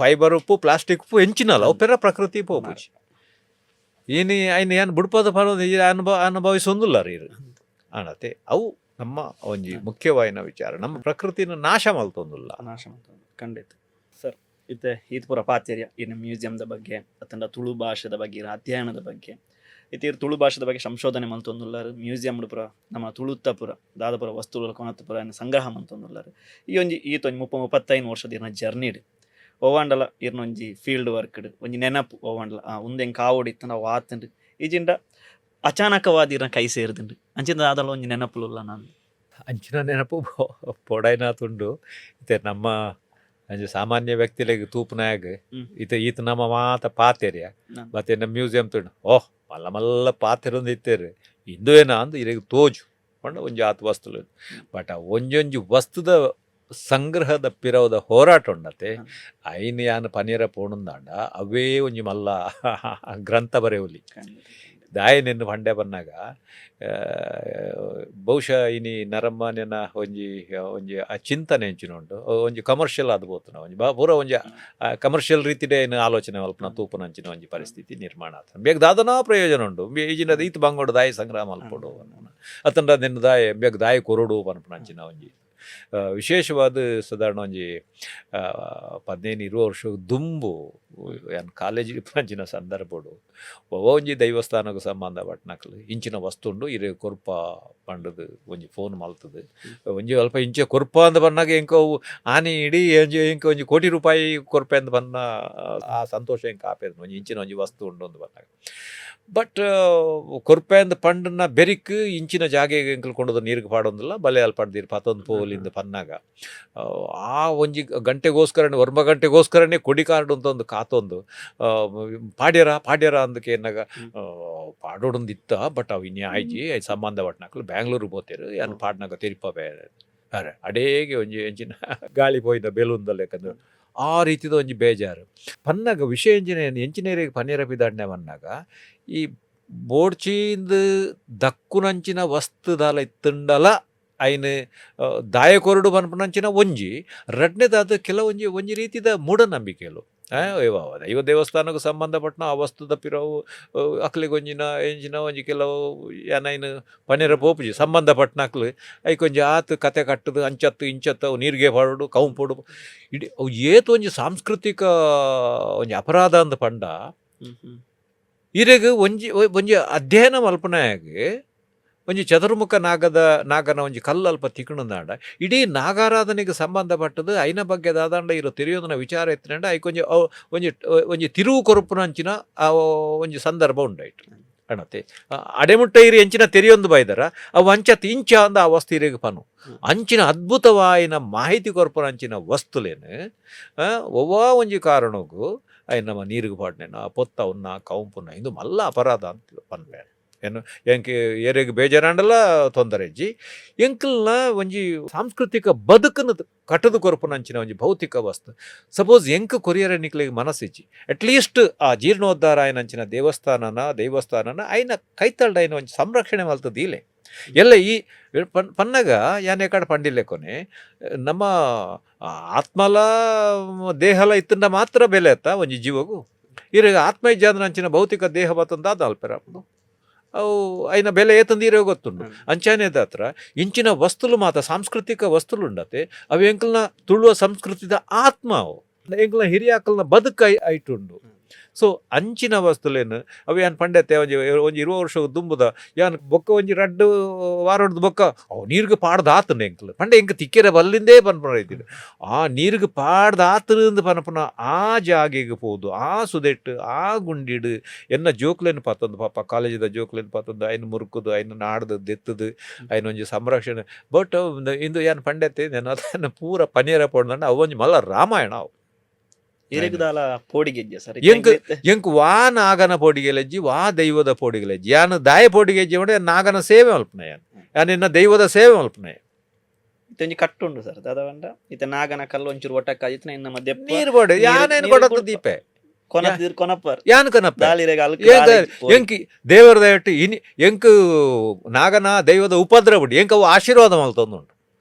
ಫೈಬರ್ ಉಪ್ಪು, ಪ್ಲಾಸ್ಟಿಕ್ ಉಪ್ಪು ಎಂಚಿನಲ್ಲ ಅವು ಪೆರ ಪ್ರಕೃತಿ ಪೋಪುಜಿ. ಇನಿ ಐನ್ ಏನ್ ಬುಡ್ಪದ ಪನೊಂದು ಅನುಭವಿಸೊಂದುಲ್ಲ ರೀ ಆಣತೆ. ಅವು ನಮ್ಮ ಒಂಜಿ ಮುಖ್ಯವಾಯಿನ ವಿಚಾರ, ನಮ್ಮ ಪ್ರಕೃತಿನ ನಾಶ ಮಲ್ತೊಂದುಲ್ಲ. ನಾಶ ಮಲ್ತೊಂದು, ಖಂಡಿತ ಸರ್. ಇತ್ತೆ ಈತ್ ಪೂರ ಪಾತೆರ್ಯ ಇನ್ನು ಮ್ಯೂಸಿಯಂದ ಬಗ್ಗೆ ಅತ್ತಂಡ ತುಳು ಭಾಷೆದ ಬಗ್ಗೆ, ಇರ ಅಧ್ಯಯನದ ಬಗ್ಗೆ. ಇತ್ತೆ ಇರ್ ತುಳು ಭಾಷೆದ ಬಗ್ಗೆ ಸಂಶೋಧನೆ ಮಲ್ತೊಂದುಲ್ಲಾರು. ಮ್ಯೂಸಿಯಂ ಪೂರ ನಮ್ಮ ತುಳುತ್ತ ಪೂರ ದಾದಪುರ ವಸ್ತುಗಳ ಕೊನತ್ತು ಪೂರ ಸಂಗ್ರಹ ಮಲ್ತೊಂದುಲ್ಲಾರು. ಈ ಒಂಜಿ ಈತ್ ಒಂಜಿ 30 35 ವರ್ಷದ ಇರ್ನ ಜರ್ನಿಡ್ ಒವಾಂಡಲ ಇರ್ನ ಒಂಜಿ ಫೀಲ್ಡ್ ವರ್ಕ್ಡ್ ಒಂಜಿ ನೆನಪು ಒವಾಂಡಲ ಆ ಉಂದೆಂ ಕಾವೋಡು ಇತ್ತಂಡ ಅವು ಆತಂಡು ಈಜಿಂಡ ಅಚಾನಕವಾದ ಇರ್ನ ಕೈ ಸೇರ್ದುಂಡು ಅಂಚಿನ ದಾದಲ ಒಂಜಿ ನೆನಪುಲುಲ್ಲ ನಾನು? ಅಂಚಿನ ನೆನಪು ಪೊಡೈನಾತುಂಡು. ಇತ್ತೆ ನಮ್ಮ ಅಂಚ ಸಾಮಾನ್ಯ ವ್ಯಕ್ತಿಲೆಗ್ ತೂಪುನಾಗ ಇತ್ತೆ ಈತ ನಮ್ಮ ಮಾತ ಪಾತೆರ್ಯ ಮತ್ತೆ ನಮ್ಮ ಮ್ಯೂಸಿಯಂ ತುಂಡು ಓಹ್ ಮಲ್ಲ ಮಲ್ಲ ಪಾತೆರೊಂದು ಇತ್ತೇರು ಇಂದುವೇನ ಅಂದ್ ಇರೆಗ್ ತೋಜು ಪಂಡ ಒಂಜಿ ಆತ್ ವಸ್ತುಲು. ಬಟ್ ಆ ಒಂಜೊಂಜಿ ವಸ್ತುದ ಸಂಗ್ರಹದ ಪಿರವುದ ಹೋರಾಟ ಉಂಡತೆ. ಐನ್ ಯಾನ್ ಪನೀರ ಪೋಣುಂದಾಂಡ ಅವೇ ಒಂಜಿ ಮಲ್ಲ ಗ್ರಂಥ ಬರೆಯುಲಿ. ದಾಯ ನಿನ್ನ ಪಂಡೆ ಬನ್ನಾಗ ಬಹುಶಃ ಇನಿ ನರಮಾನ್ಯನ ಒಂಜಿ ಒಂಜಿ ಆ ಚಿಂತನೆ ಎಂಚಿನ ಉಂಟು ಒಂಜಿ ಕಮರ್ಷಿಯಲ್ ಆದ್ ಪೋತುನ ಒಂಜಿ ಬಾ ಪೂರ ಒಂಜಿ ಕಮರ್ಷಿಯಲ್ ರೀತಿಡೇ ಏನು ಆಲೋಚನೆ ಮಲ್ಪುನ ತೂಪುನ ಅಂಚಿನ ಒಂಜಿ ಪರಿಸ್ಥಿತಿ ನಿರ್ಮಾಣ ಆತ. ಬೇಗ ದಾದನಾ ಪ್ರಯೋಜನ ಉಂಡು ಈಜಿನ ಈತ್ ಬಂಗೋಡು ದಾಯಿ ಸಂಗ್ರಹ ಮಲ್ಪೊಡು ಅತ್ತಂಡ ನಿನ್ನ ದಾಯ ಬೇಗ ದಾಯಿ ಕೊರಡು ಪನ್ಪುನ ಅಂಚಿನ ಒಂಜಿ ವಿಶೇಷವಾದ ಸಾಧಾರಣ ಒಂಜಿ 15 20 ವರ್ಷ ದುಂಬು ಯಾನ್ ಕಾಲೇಜಿಗೆ ಅಂಚಿನ ಸಂದರ್ಭಡು ಒಂಜಿ ದೈವಸ್ಥಾನಕ್ಕೆ ಸಂಬಂಧಪಟ್ಟನಕ್ಲು ಇಂಚಿನ ವಸ್ತು ಉಂಡು ಇರೆ ಕೊರ್ಪ ಪಂಡದು ಒಂಜಿ ಫೋನ್ ಮಲ್ತದು ಒಂಜಿ ಅಲ್ಪ ಇಂಚೆ ಕೊರ್ಪ ಅಂದ್ ಬನ್ನಾಗ ಎಂಕ ಅವು ಆನಿ ಇಡೀ ಒಂಜಿ ಎಂಕ ಒಂಜಿ ಕೋಟಿ ರೂಪಾಯಿ ಕೊರ್ಪೆ ಅಂದ್ ಬನ್ನ ಆ ಸಂತೋಷ ಎಂಕ ಆಪೇದು ಒಂಜಿ ಇಂಚಿನ ಒಂಜಿ ವಸ್ತು ಉಂಡು ಅಂದ್ ಬನ್ನಾಗ. ಬಟ್ ಕೊರ್ಪೆ ಅಂದ್ ಪಂಡನ ಬೆರಿಕ್ ಇಂಚಿನ ಜಾಗೆಗೆ ಎಂಕುಲು ಕೊಂಡೋದು ನೀರಿಗೆ ಪಾಡೊಂದಿಲ್ಲ ಬಲೆ ಅಲ್ಪ ಪಡ್ದಿರು ಪತ್ತೊಂದು ಪೋಲಿಂದ ಪನ್ನಾಗ ಆ ಒಂಜಿ ಗಂಟೆಗೋಸ್ಕರನೇ ಒರ್ಂಬ ಗಂಟೆಗೋಸ್ಕರನೇ ಕೊಡಿ ಕಾರ್ಡ್ ಅಂತ ಒಂದು ಕಾತೊಂದು ಪಾಡ್ಯರ ಪಾಡ್ಯರ ಅಂದಕ್ಕೆ ಏನಾಗ ಪಾಡೋಡೊಂದು ಇತ್ತ. ಬಟ್ ಅವು ಇನ್ಯಾ ಆಯ್ಜಿ ಸಂಬಂಧ ಪಟ್ನಕ್ಲು ಬ್ಯಾಂಗ್ಳೂರು ಪೋತೇರು ಯಾನ್ ಪಾಡ್ನಾಗ ತೆರಿಪವೆ ಅರೆ ಅಡೇಗೆ ಒಂಜಿ ಎಂಚಿನ ಗಾಳಿ ಪೋಯಿನ ಬೆಲೂನ್ದ ಲೆಕ್ಕಂದು ಆ ರೀತಿದ ಒಂಜಿ ಬೇಜಾರು ಪನ್ನಾಗ ವಿಷಯ ಎಂಜಿನಿಯರ್ ಎಂಜಿನಿಯರಿಂಗ್ ಪನ್ನೀರ ಪಿದಾಡ್ನೆ ಬನ್ನಾಗ ಈ ಬೋಡ್ಚೀಂದ್ ದಕ್ಕುನಂಚಿನ ವಸ್ತುದಾಲ ಇತ್ತುಂಡಲ ಐನ್ ದಾಯ ಕೊರಡು ಪನ್ಪುನಂಚಿನ ಒಂಜಿ ರಡ್ನೆದಾದ ಕೆಲವೊಂಜಿ ಒಂಜಿ ರೀತಿದ ಮೂಢನಂಬಿಕೆಲು ದೈವ ದೇವಸ್ಥಾನಕ್ಕೆ ಸಂಬಂಧಪಟ್ಟನ ಆ ವಸ್ತುದ ಪಿರವು ಅಕ್ಲಿಗೊಂಜಿನ ಎಂಜಿನ ಒಂಜಿ ಕೆಲವು ಯಾನೈನ್ ಪನೀರ ಪೋಪುಜಿ ಸಂಬಂಧಪಟ್ಟನಕ್ಲು ಐಕೊಂಜಿ ಆತ್ ಕತೆ ಕಟ್ಟದು ಅಂಚತ್ತು ಇಂಚತ್ತು ಅವು ನೀರಿಗೆ ಪಾಡೋಡು ಕೌಂಪೊಡು ಇಡೀ ಅವು ಏತ್ ಒಂಜಿ ಸಾಂಸ್ಕೃತಿಕ ಒಂಜಿ ಅಪರಾಧ ಅಂದ್ ಪಂಡ ಹ್ಮ್ ಹ್ಮ್ ಇರೆಗ್ ಒಂಜಿ ಒಂಜಿ ಅಧ್ಯಯನ ಮಲ್ಪನಾಗ ಒಂಜಿ ಚತುರ್ಮುಖ ನಾಗದ ನಾಗನ ಒಂಜಿ ಕಲ್ಲಲ್ಪ ತಿಕ್ಕುಂಡಾಂಡ ಇಡೀ ನಾಗಾರಾಧನೆಗೆ ಸಂಬಂಧಪಟ್ಟದು ಐನ ಬಗ್ಗೆ ದಾದಾಂಡ ಇರೋ ತೆರೆಯೋದನ ವಿಚಾರ ಎತ್ತಿನಂಡ ಐಕೊಂಜಿ ಅವು ಒಂಜಿ ಒಂಜಿ ತಿರುವು ಕೊರಪುನಂಚಿನ ಆ ಒಂಜಿ ಸಂದರ್ಭ ಉಂಡಾಯ್ತು ಅಣತೆ. ಅಡೆಮುಟ್ಟ ಇರಿ ಎಂಚಿನ ತೆರೆಯೊಂದು ಬೈದರ ಅವು ಅಂಚತ್ ಇಂಚ ಅಂದ ಆ ವಸ್ತು ಇರೆಗ್ ಪನು. ಅಂಚಿನ ಅದ್ಭುತವಾಯಿನ ಮಾಹಿತಿ ಕೊರ್ಪುನ ಅಂಚಿನ ವಸ್ತುಲೇನು ಒವ್ವಾ ಒಂಜಿ ಕಾರಣಕ್ಕೂ ಅಯ್ ನಮ್ಮ ನೀರಿಗೆ ಪಾಡ್ನೇನ ಪೊತ್ತ ಉನ್ನ ಕೌಂಪುನ ಇಂದು ಮಲ್ಲ ಅಪರಾಧ ಅಂತ ಪನ್ಪೆ. ಏನು ಎಂಕ್ ಏರೆಗ್ ಬೇಜಾರಾಂಡಲ ತೊಂದರೆ ಇಜ್ಜಿ. ಎಂಕಲ್ನ ಒಂಜಿ ಸಾಂಸ್ಕೃತಿಕ ಬದುಕನ್ನು ಕಟ್ಟದು ಕೊರ್ಪುನ ಅಂಚಿನ ಒಂಜಿ ಭೌತಿಕ ವಸ್ತು ಸಪೋಸ್ ಎಂಕ್ ಕೊರಿಯರ ನಿಕ್ಲೆಗ್ ಮನಸ್ಸಿಜ್ಜಿ, ಅಟ್ಲೀಸ್ಟ್ ಆ ಜೀರ್ಣೋದ್ಧಾರ ಆಯ್ನಂಚಿನ ದೇವಸ್ಥಾನನ ದೇವಸ್ಥಾನನ ಐನ ಕೈತಲ್ಡ ಐನ ಒಂಜಿ ಸಂರಕ್ಷಣೆ ಮಲ್ತದ ಇಲೆ ಎಲ್ಲ ಈ ಪನ್ನಗ ಯಾನೆ ಕಾಡ ಪಂಡಿಲ್ಲೆ ಕೊನೆ ನಮ್ಮ ಆತ್ಮಲ ದೇಹಲ ಇತ್ತಂಡ ಮಾತ್ರ ಬೆಲೆ ಅತ್ತ ಒಂಜಿ ಜೀವಗು. ಇರ ಆತ್ಮ ಇಜ್ಜಾದ ಅಂಚಿನ ಭೌತಿಕ ದೇಹ ಬತ್ತಂದ ಅಲ್ಪೆರ ಅವು ಐನ ಬೆಲೆ ಏತಂದು ಇರೋ ಗೊತ್ತುಂಡು. ಅಂಚಾನೆ ಹತ್ರ ಇಂಚಿನ ವಸ್ತುಲು ಮಾತ ಸಾಂಸ್ಕೃತಿಕ ವಸ್ತುಲು ಉಂಡತೆ ಅವು ಎಂಕಲ್ನ ತುಳುವ ಸಂಸ್ಕೃತಿದ ಆತ್ಮ, ಅವು ಎಂಕಲ್ನ ಹಿರಿಯಾಕಲ್ನ ಬದುಕು ಐಟುಂಡು. ಸೊ ಅಂಚಿನ ವಸ್ತುಲೇನು ಅವು ಯಾನ್ ಪಂಡೆತ್ತೆ ಒಂಜಿ ಒಂಜಿ 20 ವರ್ಷ ದುಂಬುದ ಯಾನ್ ಬೊಕ್ಕ ಒಂಜಿ ರಡ್ಡು ವಾರಡ್ದು ಬೊಕ್ಕ ಅವು ನೀರ್ಗೆ ಪಾಡ್ದು ಆತನ ಎಂಕಲ್ ಪಂಡೆ ಎಂಕ್ ತಿಕ್ಕೆರೆ ಬಲ್ಲಿಂದೇ ಪನ್ಪುನ ಇದ್ದಿದ್ದು. ಆ ನೀರಿಗೆ ಪಾಡ್ದು ಆತನಿಂದ ಪನ್ಪುನ ಆ ಜಾಗೆಗೆ ಪೋದು ಆ ಸುದೆಟ್ಟು ಆ ಗುಂಡಿಡು ಎನ್ನ ಜೋಕ್ಲೇನು ಪಾತಂದು ಪಾಪ ಕಾಲೇಜಿದ ಜೋಕ್ಲೇನು ಪಾತಂದು ಐನು ಮುರುಕುದು ಐನು ನಾಡ್ದು ದೆತ್ತದು ಐನ ಒಂಜಿ ಸಂರಕ್ಷಣೆ. ಬಟ್ ಇಂದು ಯಾನ್ ಪಂಡೆತ್ತೆ ನಾನು ಅದನ್ನು ಪೂರ ಪನೀರ ಪೋಡ್ದಂಡ ಅವು ಒಂಜಿ ಮಲ್ಲ ರಾಮಾಯಣ ಅವು. ಇರೆಗ್ ದಾಲ ಪೋಡಿಗೆಜ್ಜೆ ಸರ್? ಎಂಕ್ ವಾ ನಾಗನ ಪೋಡಿಗೆಲೆಜ್ಜಿ, ವಾ ದೈವದ ಪೋಡಿಗೆಲೆಜ್ಜಿ. ಯಾನ್ ದಾಯ ಪೋಡಿಗೆಜ್ಜಿ ಪಂಡ ನಾಗನ ಸೇವೆ ಮಲ್ಪುನ, ಯಾನ್ ಯಾನ್ ಎನ್ನ ದೈವದ ಸೇವೆ ಮಲ್ಪುನ. ಇತ್ತೆ ಒಂಜಿ ಕಟ್ಟುಂಡು ಸರ್ ದಾದ ಪಂಡ ಇತ್ತೆ ನಾಗನ ಕಲ್ಲು ಒಂಚೂರು ಒಟ್ಟಕ್ಕಾಜಿತ್ನ ಇನ್ನ ಮಧ್ಯೆ ನೀರು ಬೋಡೆ ಯಾನೇನು ನೀರು ಕೊಡತ್ತು ಬುಡ್ಪ. ದೀಪೆ ಕೊನ ಕೊನಪ್ಪರ್ ಯಾನ್ ಕನಪ್ಪ ದಾಲಿರೆಗ್ ಅಲ್ಕ ಎಂಕ್ ದೇವರ ದಯಟ್ಟು ಇನಿ ಎಂಕ್ ನಾಗನ ದೈವದ ಉಪದ್ರ ಬಿಡಿ, ಎಂಕ್ ಅವು ಆಶೀರ್ವಾದ ಮಲ್ತೊಂದುಂಡು.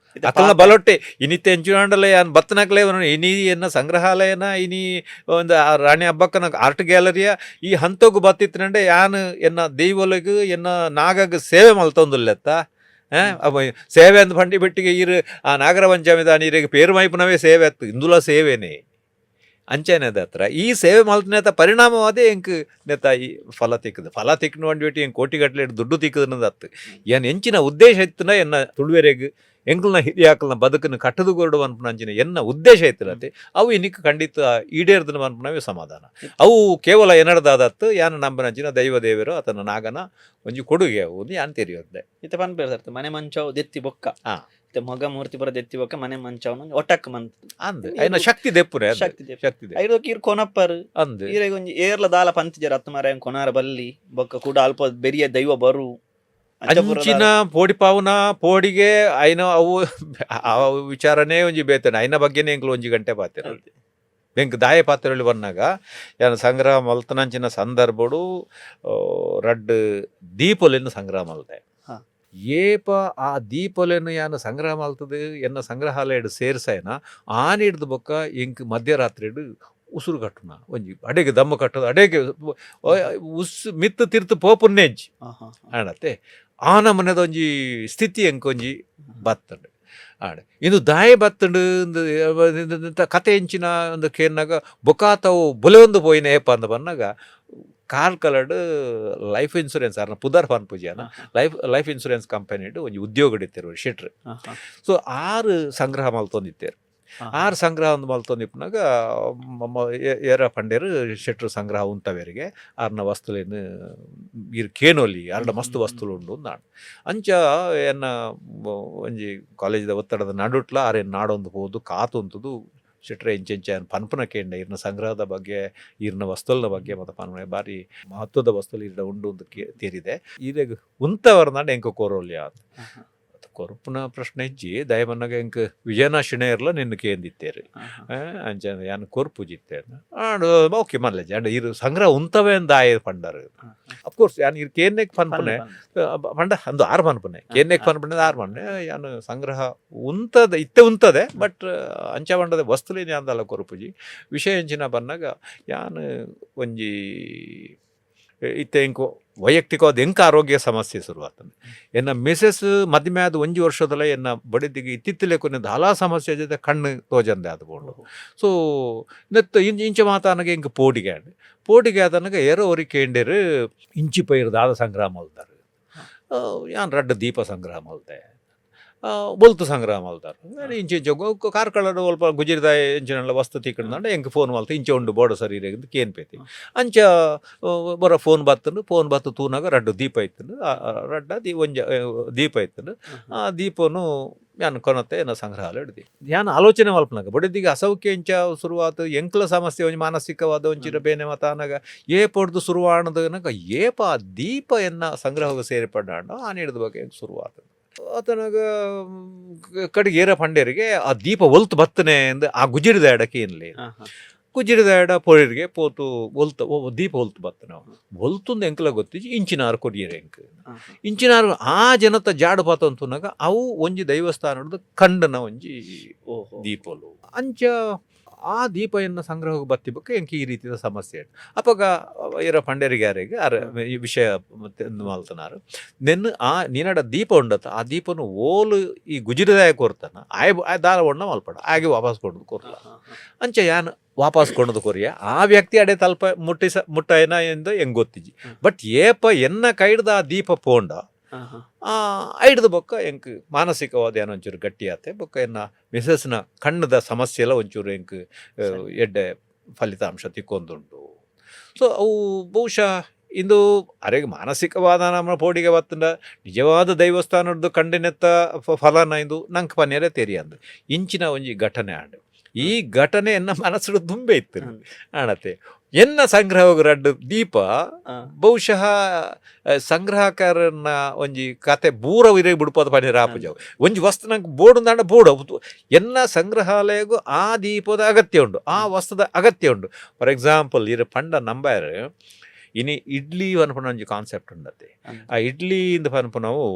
ಅಕಲ್ನ ಬಲೊಟ್ಟೆ ಇನಿತ್ತೆ ಎಂಚುನಾಂಡಲ ಯಾನ್ ಬತ್ತನಕ್ಲೆ ಇನಿ ಎನ್ನ ಸಂಗ್ರಹಾಲಯನ ಇನಿ ಒಂದು ಆ ರಾಣಿ ಹಬ್ಬಕ್ಕನ ಆರ್ಟ್ ಗ್ಯಾಲರಿಯ ಈ ಹಂತಗು ಬತ್ತಿತ್ತನಂಡೆ ಯಾನ್ ಎನ್ನ ದೈವೊಲೆಗ್ ಎನ್ನ ನಾಗಗ್ ಸೇವೆ ಮಲ್ತೊಂದುಲ್ಲೆತ್ತ. ಅವ ಸೇವೆ ಅಂದ್ ಪಂಡಿ ಬೆಟ್ಟಿಗೆ ಇರು ಆ ನಾಗರ ಪಂಚಮಿ ನೀರಿಗೆ ಪೇರು ಮೈಪುನವೇ ಸೇವೆ ಅತ್ತು, ಇಂದುಲ ಸೇವೆನೇ ಅಂಚನೆ ಹತ್ರ ಈ ಸೇವೆ ಮಲ್ತನೇತ ಪರಿಣಾಮವಾದೇ ಎಂಕ್ ನೆತ್ತ ಈ ಫಲ ತಿಕ್ಕದು. ಫಲ ತಿಕ್ಕನು ಅಂದ್ಬಿಟ್ಟು ಎಂಕ್ ಕೋಟಿಗಟ್ಟಲೆ ದುಡ್ಡು ತಿಕ್ಕದನ್ನದು ಅತ್ತು. ಏನ್ ಎಂಚಿನ ಉದ್ದೇಶ ಇತ್ತನ ಎನ್ನ ತುಳುವೆರೆಗ್ ಎಂಕಲ್ನ ಹಿರಿಯಾಕಲ್ನ ಬದುಕನ್ನು ಕಟ್ಟದು ಕೊರಡು ಅನ್ಪುನ ಅಂಚಿನ ಎನ್ನ ಉದ್ದೇಶ ಇತ್ತಿರತ್ತೆ ಅವು ಇನಿಕ್ ಖಂಡಿತ ಈಡೇರ್ದನ ಅನ್ಪುನವೇ ಸಮಾಧಾನ. ಅವು ಕೇವಲ ಎನ್ನಡದಾದತ್ತು ಯಾನ್ ನಂಬನಂಚಿನ ದೈವ ದೇವರು ಆತನ ನಾಗನ ಒಂಜಿ ಕೊಡುಗೆ ಅವು ಯಾನ್ ತೆರಿಯೊಂದೆ. ಇತ್ತೆ ಪನ್ಪೇರು ಸರ್ ಮನೆ ಮಂಚಾವು ದೆತ್ತಿ ಬೊಕ್ಕ ಇತ್ತೆ ಮಗ ಮೂರ್ತಿ ಪುರ ದೆತ್ತಿ ಬೊಕ್ಕ ಮನೆ ಮಂಚಾವನು ಒಟ್ಟಕ್ ಮಂತ್ ಅಂದ್ ಐನ ಶಕ್ತಿ ದೆಪ್ಪುನೆ ಅಂದ್. ಶಕ್ತಿ ದೆಪ್ಪು. ಶಕ್ತಿ ದೆಪ್ಪು. ಐದಕ್ಕೆ ಇರ್ ಕೊನಪ್ಪರು ಅಂದ್ ಈರೆಗ್ ಒಂಜಿ ಏರ್ಲ ದಾಲ ಪಂತಿಜರ್ ಅತ್ತು ಮಾರ ಕೊನಾರ ಬಲ್ಲಿ ಬೊಕ್ಕ ಕೂಡ ಅಲ್ಪ ಬೆರಿಯ ದೈವ ಬರು ಅಂಚ ಪೂರ ಅಂಚಿನ ಪೋಡಿ ಪಾವುನ ಪೋಡಿಗೆ ಐನ ಅವು ಆ ವಿಚಾರನೇ ಒಂಜಿ ಬೇತನೆ ಐನ ಬಗ್ಗೆನೇ ಎಂಕ್ಲು ಒಂಜಿ ಗಂಟೆ ಪಾತೆರ. ಅದೇ. ಎಂಕ್ ದಾಯ ಪಾತೆರೊಳಿ ಬನ್ನಾಗ ಯಾನ್ ಸಂಗ್ರಹ ಮಲ್ತನಂಚಿನ ಸಂದರ್ಭಡು ರಡ್ಡ್ ದೀಪೊಲೆನ್ ಸಂಗ್ರಹ ಮಲ್ತೆ. ಏಪ ಆ ದೀಪೊಲೆನ್ ಯಾನ್ ಸಂಗ್ರಹ ಮಲ್ತದು ಎನ್ನ ಸಂಗ್ರಹಾಲಯಡ್ ಸೇರ್ಸಾಯನ ಆನಿಡ್ದು ಬೊಕ್ಕ ಎಂಕ್ ಮಧ್ಯರಾತ್ರಿಡ್ ಉಸುರು ಕಟ್ಟುನ ಒಂಜಿ ಅಡೆಗೆ ದಮ್ಮ ಕಟ್ಟುದು ಅಡೆಗೆ ಉಸ್ ಮಿತ್ತು ತಿರ್ತು ಪೋಪುನ್ನೆಂಚಿ ಆಣತೆ ಆ ನಮೂನೆದ ಒಂಜಿ ಸ್ಥಿತಿ ಎಂಕ್ ಒಂಜಿ ಬತ್ತಂಡು ಆಂಡ್ ಇಂದು ದಾಯೆ ಬತ್ತಂಡು ಇಂದು ಇಂತ ಕತೆ ಎಂಚಿನ ಒಂದು ಕೇನ್ನಗ ಬೊಕಾತವು ಬುಲೆಯೊಂದು ಪೋಯಿನ ಏಪ ಅಂದ್ ಬನ್ನಗ ಕಾರ್ಕಳಡ್ ಲೈಫ್ ಇನ್ಸೂರೆನ್ಸ್ ಆರ್ನ ಪುದರ್ ಪನ್ಪುಜಿಯನ life life insurance ಕಂಪನಿಡ್ ಒಂಜಿ ಉದ್ಯೋಗ ಇತ್ತೆರ್ ಶೆಟ್ರ್. ಸೊ ಆರು ಸಂಗ್ರಹ ಮಲ್ತೊಂದಿತ್ತೆರ್. ಆರು ಸಂಗ್ರಹ ಒಂದು ಮಲ್ತೊಂದಿಪ್ಪುನಗ ಮಮ್ಮ ಏರ ಪಂಡೇರು ಶೆಟ್ರು ಸಂಗ್ರಹ ಉಂತವೆರಿಗೆ ಆರ್ನ ವಸ್ತುಲೇನು ಇರ್ ಕೇನೊಲಿ ಆರ್ಡ ಮಸ್ತ್ ವಸ್ತುಲು ಉಂಡು ಅಂದ್. ಅಂಚ ಎನ್ನ ಒಂಜಿ ಕಾಲೇಜಿದ ಒತ್ತಡದ ನಡುಟ್ಲ ಆರೇನು ನಾಡೊಂದು ಪೋದು ಕಾತುಂತುದು ಶೆಟ್ರೆ ಇಂಚೆಂಚ ಪನ್ಪುನ ಕೇಂಡ ಇರ್ನ ಸಂಗ್ರಹದ ಬಗ್ಗೆ ಇರ್ನ ವಸ್ತುಲ್ನ ಬಗ್ಗೆ ಮತ್ತು ಪನ್ಪುನ ಬಾರಿ ಮಹತ್ವದ ವಸ್ತುಲು ಇರ್ನ ಉಂಡು ಅಂತ ತೀರಿದೆ ಈರೆಗ್ ಉಂತವರ್ನಾಂಡ ಎಂಕ ಕೋರೋಲ್ಯ ಕೊರುಪುನ ಪ್ರಶ್ನೆ ಇಜ್ಜಿ. ದಯಮನ್ನಗ ಎಂಕ್ ವಿಜಯನ ಶಿಣೆಯರ್ಲ ನಿನ್ನ ಕೇಂದಿತ್ತೇರು ಅಂಚ ಯಾನ್ ಕೊರ್ಪುಜಿತ್ತೇರು ಆಂಡ್ ಓಕೆ ಮಲ್ಲೆಜಿ ಅಂಡ ಇರು ಸಂಗ್ರಹ ಉಂತವೇ ಅಂದ ಆಯೆ ಪಂಡರು. ಅಫ್ಕೋರ್ಸ್ ಯಾನ್ ಇರ್ ಕೇನ್ನೆಕ್ ಪನ್ಪುನೆ ಪಂಡ ಅಂದು ಆರು ಪನ್ಪುನೆ ಕೇನ್ನೆಕ್ ಪನ್ಪುನೆ ಆರು ಪನ್ಪುನೆ ಯಾನ್ ಸಂಗ್ರಹ ಉಂತದ ಇತ್ತೆ ಉಂತದೆ ಬಟ್ ಅಂಚ ಪಂಡದ ವಸ್ತುಲೇನು ಯಾನ್ದಲ್ಲ ಕೊರ್ಪುಜಿ. ವಿಷಯ ಎಂಚಿನ ಬನ್ನಗ ಯಾನ್ ಒಂಜಿ ಇತ್ತೆ ಎಂಕು ವೈಯಕ್ತಿಕವಾದ ಎಂಕ ಆರೋಗ್ಯ ಸಮಸ್ಯೆ ಶುರುವಾತಂದೆ. ಎನ್ನ ಮಿಸಸ್ ಮದಿಮೆ ಆದ ಒಂಜಿ ವರ್ಷದಲ್ಲ ಎನ್ನ ಬಡಿದಿಗೆ ಇತ್ತಿತ್ತಲೆ ಕೊನೆ ದಾಲಾ ಸಮಸ್ಯೆ ಜೊತೆ ಕಣ್ಣು ತೋಜಂದೆ ಅದು ಬೋಂಡು. ಸೊ ನೆತ್ತ ಇಂಚ ಇಂಚ ಮಾತಾನಗ ಎಂಕ್ ಪೋಡಿಗೆ ಆಂಡ್. ಪೋಡಿಗೆ ಆದನಗ ಏರೋ ಒರಿ ಕೇಂಡೇರು ಇಂಚಿ ಪೈರು ದಾದ ಸಂಗ್ರಹ ಮಲ್ದಾರು. ಯಾನ್ ರಡ್ಡ್ ದೀಪ ಸಂಗ್ರಹ ಮಲ್ತೆ, ಬೊಲ್ತು ಸಂಗ್ರಹ ಮಲ್ತಾರ್. ಇಂಚ ಇಂಚ ಕಾರ್ಕಳಡ್ ಒಲ್ಪ ಗುಜಿರಿದಾಯ ಇಂಚಿನೆಲ್ಲ ವಸ್ತು ತಿಕ್ಕಂಡ ಎಂಕ್ ಫೋನ್ ಮಲ್ತೆ, ಇಂಚ ಉಂಡು ಬೋಡ ಸರ್ ಇರೆಗ್ ಕೇನ್ಪೇತಿ. ಅಂಚ ಬೊರ ಫೋನ್ ಬತ್ತುಂಡು. ಫೋನ್ ಬತ್ತು ತೂನಾಗ ರಡ್ಡ್ ದೀಪ ಇತ್ತುಂಡು. ರಡ್ಡ ದೀ ಒಂಜಿ ದೀಪ ಇತ್ತುಂಡು. ಆ ದೀಪನು ಯಾನ್ ಕೊನತೆ ಎನ್ನ ಸಂಗ್ರಹಾಲಯ ಇಡ್ದಿ. ಯಾನ್ ಆಲೋಚನೆ ಮಲ್ಪುನಗ ಬೊಡೆದಿಗೆ ಅಸೌಖ್ಯ ಇಂಚ ಶುರುವಾತು, ಎಂಕ್ಲ ಸಮಸ್ಯೆ ಒಂಜಿ ಮಾನಸಿಕವಾದ ಒಂಚಿರ ಬೇನೆ ಮತ ಆನಗ ಏಪೊಡ್ದು ಶುರುವಾಣದನಗ ಏಪ ಆ ದೀಪ ಎನ್ನ ಸಂಗ್ರಹಕ್ಕೆ ಸೇರ್ಪಡಾಂಡ ಆ ನೀಡಿದ ಬಗ್ಗೆ ಎಂಕ್ ಶುರುವಾತು. ಆತನಾಗ ಕಡೆಗೆ ಏರ ಪಂಡೇರಿಗೆ ಆ ದೀಪ ಒಲ್ತು ಬತ್ತನೆ ಅಂದ್ ಆ ಗುಜಿರಿದ ಎಡಕ್ಕೆ ಏನ್ಲಿ ಗುಜಿರಿದ ಎಡ ಪೋರಿಗೆ ಪೋತು ಒಲ್ತ ಓ ದೀಪ ಒಲ್ತು ಬತ್ತನ ಒಲ್ತುಂದು ಎಂಕ್ಲ ಗೊತ್ತಿಜ್ಜಿ. ಇಂಚಿನಾರು ಕೊರಿಯರೆ ಎಂಕ್ ಇಂಚಿನಾರು ಆ ಜನತ ಜಾಡು ಪಾತಂತುನಾಗ ಅವು ಒಂಜಿ ದೈವಸ್ಥಾನದ ಕಂಡನ ಒಂಜಿ ದೀಪಲು. ಅಂಚ ಆ ದೀಪ ಎನ್ನ ಸಂಗ್ರಹಕ್ಕೆ ಬತ್ತಿ ಬೊಕ್ಕ ಎಂಕ್ ಈ ರೀತಿಯ ಸಮಸ್ಯೆ ಆಯ್ತು. ಅಪಗ ಏರ ಪಂಡೇರಿಗೆ ಯಾರಿಗೆ ಅರ ಈ ವಿಷಯ ಮತ್ತೆ ಮಲ್ತನಾರು ನೆನ್ ಆ ನಿನಡ ದೀಪ ಉಂಡತ ಆ ದೀಪನು ಓಲು ಈ ಗುಜಿರಿದಾಯ ಕೊರ್ತಾನ ಆಯ್ ಆಯ್ ದಾರ ಒಣ್ಣ ಮಲ್ಪಡ ಆಗೆ ವಾಪಸ್ ಕೊಂಡು ಕೊರ್ಲ. ಅಂಚ ಯಾನ್ ವಾಪಸ್ ಕೊಂಡದು ಕೊರಿಯ ಆ ವ್ಯಕ್ತಿ ಅಡೆ ತಲ್ಪ ಮುಟ್ಟಿಸ ಮುಟ್ಟಾಯನ ಎಂದು ಎಂಗ್ ಗೊತ್ತಿಜ್ಜಿ. ಬಟ್ ಏಪ ಎನ್ನ ಕೈಡ್ದ ಆ ದೀಪ ಪೋಂಡ ಐಡ್ದ ಬೊಕ್ಕ ಎಂಕ್ ಮಾನಸಿಕವಾದ ಏನೋ ಒಂಚೂರು ಗಟ್ಟಿ ಆತೆ. ಬೊಕ್ಕ ಎನ್ನ ಮಿಸಸ್ನ ಕಣ್ಣದ ಸಮಸ್ಯೆ ಎಲ್ಲ ಒಂಚೂರು ಎಂಕ್ ಎಡ್ಡೆ ಫಲಿತಾಂಶ ತಿಕ್ಕೊಂದುಂಡು. ಸೊ ಅವು ಬಹುಶಃ ಇಂದು ಅರೆಗ್ ಮಾನಸಿಕವಾದ ನಮ್ಮ ಪೋಡಿಗೆ ಬತ್ತಂಡ ನಿಜವಾದ ದೈವಸ್ಥಾನದ್ದು ಕಂಡಿನೆತ್ತ ಫಲನ ಇಂದು ನಂಕ್ ಪನ್ಯರೆ ತೆರಿಯಂದು. ಇಂಚಿನ ಒಂಜಿ ಘಟನೆ ಆಂಡ್. ಈ ಘಟನೆ ಎನ್ನ ಮನಸ್ಸು ದುಂಬೆ ಇತ್ತು ಆಣತೆ ಎನ್ನ ಸಂಗ್ರಹವು ರಡ್ಡ್ ದೀಪ. ಬಹುಶಃ ಸಂಗ್ರಹಕಾರನ ಒಂಜಿ ಕತೆ ಬೂರ ಇರೆ ಬುಡ್ಪದ ಪನಿ ರಾಪುಜವು. ಒಂಜಿ ವಸ್ತು ನಂಗೆ ಬೋಡು ದಾಂಡ ಬೋಡು ಎನ್ನ ಸಂಗ್ರಹಾಲಯಗೂ ಆ ದೀಪದ ಅಗತ್ಯ ಉಂಡು, ಆ ವಸ್ತುದ ಅಗತ್ಯ ಉಂಡು. ಫಾರ್ ಎಕ್ಸಾಂಪಲ್ ಇರ್ ಪಂಡ ನಂಬರ್ ಇನಿ ಇಡ್ಲಿ ಪನ್ಪುನ ಒಂಜಿ ಕಾನ್ಸೆಪ್ಟ್ ಉಂಡತೆ. ಆ ಇಡ್ಲಿ ಇಂದ ಪನ್ಪುನವು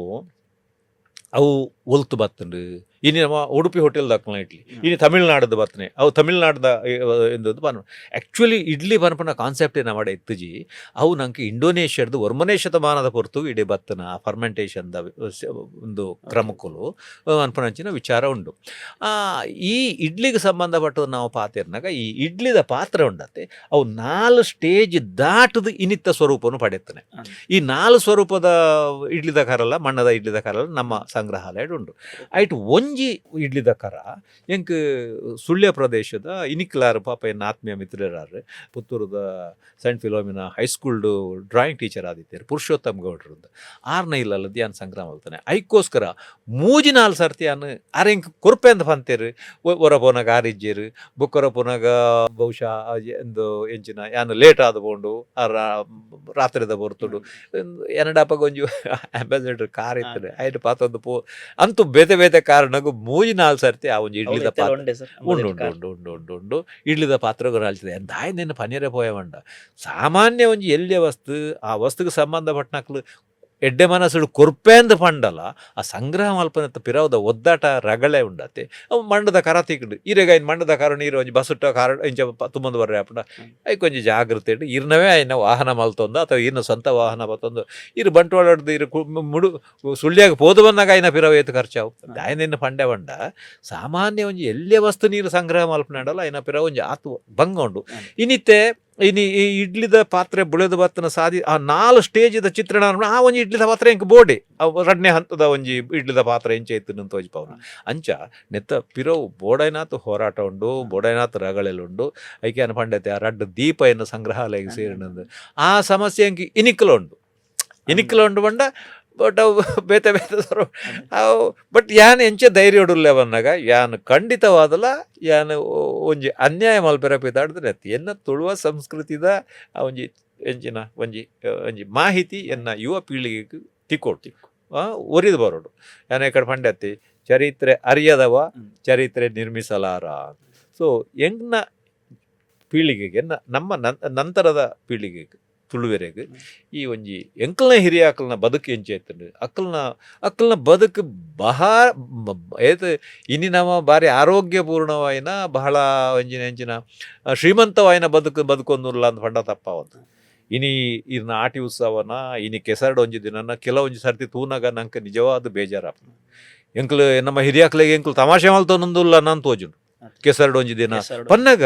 ಅವು ಒಲ್ತು ಬತ್ತುಂಡು. ಇನಿ ನಮ್ಮ ಉಡುಪಿ ಹೋಟೆಲ್ ದಾಕಲ್ನ ಇಡ್ಲಿ ಇನಿ ತಮಿಳ್ನಾಡದ ಬತ್ತನೆ ಅವು ತಮಿಳ್ನಾಡ್ದ ಎಂದದ್ದು ಪನ್ಪ. ಆ್ಯಕ್ಚುಲಿ ಇಡ್ಲಿ ಪನ್ಪುನ ಕಾನ್ಸೆಪ್ಟ್ ನಮ್ಮ ಇತ್ತುಜಿ. ಅವು ನಂಗೆ ಇಂಡೋನೇಷ್ಯಾದ ಒಂಬನೇ ಶತಮಾನದ ಪೊರ್ತು ಇಡೀ ಬತ್ತನ ಫರ್ಮೆಂಟೇಷನ್ದ ಒಂದು ಕ್ರಮಕ್ಕುಲು ಅನ್ಪನಂಚಿನ ವಿಚಾರ ಉಂಡು. ಈ ಇಡ್ಲಿಗೆ ಸಂಬಂಧಪಟ್ಟದ್ದು ನಾವು ಪಾತಿರ್ನಾಗ ಈ ಇಡ್ಲಿದ ಪಾತ್ರೆ ಉಂಡತ್ತೆ ಅವು ನಾಲ್ ಸ್ಟೇಜ್ ದಾಟದ ಇನಿತ್ತ ಸ್ವರೂಪವನ್ನು ಪಡೆಯುತ್ತಾನೆ. ಈ ನಾಲ್ ಸ್ವರೂಪದ ಇಡ್ಲಿದ ಕರಲ್ಲ ಮಣ್ಣದ ಇಡ್ಲಿದ ಕರಲ್ಲ ನಮ್ಮ ಸಂಗ್ರಹಾಲಯ ಉಂಡು. ಐಟ್ ಒಂಜಿ ಇಡ್ಲಿದ ಕರ ಎಂಕ್ ಸುಳ್ಯ ಪ್ರದೇಶದ ಇನಿಕ್ಲಾರ್ ಪಾಪ ಎನ್ನ ಆತ್ಮೀಯ ಮಿತ್ರರಾರು ಪುತ್ತೂರುದ ಸೆಂಟ್ ಫಿಲೋಮಿನಾ ಹೈಸ್ಕೂಲ್ಡು ಡ್ರಾಯಿಂಗ್ ಟೀಚರ್ ಆದಿತ್ತೇರು ಪುರುಷೋತ್ತಮ್ ಗೌಡ್ರದ್ದು ಆರ್ನ ಇಲ್ಲಲ್ಲ ಧ್ಯಾನ ಸಂಗ್ರಹ ಮಲ್ತಾನೆ. ಐಕ್ಕೋಸ್ಕರ ಮೂಜಿ ನಾಲ್ ಸರ್ತಿ ಅನ್ ಆರ್ ಎಂಕ್ ಕೊರ್ಪೆ ಅಂತ ಪಂತೇರು. ಒರ ಪೋನಾಗ ಆರಿಜ್ಜೇರು ಬೊಕ್ಕೊರ ಪೋನಾಗ ಬಹುಶಃ ಎಂದು ಎಂಚಿನ ಯಾನ್ ಲೇಟ್ ಆದ ಪೋಂಡು ಆ ರಾತ್ರಿದ ಬರ್ತುಡು ಎನ್ನಡಾಪಗ ಒಂಜಿ ಅಂಬಾಸಿಡರ್ ಕಾರ್ ಇತ್ತು ಐಟ್ ಪಾತೊಂದು ಪೋ ಅಂತೂ ಬೇತೆ ಬೇತೆ ಕಾರಣಕ್ಕೂ ಮೂಜಿ ನಾಲ್ ಸರ್ತಿ ಆ ಒಂಜಿ ಇಡ್ಲಿದ ಪಾತ್ರೆ ಉಂಡೆ ಸರ್ ಉಂಡು ಉಂಡು ಉಂಡು ಉಂಡು ಉಂಡು ಉಂಡು ಇಡ್ಲಿದ ಪಾತ್ರಗಳು ಅಲ್ತಿದೆ ದಾಯ ನಿನ್ನ ಪನೀರೆ ಪೋಯವಂಡ. ಸಾಮಾನ್ಯ ಒಂಜಿ ಎಲ್ಯ ವಸ್ತು ಆ ವಸ್ತುಗೆ ಸಂಬಂಧಪಟ್ಟನಕ್ಲು ಎಡ್ಡೆ ಮನಸ್ಸುಡು ಕೊರ್ಪೇಂದು ಪಂಡಲ ಆ ಸಂಗ್ರಹ ಮಲ್ಪನತ್ತ ಪಿರವದ ಒದ್ದಾಟ ರಗಳೆ ಉಂಡತೆ. ಅವು ಮಂಡದ ಕರ ತಿಕ್ಕಡು ಈರೆಗ ಇನ್ ಮಂಡದ ಕರ ನೀರು ಒಂಜಿ ಬಸುಟ್ಟ ಕಾರ ಇಂಚ ತುಂಬೊಂದು ಬರ್ರೆ ಅಪ್ಪಣ ಐಕ್ ಒಂಜಿ ಜಾಗೃತೆ ಇಟ್ಟು ಇರ್ನವೇ ಆಯ್ನ ವಾಹನ ಮಲ್ತೊಂದು ಅಥವಾ ಇರ್ನ ಸ್ವಂತ ವಾಹನ ಬತ್ತೊಂದು ಇರು ಬಂಟ್ವಾಳಡ್ದು ಇರು ಮುಡು ಸುಳ್ಯಾಗ ಪೋದು ಬಂದಾಗ ಆಯ್ನ ಪಿರವ ಏತು ಖರ್ಚಾವು ದಾಯನಿನ್ನ ಪಂಡೆ ಬಂಡ. ಸಾಮಾನ್ಯ ಒಂಜಿ ಎಲ್ಯ ವಸ್ತು ನೀರು ಸಂಗ್ರಹ ಮಲ್ಪನಾಡಲ್ಲ ಆಯ್ನ ಪಿರವ ಒಂಜಿ ಆತು ಭಂಗ ಉಂಡು. ಇನಿತ್ತೆ ಇನಿ ಈ ಇಡ್ಲಿದ ಪಾತ್ರೆ ಬುಳೆದು ಬತ್ತನ ಸಾದಿ ಆ ನಾಲ್ ಸ್ಟೇಜ್ದ ಚಿತ್ರಣ ಆ ಒಂಜಿ ಇಡ್ಲಿದ ಪಾತ್ರೆ ಎಂಕ್ ಬೋಡೆ ಅವು ರಡ್ನೇ ಹಂತದ ಒಂಜಿ ಇಡ್ಲಿದ ಪಾತ್ರೆ ಎಂಚ ಇತ್ತು ನಿಂತ ಪವನ. ಅಂಚ ನೆತ್ತ ಪಿರವು ಬೋಡೈನಾಥ್ ಹೋರಾಟ ಉಂಡು, ಬೋಡೈನಾಥ್ ರಗಳೆಲ್ಲ ಉಂಡು. ಐಕೆ ಪಂಡತೆ ಆ ರಡ್ಡು ದೀಪ ಎನ್ನು ಸಂಗ್ರಹಾಲಯಕ್ಕೆ ಸೇರಿನಂದು ಆ ಸಮಸ್ಯೆ ಎಂಕ್ ಇನಿಕ್ಲ ಉಂಡು, ಇನಿಕ್ಲ ಉಂಡು ಬಂಡ. ಬಟ್ ಅವು ಬೇತೆ ಬೇತೆ ಸರ್ ಅವು. ಬಟ್ ಯಾನ್ ಎಂಚ ಧೈರ್ಯ ಉಡುಲ್ಲೆ ಬಂದಾಗ ಯಾನ್ ಖಂಡಿತವಾದಲ ಯಾನ್ ಒಂಜಿ ಅನ್ಯಾಯ ಮಲ್ಪೆರ ಪಿದಾಡ್ದು ನೆತ್ತಿ ಎನ್ನ ತುಳುವ ಸಂಸ್ಕೃತಿದ ಆ ಒಂಜಿ ಎಂಚಿನ ಒಂಜಿ ಒಂಜಿ ಮಾಹಿತಿ ಎನ್ನ ಯುವ ಪೀಳಿಗೆಗೆ ತಿಕ್ಕೊಡು ಒರಿದು ಬರೋಡು. ಯಾನ್ ಈ ಕಡೆ ಪಂಡತ್ತಿ ಚರಿತ್ರೆ ಅರಿಯದವ ಚರಿತ್ರೆ ನಿರ್ಮಿಸಲಾರ. ಸೊ ಎಂಗ್ನ ಪೀಳಿಗೆಗೆ ನಮ್ಮ ನಂತರದ ಪೀಳಿಗೆಗೆ ತುಳುವೆರೆಗ್ ಈ ಒಂಜಿ ಎಂಕಲ್ನ ಹಿರಿಯಾಕಲ್ನ ಬದುಕು ಎಂಚ ಇತ್ತುಂಡು ಅಕ್ಕಲ್ನ ಅಕ್ಕಲ್ನ ಬದುಕು ಬಹಾ ಏತ್ ಇನಿ ನಮ್ಮ ಬಾರಿ ಆರೋಗ್ಯಪೂರ್ಣವಾಯಿನ ಬಹಳ ಒಂಜಿನ ಎಂಚಿನ ಶ್ರೀಮಂತವಾಯಿನ ಬದುಕು ಬದುಕೊಂದುಲ್ಲ ಅಂತ ಪಂಡ ತಪ್ಪಾವತ್ತು. ಇನಿ ಇರ್ನ ಆಟಿ ಉತ್ಸವನ ಇನಿ ಕೆಸರಡ್ ಒಂಜಿ ದಿನನ ಕೆಲವೊಂಜಿ ಸರ್ತಿ ತೂನಗ ನಂಗೆ ನಿಜವಾದ ಬೇಜಾರಾಪುಂಡು. ಎಂಕ್ಲು ನಮ್ಮ ಹಿರಿಯಾಕ್ಲೆಗ್ ಎಂಕ್ಲು ತಮಾಷೆ ಮಲ್ತೊಂದುಲ್ಲ ನನ್ ತೋಜುಂಡು ಕೆಸರಡ್ ಒಂಜಿ ದಿನ ಪನ್ನಗ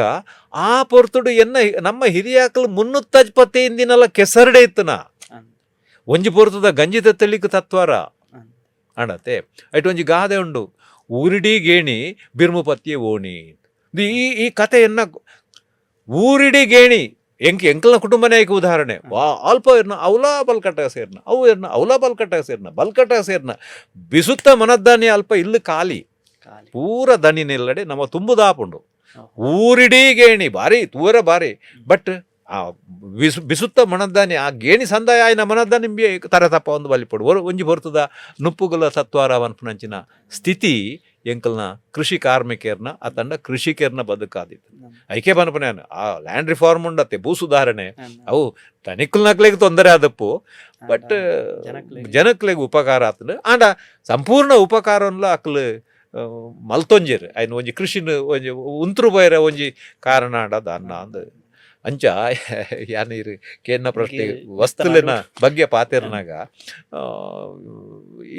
ಆ ಪೊರ್ತುಡು ಎನ್ನ ನಮ್ಮ ಹಿರಿಯಾಕಲು ಮುನ್ನೂತ್ತಜ್ಪತ್ತೆ ಇಂದಿನಲ್ಲ ಕೆಸರಡೆ ಇತ್ತನ. ಒಂಜಿ ಪೊರ್ತುದ ಗಂಜಿದ ತೆಲಿಕ್ ತತ್ವಾರ ಆಂಡತೆ. ಐಟ್ ಒಂಜಿ ಗಾದೆ ಉಂಡು, ಊರಿಡೀ ಗೇಣಿ ಬಿರ್ಮು ಪತ್ತಿಯೆ ಓಣಿ. ಈ ಈ ಕಥೆಯನ್ನ ಊರಿಡೀ ಗೇಣಿ ಎಂಕ್ ಎಂಕಲ್ನ ಕುಟುಂಬನೇ ಐಕ್ ಉದಾಹರಣೆ. ವಾ ಅಲ್ಪ ಇರ್ನ ಅವಲಾ ಬಲ್ಕಟ್ಟ ಸೇರ್ನ, ಅವು ಇರ್ನ ಅವಲಾ ಬಲ್ಕಟ್ಟ ಸೇರ್ನ, ಬಲ್ಕಟ್ಟ ಸೇರ್ನ ಬಿಸುತ್ತ ಮನದ್ದಾನಿ ಅಲ್ಪ ಇಲ್ಲು ಖಾಲಿ. ಖಾಲಿ. ಪೂರ ದನಿ ನಿಲ್ಲಡೆ ನಮ್ಮ ತುಂಬುದಾಪುಂಡು. ಊರಿಡೀ ಗೇಣಿ ಭಾರಿ ತೂರ ಭಾರಿ. ಬಟ್ ಆ ಬಿಸುತ್ತ ಮನದ್ದಾನಿ ಆ ಗೇಣಿ ಸಂದಾಯ ಆಯ್ನ ಮನದ್ದಾನಿ ತರ ತಪ್ಪ ಒಂದು ಬಲಿಪಡು ಒಂಜಿ ಬರ್ತದ ನುಪ್ಪುಗುಲ ಸತ್ವಾರ ಪನ್ಪುನಂಚಿನ ಸ್ಥಿತಿ ಎಂಕಲ್ನ ಕೃಷಿ ಕಾರ್ಮಿಕರ್ನ ಅತಂಡ ಕೃಷಿಕರ್ನ ಬದುಕಾದಿತ್ತು. ಐಕೆ ಪನ್ಪುನ ಆ ಲ್ಯಾಂಡ್ ರಿಫಾರ್ಮ್ ಉಂಡತ್ತೆ, ಭೂ ಸುಧಾರಣೆ, ಅವು ತನಿಕ್ಕುಲ್ನಕ್ಲೆಗ್ ತೊಂದರೆ ಆದಪ್ಪು, ಬಟ್ ಜನಕ್ಲೆಗ್. ಜನಕ್ಲೆಗ್ ಉಪಕಾರ ಆತಂಡ್. ಆಂಡ ಸಂಪೂರ್ಣ ಉಪಕಾರನ್ಲ ಅಕ್ಲು ಮಲ್ತೊಂಜೆರ್. ಐನ್ ಒಂಜಿ ಕೃಷಿನ ಒಂಜಿ ಉಂತ್ರು ಪೋಯೆರೆ ಒಂಜಿ ಕಾರಣ ಆಂಡ ದಾನ್ನ ಅಂದ್. ಅಂಚ ಯಾನ್ ಇರ್ ಕೇನ್ನ ಪ್ರಶ್ನೆ ವಸ್ತುಲೆನ ಬಗ್ಗೆ ಪಾತೆರ್ನಾಗ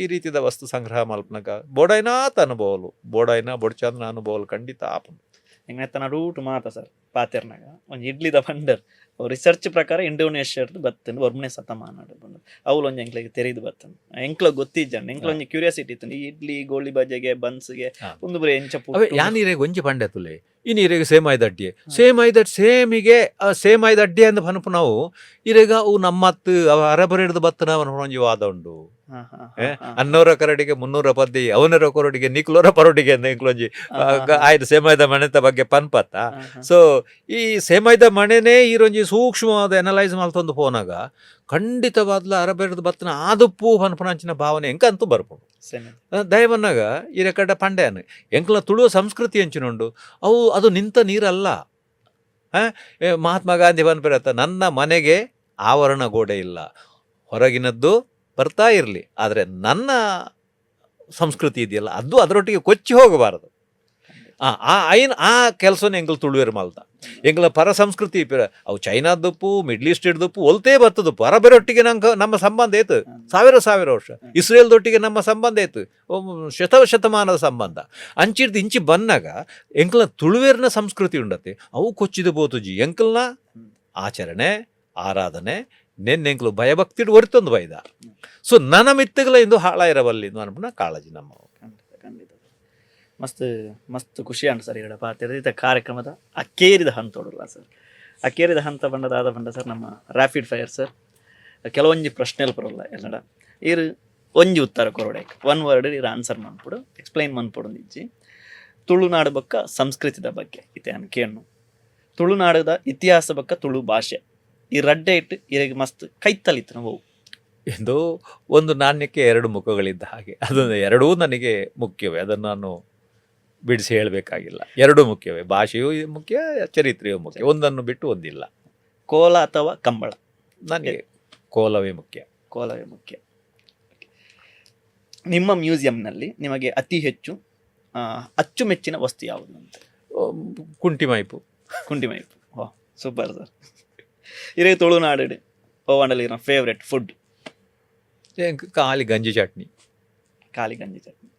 ಈ ರೀತಿದ ವಸ್ತು ಸಂಗ್ರಹ ಮಲ್ಪನಾಗ ಬೋಡೈನಾತ್ ಅನುಭವಲು, ಬೋಡೈನ ಬೊಡ್ಚಾಂದ್ನ ಅನುಭವಲು ಖಂಡಿತ ಆಪುಂಡು. ಎಂಗ್ನೆತ್ತ ನಡೂಟು ಮಾತ ಸರ್ ಪಾತೆರ್ನಾಗ ಒಂಜಿ ಇಡ್ಲಿದ ಪಂಡರ್, ರಿಸರ್ಚ್ ಪ್ರಕಾರ ಇಂಡೋನೇಷ್ಯಾಡ್ದು ಬತ್ತಂಡು ಒರ್ಮನೆ ಶತಮಾನ ಬಂದು ಅವ್ಲು ಒಂಜಿ ಎಂಕ್ಲೆಗ್ ತೆರಿದು ಬತ್ತಂಡು. ಎಂಕ್ಲ ಗೊತ್ತಿಜ್ಜಂಡ್, ಎಂಕ್ಲ ಒಂಜಿ ಕ್ಯೂರಿಯಾಸಿಟಿ ಇತ್ತು ಈ ಇಡ್ಲಿ ಗೋಳಿ ಬಜೆಗೆ ಬನ್ಸ್ಗೆ ಉಂದು ಬರೀ ಎಂಚ ಅವೇ ಪುಟ್ಟು. ಯಾನ್ ಇರೆಗ್ ಒಂಜಿ ಪಂಡೆ ತುಲೆ, ಇನಿ ಇರೆಗ್ ಸೇಮಾಯ್ದ ಅಡ್ಡಿಯೆ, ಸೇಮಾಯ್ದ ಸೇಮಿಗೆ ಸೇಮಾಯ್ದ ಅಡ್ಡಿ ಅಂದ್ ಪನ್ಪುನವು ಇರೆಗ ಅವು ನಮ್ಮತ್ತು ಅವ ಅರಬರಿಡ್ದು ಬತ್ತನ ಪನ್ಪುನ ಒಂಜಿ ವಾದ ಉಂಡು. ಹಾ, ಹಾ, ಏ? ಹಾ, ಅನ್ನೋರ ಕರಡಿಗೆ 300 ಪದ್ದಿ, ಅವನರ ಕೊರಡಿಗೆ ನಿಕ್ಲೋರ ಪರೋಡಿಗೆ ಅಂದ್ ಎಂಕ್ಲೊಂಜಿ ಹಾ, ಹಾ, ಆಯ್ತು ಸೇಮಾಯ್ದ ಮಣೆತ ಬಗ್ಗೆ ಪನ್ಪತ್ತ. ಹಾ, ಹಾ. ಸೊ ಈ ಸೇಮಾಯ್ದ ಮಣೆನೇ ಈರೊಂಜಿ ಸೂಕ್ಷ್ಮವಾದ ಅನಲೈಸ್ ಮಲ್ತೊಂದು ಪೋನಾಗ ಖಂಡಿತವಾದ್ಲ ಅರಬೆರ್ದು ಬತ್ತನ ಆದುಪ್ಪು ಪನ್ಪುನಂಚಿನ ಭಾವನೆ ಎಂಕಂತೂ ಬರ್ಪುಂಡು. ಸೇಮೆ. ದಯಬನ್ನಾಗ ಈ ಕಡೆ ಪಂಡ್ಯಾನ್ ಎಂಕ್ಲ ತುಳುವ ಸಂಸ್ಕೃತಿ ಎಂಚಿನುಂಡು, ಅವು ಅದು ನಿಂತ ನೀರಲ್ಲ. ಆ? ಮಹಾತ್ಮ ಗಾಂಧಿ ಪನ್ಪಿರತ್ತ, ನನ್ನ ಮನೆಗೆ ಆವರಣ ಗೋಡೆ ಇಲ್ಲ, ಹೊರಗಿನದ್ದು ಬರ್ತಾ ಇರಲಿ, ಆದರೆ ನನ್ನ ಸಂಸ್ಕೃತಿ ಇದೆಯಲ್ಲ ಅದು ಅದರೊಟ್ಟಿಗೆ ಕೊಚ್ಚಿ ಹೋಗಬಾರದು. ಆ ಆ ಐನ್ ಆ ಕೆಲಸನ ಎಂಕಲ್ ತುಳುವೆರ್ ಮಲ್ತ. ಎಂಕಲ ಪರ ಸಂಸ್ಕೃತಿ ಪಿರ ಅವು ಚೈನಾದಪ್ಪು, ಮಿಡ್ಲ್ ಈಸ್ಟ್ ಹಿಡ್ದಪ್ಪು, ಒಲ್ತೇ ಬತ್ತದಪ್ಪು, ಅರಬರೊಟ್ಟಿಗೆ ನಂಗೆ ನಮ್ಮ ಸಂಬಂಧ ಏತು ಸಾವಿರ ಸಾವಿರ ವರ್ಷ. ಇಸ್ರೇಲ್ದೊಟ್ಟಿಗೆ ನಮ್ಮ ಸಂಬಂಧ ಏತು ಶತ ಶತಮಾನದ ಸಂಬಂಧ. ಅಂಚಿಡ್ದು ಇಂಚಿ ಬನ್ನಾಗ ಎಂಕಲ್ನ ತುಳುವೇರ್ನ ಸಂಸ್ಕೃತಿ ಉಂಡತೆ ಅವು ಕೊಚ್ಚಿದ ಬೋತುಜಿ. ಎಂಕಲ್ನ ಆಚರಣೆ ಆರಾಧನೆ ನೆನ್ನೆ ಎಂಕಲು ಭಯಭಕ್ತಿಡ್ ಒರಿತೊಂದು ಬೈದ. ಸೊ ನನ್ನ ಮಿತ್ತಗಳ ಇಂದು ಹಾಳಾಯಿರವಲ್ಲಿ ಅನ್ಪುನ ಕಾಳಜಿ ನಮ್ಮ. ಖಂಡಿತ ಖಂಡಿತ, ಮಸ್ತ್ ಮಸ್ತ್ ಖುಷಿ ಅಂಡ್ ಸರ್. ಈಡ ಪಾತೆರ ಇತ್ತ ಕಾರ್ಯಕ್ರಮದ ಅಕ್ಕೇರಿದ ಹಂತೋಡಲ್ಲ ಸರ್. ಅಕ್ಕೇರಿದ ಹಂತ ಬಂಡದಾದ ಬಂಡ ಸರ್, ನಮ್ಮ rapid fire sir. ಕೆಲವೊಂಜಿ ಪ್ರಶ್ನೆలు ಬರೋಲ್ಲ ಎಲ್ಲಡ ಇರು ಒಂಜಿ ಉತ್ತರ ಕೊರೊಡೆ, ಒನ್ ವರ್ಡ್ ಇರು ಆನ್ಸರ್ ಮನ್ಪುಡು, ಎಕ್ಸ್ಪ್ಲೈನ್ ಮನ್ಪುಡು ಇಜ್ಜಿ. ತುಳುನಾಡು ಬೊಕ್ಕ ಸಂಸ್ಕೃತಿದ ಬಗ್ಗೆ ಇತ್ತೆ ಅನ್ ಕೇಣ್ಣು. ತುಳುನಾಡದ ಇತಿಹಾಸ ಬೊಕ್ಕ ತುಳು ಭಾಷೆ ಈ ರಡ್ಡೆ ಇಟ್ಟು ಇರೆಗ್ ಮಸ್ತ್ ಕೈತಲಿತ್ತು ನಾವು. ಎಂದು ಒಂದು ನಾಣ್ಯಕ್ಕೆ ಎರಡು ಮುಖಗಳಿದ್ದ ಹಾಗೆ ಅದನ್ನು ಎರಡೂ ನನಗೆ ಮುಖ್ಯವೇ. ಅದನ್ನು ನಾನು ಬಿಡಿಸಿ ಹೇಳಬೇಕಾಗಿಲ್ಲ. ಎರಡೂ ಮುಖ್ಯವೇ, ಭಾಷೆಯೂ ಮುಖ್ಯ, ಚರಿತ್ರೆಯೂ ಮುಖ್ಯ, ಒಂದನ್ನು ಬಿಟ್ಟು ಒಂದಿಲ್ಲ. ಕೋಲ ಅಥವಾ ಕಂಬಳ? ನನಗೆ ಕೋಲವೇ ಮುಖ್ಯ. ಕೋಲವೇ ಮುಖ್ಯ. ನಿಮ್ಮ ಮ್ಯೂಸಿಯಂನಲ್ಲಿ ನಿಮಗೆ ಅತಿ ಹೆಚ್ಚು ಅಚ್ಚುಮೆಚ್ಚಿನ ವಸ್ತು ಯಾವುದು ಅಂತ? ಕುಂಟಿಮೈಪು. ಕುಂಟಿಮೈಪು. ವಾ, ಸೂಪರ್ ಸರ್. ಇರೇ ತುಳುನಾಡು ಪೋವಂಡಲಿ ಫೇವ್ರೆಟ್ ಫುಡ್? ಖಾಲಿ ಗಂಜಿ ಚಟ್ನಿ. ಖಾಲಿ ಗಂಜಿ ಚಟ್ನಿ.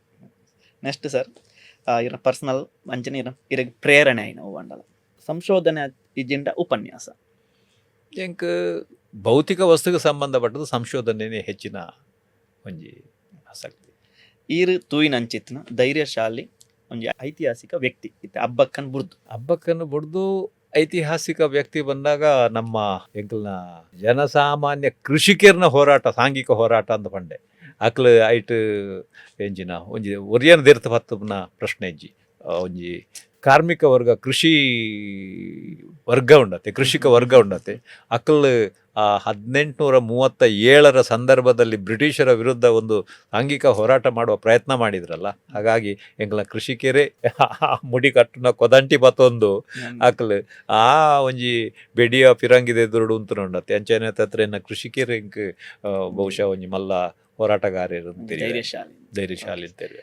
ನೆಕ್ಸ್ಟ್ ಸರ್, ಇರ ಪರ್ಸನಲ್ ಅಂಚನೆ ಇರ ಇರಗ್ ಪ್ರೇರಣೆ ಆಯಿನ ಓವಂಡಲ ಸಂಶೋಧನೆ ಇಜ್ಜಿಂಡ ಉಪನ್ಯಾಸ? ಎಂಕ್ ಭೌತಿಕ ವಸ್ತುಗೆ ಸಂಬಂಧಪಟ್ಟದ್ದು ಸಂಶೋಧನೆ ಹೆಚ್ಚಿನ ಒಂಜಿ ಆಸಕ್ತಿ. ಈರು ತೂಯಿನಂಚಿತ್ನ ಧೈರ್ಯಶಾಲಿ ಒಂಜಿ ಐತಿಹಾಸಿಕ ವ್ಯಕ್ತಿ ಇತ್ತೆ ಅಬ್ಬಕ್ಕನ್ ಬುರ್ದು? ಹಬ್ಬಕ್ಕನ್ನು ಬಡ್ದು ಐತಿಹಾಸಿಕ ವ್ಯಕ್ತಿ ಬಂದಾಗ ನಮ್ಮ ಎಂಕಲ್ನ ಜನಸಾಮಾನ್ಯ ಕೃಷಿಕರ್ನ ಹೋರಾಟ, ಸಾಂಘಿಕ ಹೋರಾಟ ಅಂತ ಪಂಡೆ. ಅಕ್ಲು ಐಟ್ ಎಂಜಿನ ಒಂಜಿ ಒರಿಯನ ದೇರ್ತ ಪತ್ತುನ ಪ್ರಶ್ನೆ ಇಜ್ಜಿ. ಒಂಜಿ ಕಾರ್ಮಿಕ ವರ್ಗ, ಕೃಷಿ ವರ್ಗ ಉಂಡತೆ, ಕೃಷಿಕ ವರ್ಗ ಉಂಡತೆ. ಅಕ್ಲ್ ಆ 1837ರ ಸಂದರ್ಭದಲ್ಲಿ ಬ್ರಿಟಿಷರ ವಿರುದ್ಧ ಒಂದು ಸಾಂಘಿಕ ಹೋರಾಟ ಮಾಡುವ ಪ್ರಯತ್ನ ಮಾಡಿದ್ರಲ್ಲ, ಹಾಗಾಗಿ ಎಂಕಲ್ನ ಕೃಷಿಕರೇ ಮುಡಿ ಕಟ್ಟುನ ಕೊದಂಟಿ ಪತ್ತೊಂದು ಅಕ್ಲ್ ಆ ಒಂಜಿ ಬೆಡಿಯ ಫಿರಂಗಿದೆ ದುರುಡು ಉಂಟು ಅಂಚನೆ ತತ್ರ ಎನ್ನ ಕೃಷಿಕರು ಎಂಕ್ ಬಹುಶಃ ಒಂಜಿ ಮಲ್ಲ ಹೋರಾಟಗಾರರು ಅಂತೀರಿ. ಧೈರ್ಯಶಾಲಿ. ಧೈರ್ಯಶಾಲಿ ಅಂತೇಳಿ.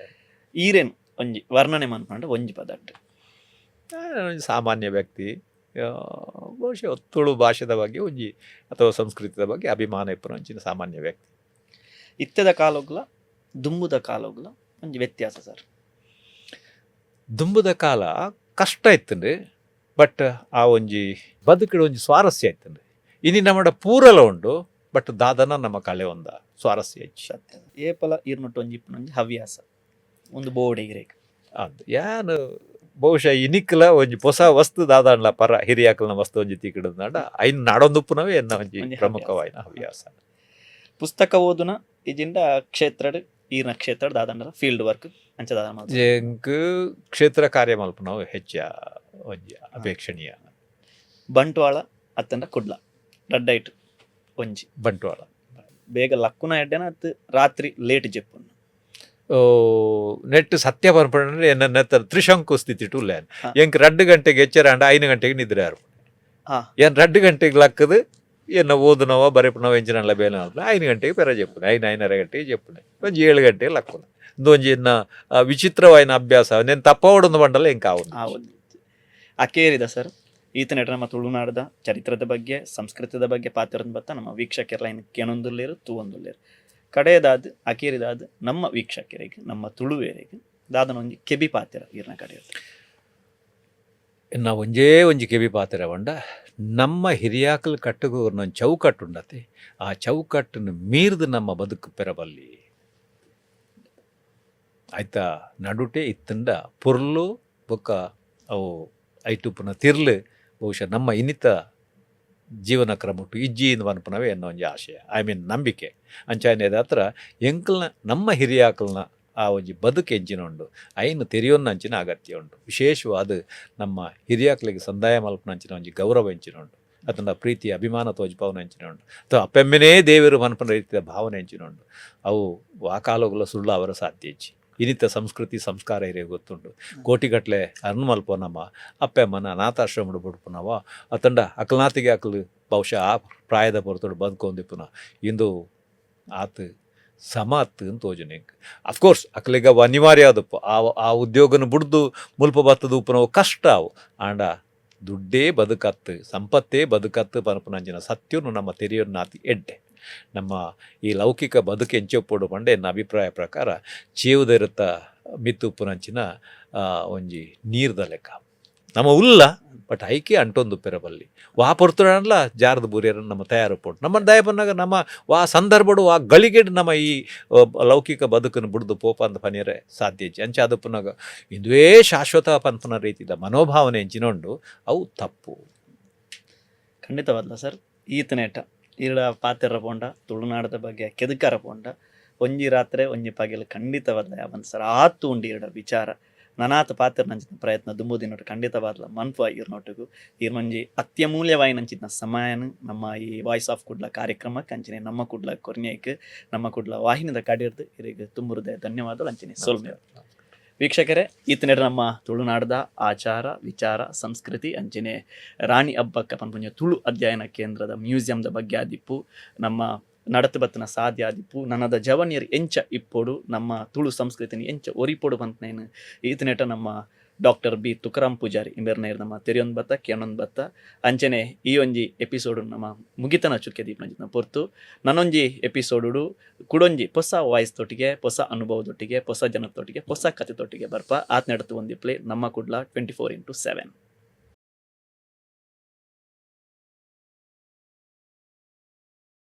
ಈರೇನು ಒಂಜಿ ವರ್ಣನೆ ಮನ್ಪಂಡ ಒಂಜಿ ಪದಟ್? ನಾನು ಒಂಜಿ ಸಾಮಾನ್ಯ ವ್ಯಕ್ತಿ. ಬಹುಶಃ ತುಳು ಭಾಷೆದ ಬಗ್ಗೆ ಒಂಜಿ ಅಥವಾ ಸಂಸ್ಕೃತಿದ ಬಗ್ಗೆ ಅಭಿಮಾನ ಇಪ್ಪುನ ಒಂಚಿನ ಸಾಮಾನ್ಯ ವ್ಯಕ್ತಿ. ಇತ್ತೆದ ಕಾಲೋಗ್ಲ ದುಂಬುದ ಕಾಲೋಗ್ಲ ಒಂಜಿ ವ್ಯತ್ಯಾಸ ಸರ್? ದುಂಬುದ ಕಾಲ ಕಷ್ಟ ಇತ್ತಂಡು, ಬಟ್ ಆ ಒಂಜಿ ಬದುಕಿಡ ಒಂಜಿ ಸ್ವಾರಸ್ಯ ಇತ್ತಂಡು. ಇನಿ ನಮ್ಮಡ ಪೂರಲ ಉಂಡು, But ದಾದನ ನಮ್ಮ ಕಲೆ ಒಂದ ಸ್ವಾರಸ್ಯ ಹೆಚ್ಚು. ಸತ್ಯ. ಏಪಲ ಈರ್ನೊಟ್ಟು ಒಂಜಿ ಇಪ್ಪುನೊಂಜಿ ಹವ್ಯಾಸ ಒಂದು ಬೋರ್ಡ್ ಇರೇಕ್? ಅಂದ್ ಯಾನ್ ಬಹುಶಃ ಇನಿಕ್ಲ ಒಂಜಿ ಪೊಸ ವಸ್ತು ದಾದಾಂಡ್ಲ ಪರ ಹಿರಿಯಾಕಲ್ನ ವಸ್ತು ಒಂಜಿ ತಿಕ್ಕಡ್ದಾಂಡ ಐನ್ ನಾಡೊಂದುಪ್ಪುನವೇ ಎನ್ನ ಒಂಜಿ ಒಂಜಿ ಪ್ರಮುಖವಾಯಿನ ಹವ್ಯಾಸ. ಪುಸ್ತಕ ಓದುನ ಇಜಿಂಡ ಕ್ಷೇತ್ರಡ್, ಈರ್ನ ಕ್ಷೇತ್ರಡ್ ದಾದಂಡ ಫೀಲ್ಡ್ ವರ್ಕ್ ಅಂಚ ದಾದ ಮಲ್ಪುನ? ಎಂಕ್ ಕ್ಷೇತ್ರ ಕಾರ್ಯ ಮಲ್ಪುನವು ಹೆಚ್ಚ ಒಂಜಿ ಅಪೇಕ್ಷಣೀಯ. ಬಂಟ್ವಾಳ ಅತ್ತಂಡ ಕುಡ್ಲ, ರಡ್ಡೈಟ್ ಒಂಜಿ? ಬಂಟ್ವಾಳ. ಬೇಗ ಲಕ್ಕುನ ಎಡ್ಡೆನ ಅತ್ ರಾತ್ರಿ ಲೇಟ್ ಜೆಪ್ಪುನ? ಓ, ನೆಟ್ ಸತ್ಯ ಪನ್ಪಂಡ ಎನ್ನ ನೆತ್ತ ತ್ರಿಶಂಕು ಸ್ಥಿತಿ ಉಲ್ಲೇನ್. ಎಂಕ್ 2 ಗಂಟೆಗೆ ಎಚ್ಚರ ಆಂಡ 5 ಗಂಟೆಗೆ ನಿದ್ರೆ ಆರು. ಏನ್ 2 ಗಂಟೆಗೆ ಲಕ್ಕದು ಎನ್ನ ಓದುನವ ಬರೆಪುನವ ಎಂಚಿನಲ್ಲ ಬೇಲೆ ಮಲ್ಪುನ, 5 ಗಂಟೆಗೆ ಪೆರ ಜೆಪ್ಪುನೆ, ಐನು ಐನರ ಗಂಟೆಗೆ ಜೆಪ್ಪುನೆ, ಒಂಜಿ 7 ಗಂಟೆಗೆ ಲಕ್ಕುನೆ. ಇಂದು ಒಂಜಿ ಎನ್ನ ವಿಚಿತ್ರವಾಯಿನ ಅಭ್ಯಾಸ. ನೇನ್ ತಪ್ಪಾವೊಡೊಂದು ಬಂಡಲ ಎಂಕ್ ಆವೊಂದು. ಹೌದು. ಅಕೇರಿದ ಸರ್, ಈತನೆಟ ನಮ್ಮ ತುಳುನಾಡದ ಚರಿತ್ರದ ಬಗ್ಗೆ, ಸಂಸ್ಕೃತದ ಬಗ್ಗೆ ಪಾತ್ರ ಬತ್ತ ನಮ್ಮ ವೀಕ್ಷಕರ ಇನ್ ಕೇನೊಂದುಲ್ಲೇರು, ತೂವೊಂದುಲ್ಲೇರು. ಕಡೆಯದಾದ ಅಕೇರಿದಾದ ನಮ್ಮ ವೀಕ್ಷಕರಿಗೆ, ನಮ್ಮ ತುಳುವೇರಿಗೆ ದಾದನ ಒಂಜಿ ಕೆಬಿ ಪಾತ್ರ ಈರ್ನ ಕಡೆ? ಎನ್ನ ಒಂಜೇ ಒಂಜಿ ಕೆಬಿ ಪಾತೆರ ಪಂಡ, ನಮ್ಮ ಹಿರಿಯಾಕಲ್ ಕಟ್ಟುಗು ಒಂಜಿ ಚೌಕಟ್ಟು ಉಂಡತೆ, ಆ ಚೌಕಟ್ಟನ್ನು ಮೀರ್ದು ನಮ್ಮ ಬದುಕು ಪೆರಬಲ್ಲಿ. ಆಯ್ತಾ ನಡುಟೆ ಇತ್ತಂಡ ಪೊರ್ಲು ಬೊಕ್ಕ ಅವು ಐಟುಪ್ಪುನ ತಿರ್ಲು ಬಹುಶಃ ನಮ್ಮ ಇನ್ನಿತ ಜೀವನ ಕ್ರಮಟ್ಟು ಇಜ್ಜಿ ಇಂದ್ ಪನ್ಪುನವೇ ಎನ್ನ ಒಂಜಿ ಆಶಯ, I mean ನಂಬಿಕೆ. ಅಂಚಾನೆ ಹತ್ರ ಎಂಕಲ್ನ ನಮ್ಮ ಹಿರಿಯಾಕಲ್ನ ಆ ಒಂಜಿ ಬದುಕು ಎಂಚಿನ ಉಂಡು, ಐನ್ ತೆರಿಯೊನ್ನ ಅಂಚಿನ ಅಗತ್ಯ ಉಂಡು. ವಿಶೇಷವಾದ ನಮ್ಮ ಹಿರಿಯಾಕ್ಲಿಗೆ ಸಂದಾಯ ಮಲ್ಪುನ ಅಂಚಿನ ಒಂಜಿ ಗೌರವ ಎಂಚಿನ ಉಂಡು, ಅತಂಡ ಪ್ರೀತಿ ಅಭಿಮಾನ ತೋಜಿಪಾವುನ ಎಂಚಿನ ಉಂಡು, ಅಥವಾ ಅಪ್ಪೆಮ್ಮೆನೇ ದೇವರು ಪನ್ಪುನ ರೀತಿಯ ಭಾವನೆ ಎಂಚಿನ ಉಂಡು, ಅವು ವಾಕಾಲೋಗುಲ ಸುಳ್ಳು ಅವರ ಸಾಧ್ಯ ಇಜ್ಜಿ. ಇನ್ನಿತ ಸಂಸ್ಕೃತಿ ಸಂಸ್ಕಾರ ಹಿರಿಯ ಗೊತ್ತುಂಡು. ಕೋಟಿಗಟ್ಲೆ ಅರ್ನ್ ಮಲ್ಪೋ ನಮ್ಮ ಅಪ್ಪೆಮ್ಮನ ಅನಾಥಾಶ್ರಮಡು ಬುಡ್ಪುನವ, ಅತಂಡ ಅಕಲ್ನಾತಿಗೆ ಅಕಲು ಬಹುಶಃ ಆ ಪ್ರಾಯದ ಪೊರ್ತುಡು ಬದುಕೊಂದಿಪ್ಪುನ ಇಂದು ಆತ್ ಸಮ ಅತ್ತು ಅಂತ ತೋಜುನೆ. ಅಫ್ಕೋರ್ಸ್ ಅಕ್ಲೆಗ್ ಅವು ಅನಿವಾರ್ಯ ಆದಪ್ಪು. ಆ ಆ ಉದ್ಯೋಗನ ಬುಡ್ದು ಮುಲ್ಪ ಬತ್ತದ ಉಪ್ಪುನವು ಕಷ್ಟ ಅವು. ಆಂಡ ದುಡ್ಡೇ ಬದುಕತ್ತು, ಸಂಪತ್ತೇ ಬದುಕತ್ತು ಪನ್ಪುನಂಚಿನ ಸತ್ಯನು ನಮ್ಮ ತೆರಿಯೊನ್ನಾತಿ ಎಡ್ಡೆ. ನಮ್ಮ ಈ ಲೌಕಿಕ ಬದುಕು ಎಂಚೊಪ್ಪೊಡು ಪಂಡೆ, ಎನ್ನ ಅಭಿಪ್ರಾಯ ಪ್ರಕಾರ ಚೇವುದೆರುತ ಮಿತ್ತು ಉಪ್ಪುನಂಚಿನ ಒಂಜಿ ನೀರ್ದ ಲೆಕ್ಕ ನಮ್ಮ ಉಲ್ಲ, ಬಟ್ ಐಕೆ ಅಂಟೊಂದು ಪೆರಬಲ್ಲಿ ವಾ ಪೊರ್ತುಡನ್ಲ ಜಾರದ ಬೂರಿಯರ ನಮ್ಮ ತಯಾರು ಪೊಟ್ಟು ನಮ್ಮ ದಯ ಪನ್ನಾಗ ನಮ್ಮ ವಾ ಸಂದರ್ಭಡು ವಾ ಗಳಿಗೆಡ್ ನಮ್ಮ ಈ ಲೌಕಿಕ ಬದುಕನ್ನು ಬುಡ್ದು ಪೋಪ ಅಂದ ಪನಿಯರೆ ಸಾಧ್ಯ ಇಜ್ಜಿ. ಅಂಚ ಅದಪ್ಪನಾಗ ಇಂದುವೇ ಶಾಶ್ವತ ಪನ್ಪುನ ರೀತಿದ ಮನೋಭಾವನೆ ಎಂಚಿನೊಂಡು, ಅವು ತಪ್ಪು. ಖಂಡಿತವಾದ್ಲ ಸರ್. ಈತನೇಟ ಈರ್ಡ ಪಾತೆರ ಪೋಂಡ, ತುಳುನಾಡದ ಬಗ್ಗೆ ಕೆದಕರ ಪೋಂಡ, ಒಂಜಿ ರಾತ್ರೆ ಒಂಜಿ ಪಗೆಲ್ ಖಂಡಿತವಾದ್ಲ ಯಾವಂದ್ ಸರ್. ಆತು ಉಂಡು ಈರ್ಡ ವಿಚಾರ. ನನಾತ್ ಪಾತೆರ ನಂಚಿನ ಪ್ರಯತ್ನ ದುಂಬು ದಿನೊಟ್ಟು ಖಂಡಿತವಾದ್ಲ ಮನ್ಪು ಈರ್ನೊಟ್ಟುಗು. ಈರ್ನೊಂಜಿ ಅತ್ಯಮೂಲ್ಯವಾಯಿನಂಚಿನ ಸಮಯನ ನಮ್ಮ ಈ ವಾಯ್ಸ್ ಆಫ್ ಕುಡ್ಲ ಕಾರ್ಯಕ್ರಮಕ್ಕೆ ಅಂಚನೆ ನಮ್ಮ ಕುಡ್ಲ ಕೊರ್ನ್ಯೈಕ್ ನಮ್ಮ ಕುಡ್ಲ ವಾಹಿನಿದ ಕಡಿರ್ದು ಇರಿಗೆ ತುಂಬುರುದೆ ಧನ್ಯವಾದಗಳು ಅಂಚನೆ ಸೊಲ್ಮೆ. ವೀಕ್ಷಕರೇ, ಈತನೆಡ್ ನಮ್ಮ ತುಳುನಾಡದ ಆಚಾರ ವಿಚಾರ ಸಂಸ್ಕೃತಿ ಅಂಚನೆ ರಾಣಿ ಅಬ್ಬಕ್ಕ ಪನ್ಪುಂಜ ತುಳು ಅಧ್ಯಯನ ಕೇಂದ್ರದ ಮ್ಯೂಸಿಯಂದ ಬಗ್ಗೆ ಆದಿಪ್ಪು, ನಮ್ಮ ನಡತು ಬತ್ತನ ಸಾಧ್ಯ ಆದಿಪ್ಪು, ನನ್ನದ ಜವನಿಯರ್ ಎಂಚ ಇಪ್ಪೊಡು, ನಮ್ಮ ತುಳು ಸಂಸ್ಕೃತಿನ ಎಂಚ ಒರಿಪೊಡು ಪಂತನೇನು ಈತನೆಟ ನಮ್ಮ ಡಾಕ್ಟರ್ ಬಿ ತುಕಾರಾಮ್ ಪೂಜಾರಿ ಇಂಬೆರ್ನ ನಮ್ಮ ತೆರಿಯೊಂದು ಬತ್ತ, ಕೇಣೊಂದು ಬತ್ತ. ಅಂಚನೆ ಈ ಒಂಜಿ ಎಪಿಸೋಡ್ ನಮ್ಮ ಮುಗಿತನ ಚುಕ್ಕೆ ದೀಪನ ಪೊರ್ತು. ನನ್ನೊಂಜಿ ಎಪಿಸೋಡು ಕುಡೊಂಜಿ ಹೊಸ ವಾಯ್ಸ್ ತೊಟ್ಟಿಗೆ, ಹೊಸ ಅನುಭವದೊಟ್ಟಿಗೆ, ಹೊಸ ಜನತೊಟ್ಟಿಗೆ, ಹೊಸ ಕಥೆತೊಟ್ಟಿಗೆ ಬರ್ಪ. ಆತ್ ನಡತು ಒಂದಿಪ್ಲೆ ನಮ್ಮ ಕುಡ್ಲ 24x7.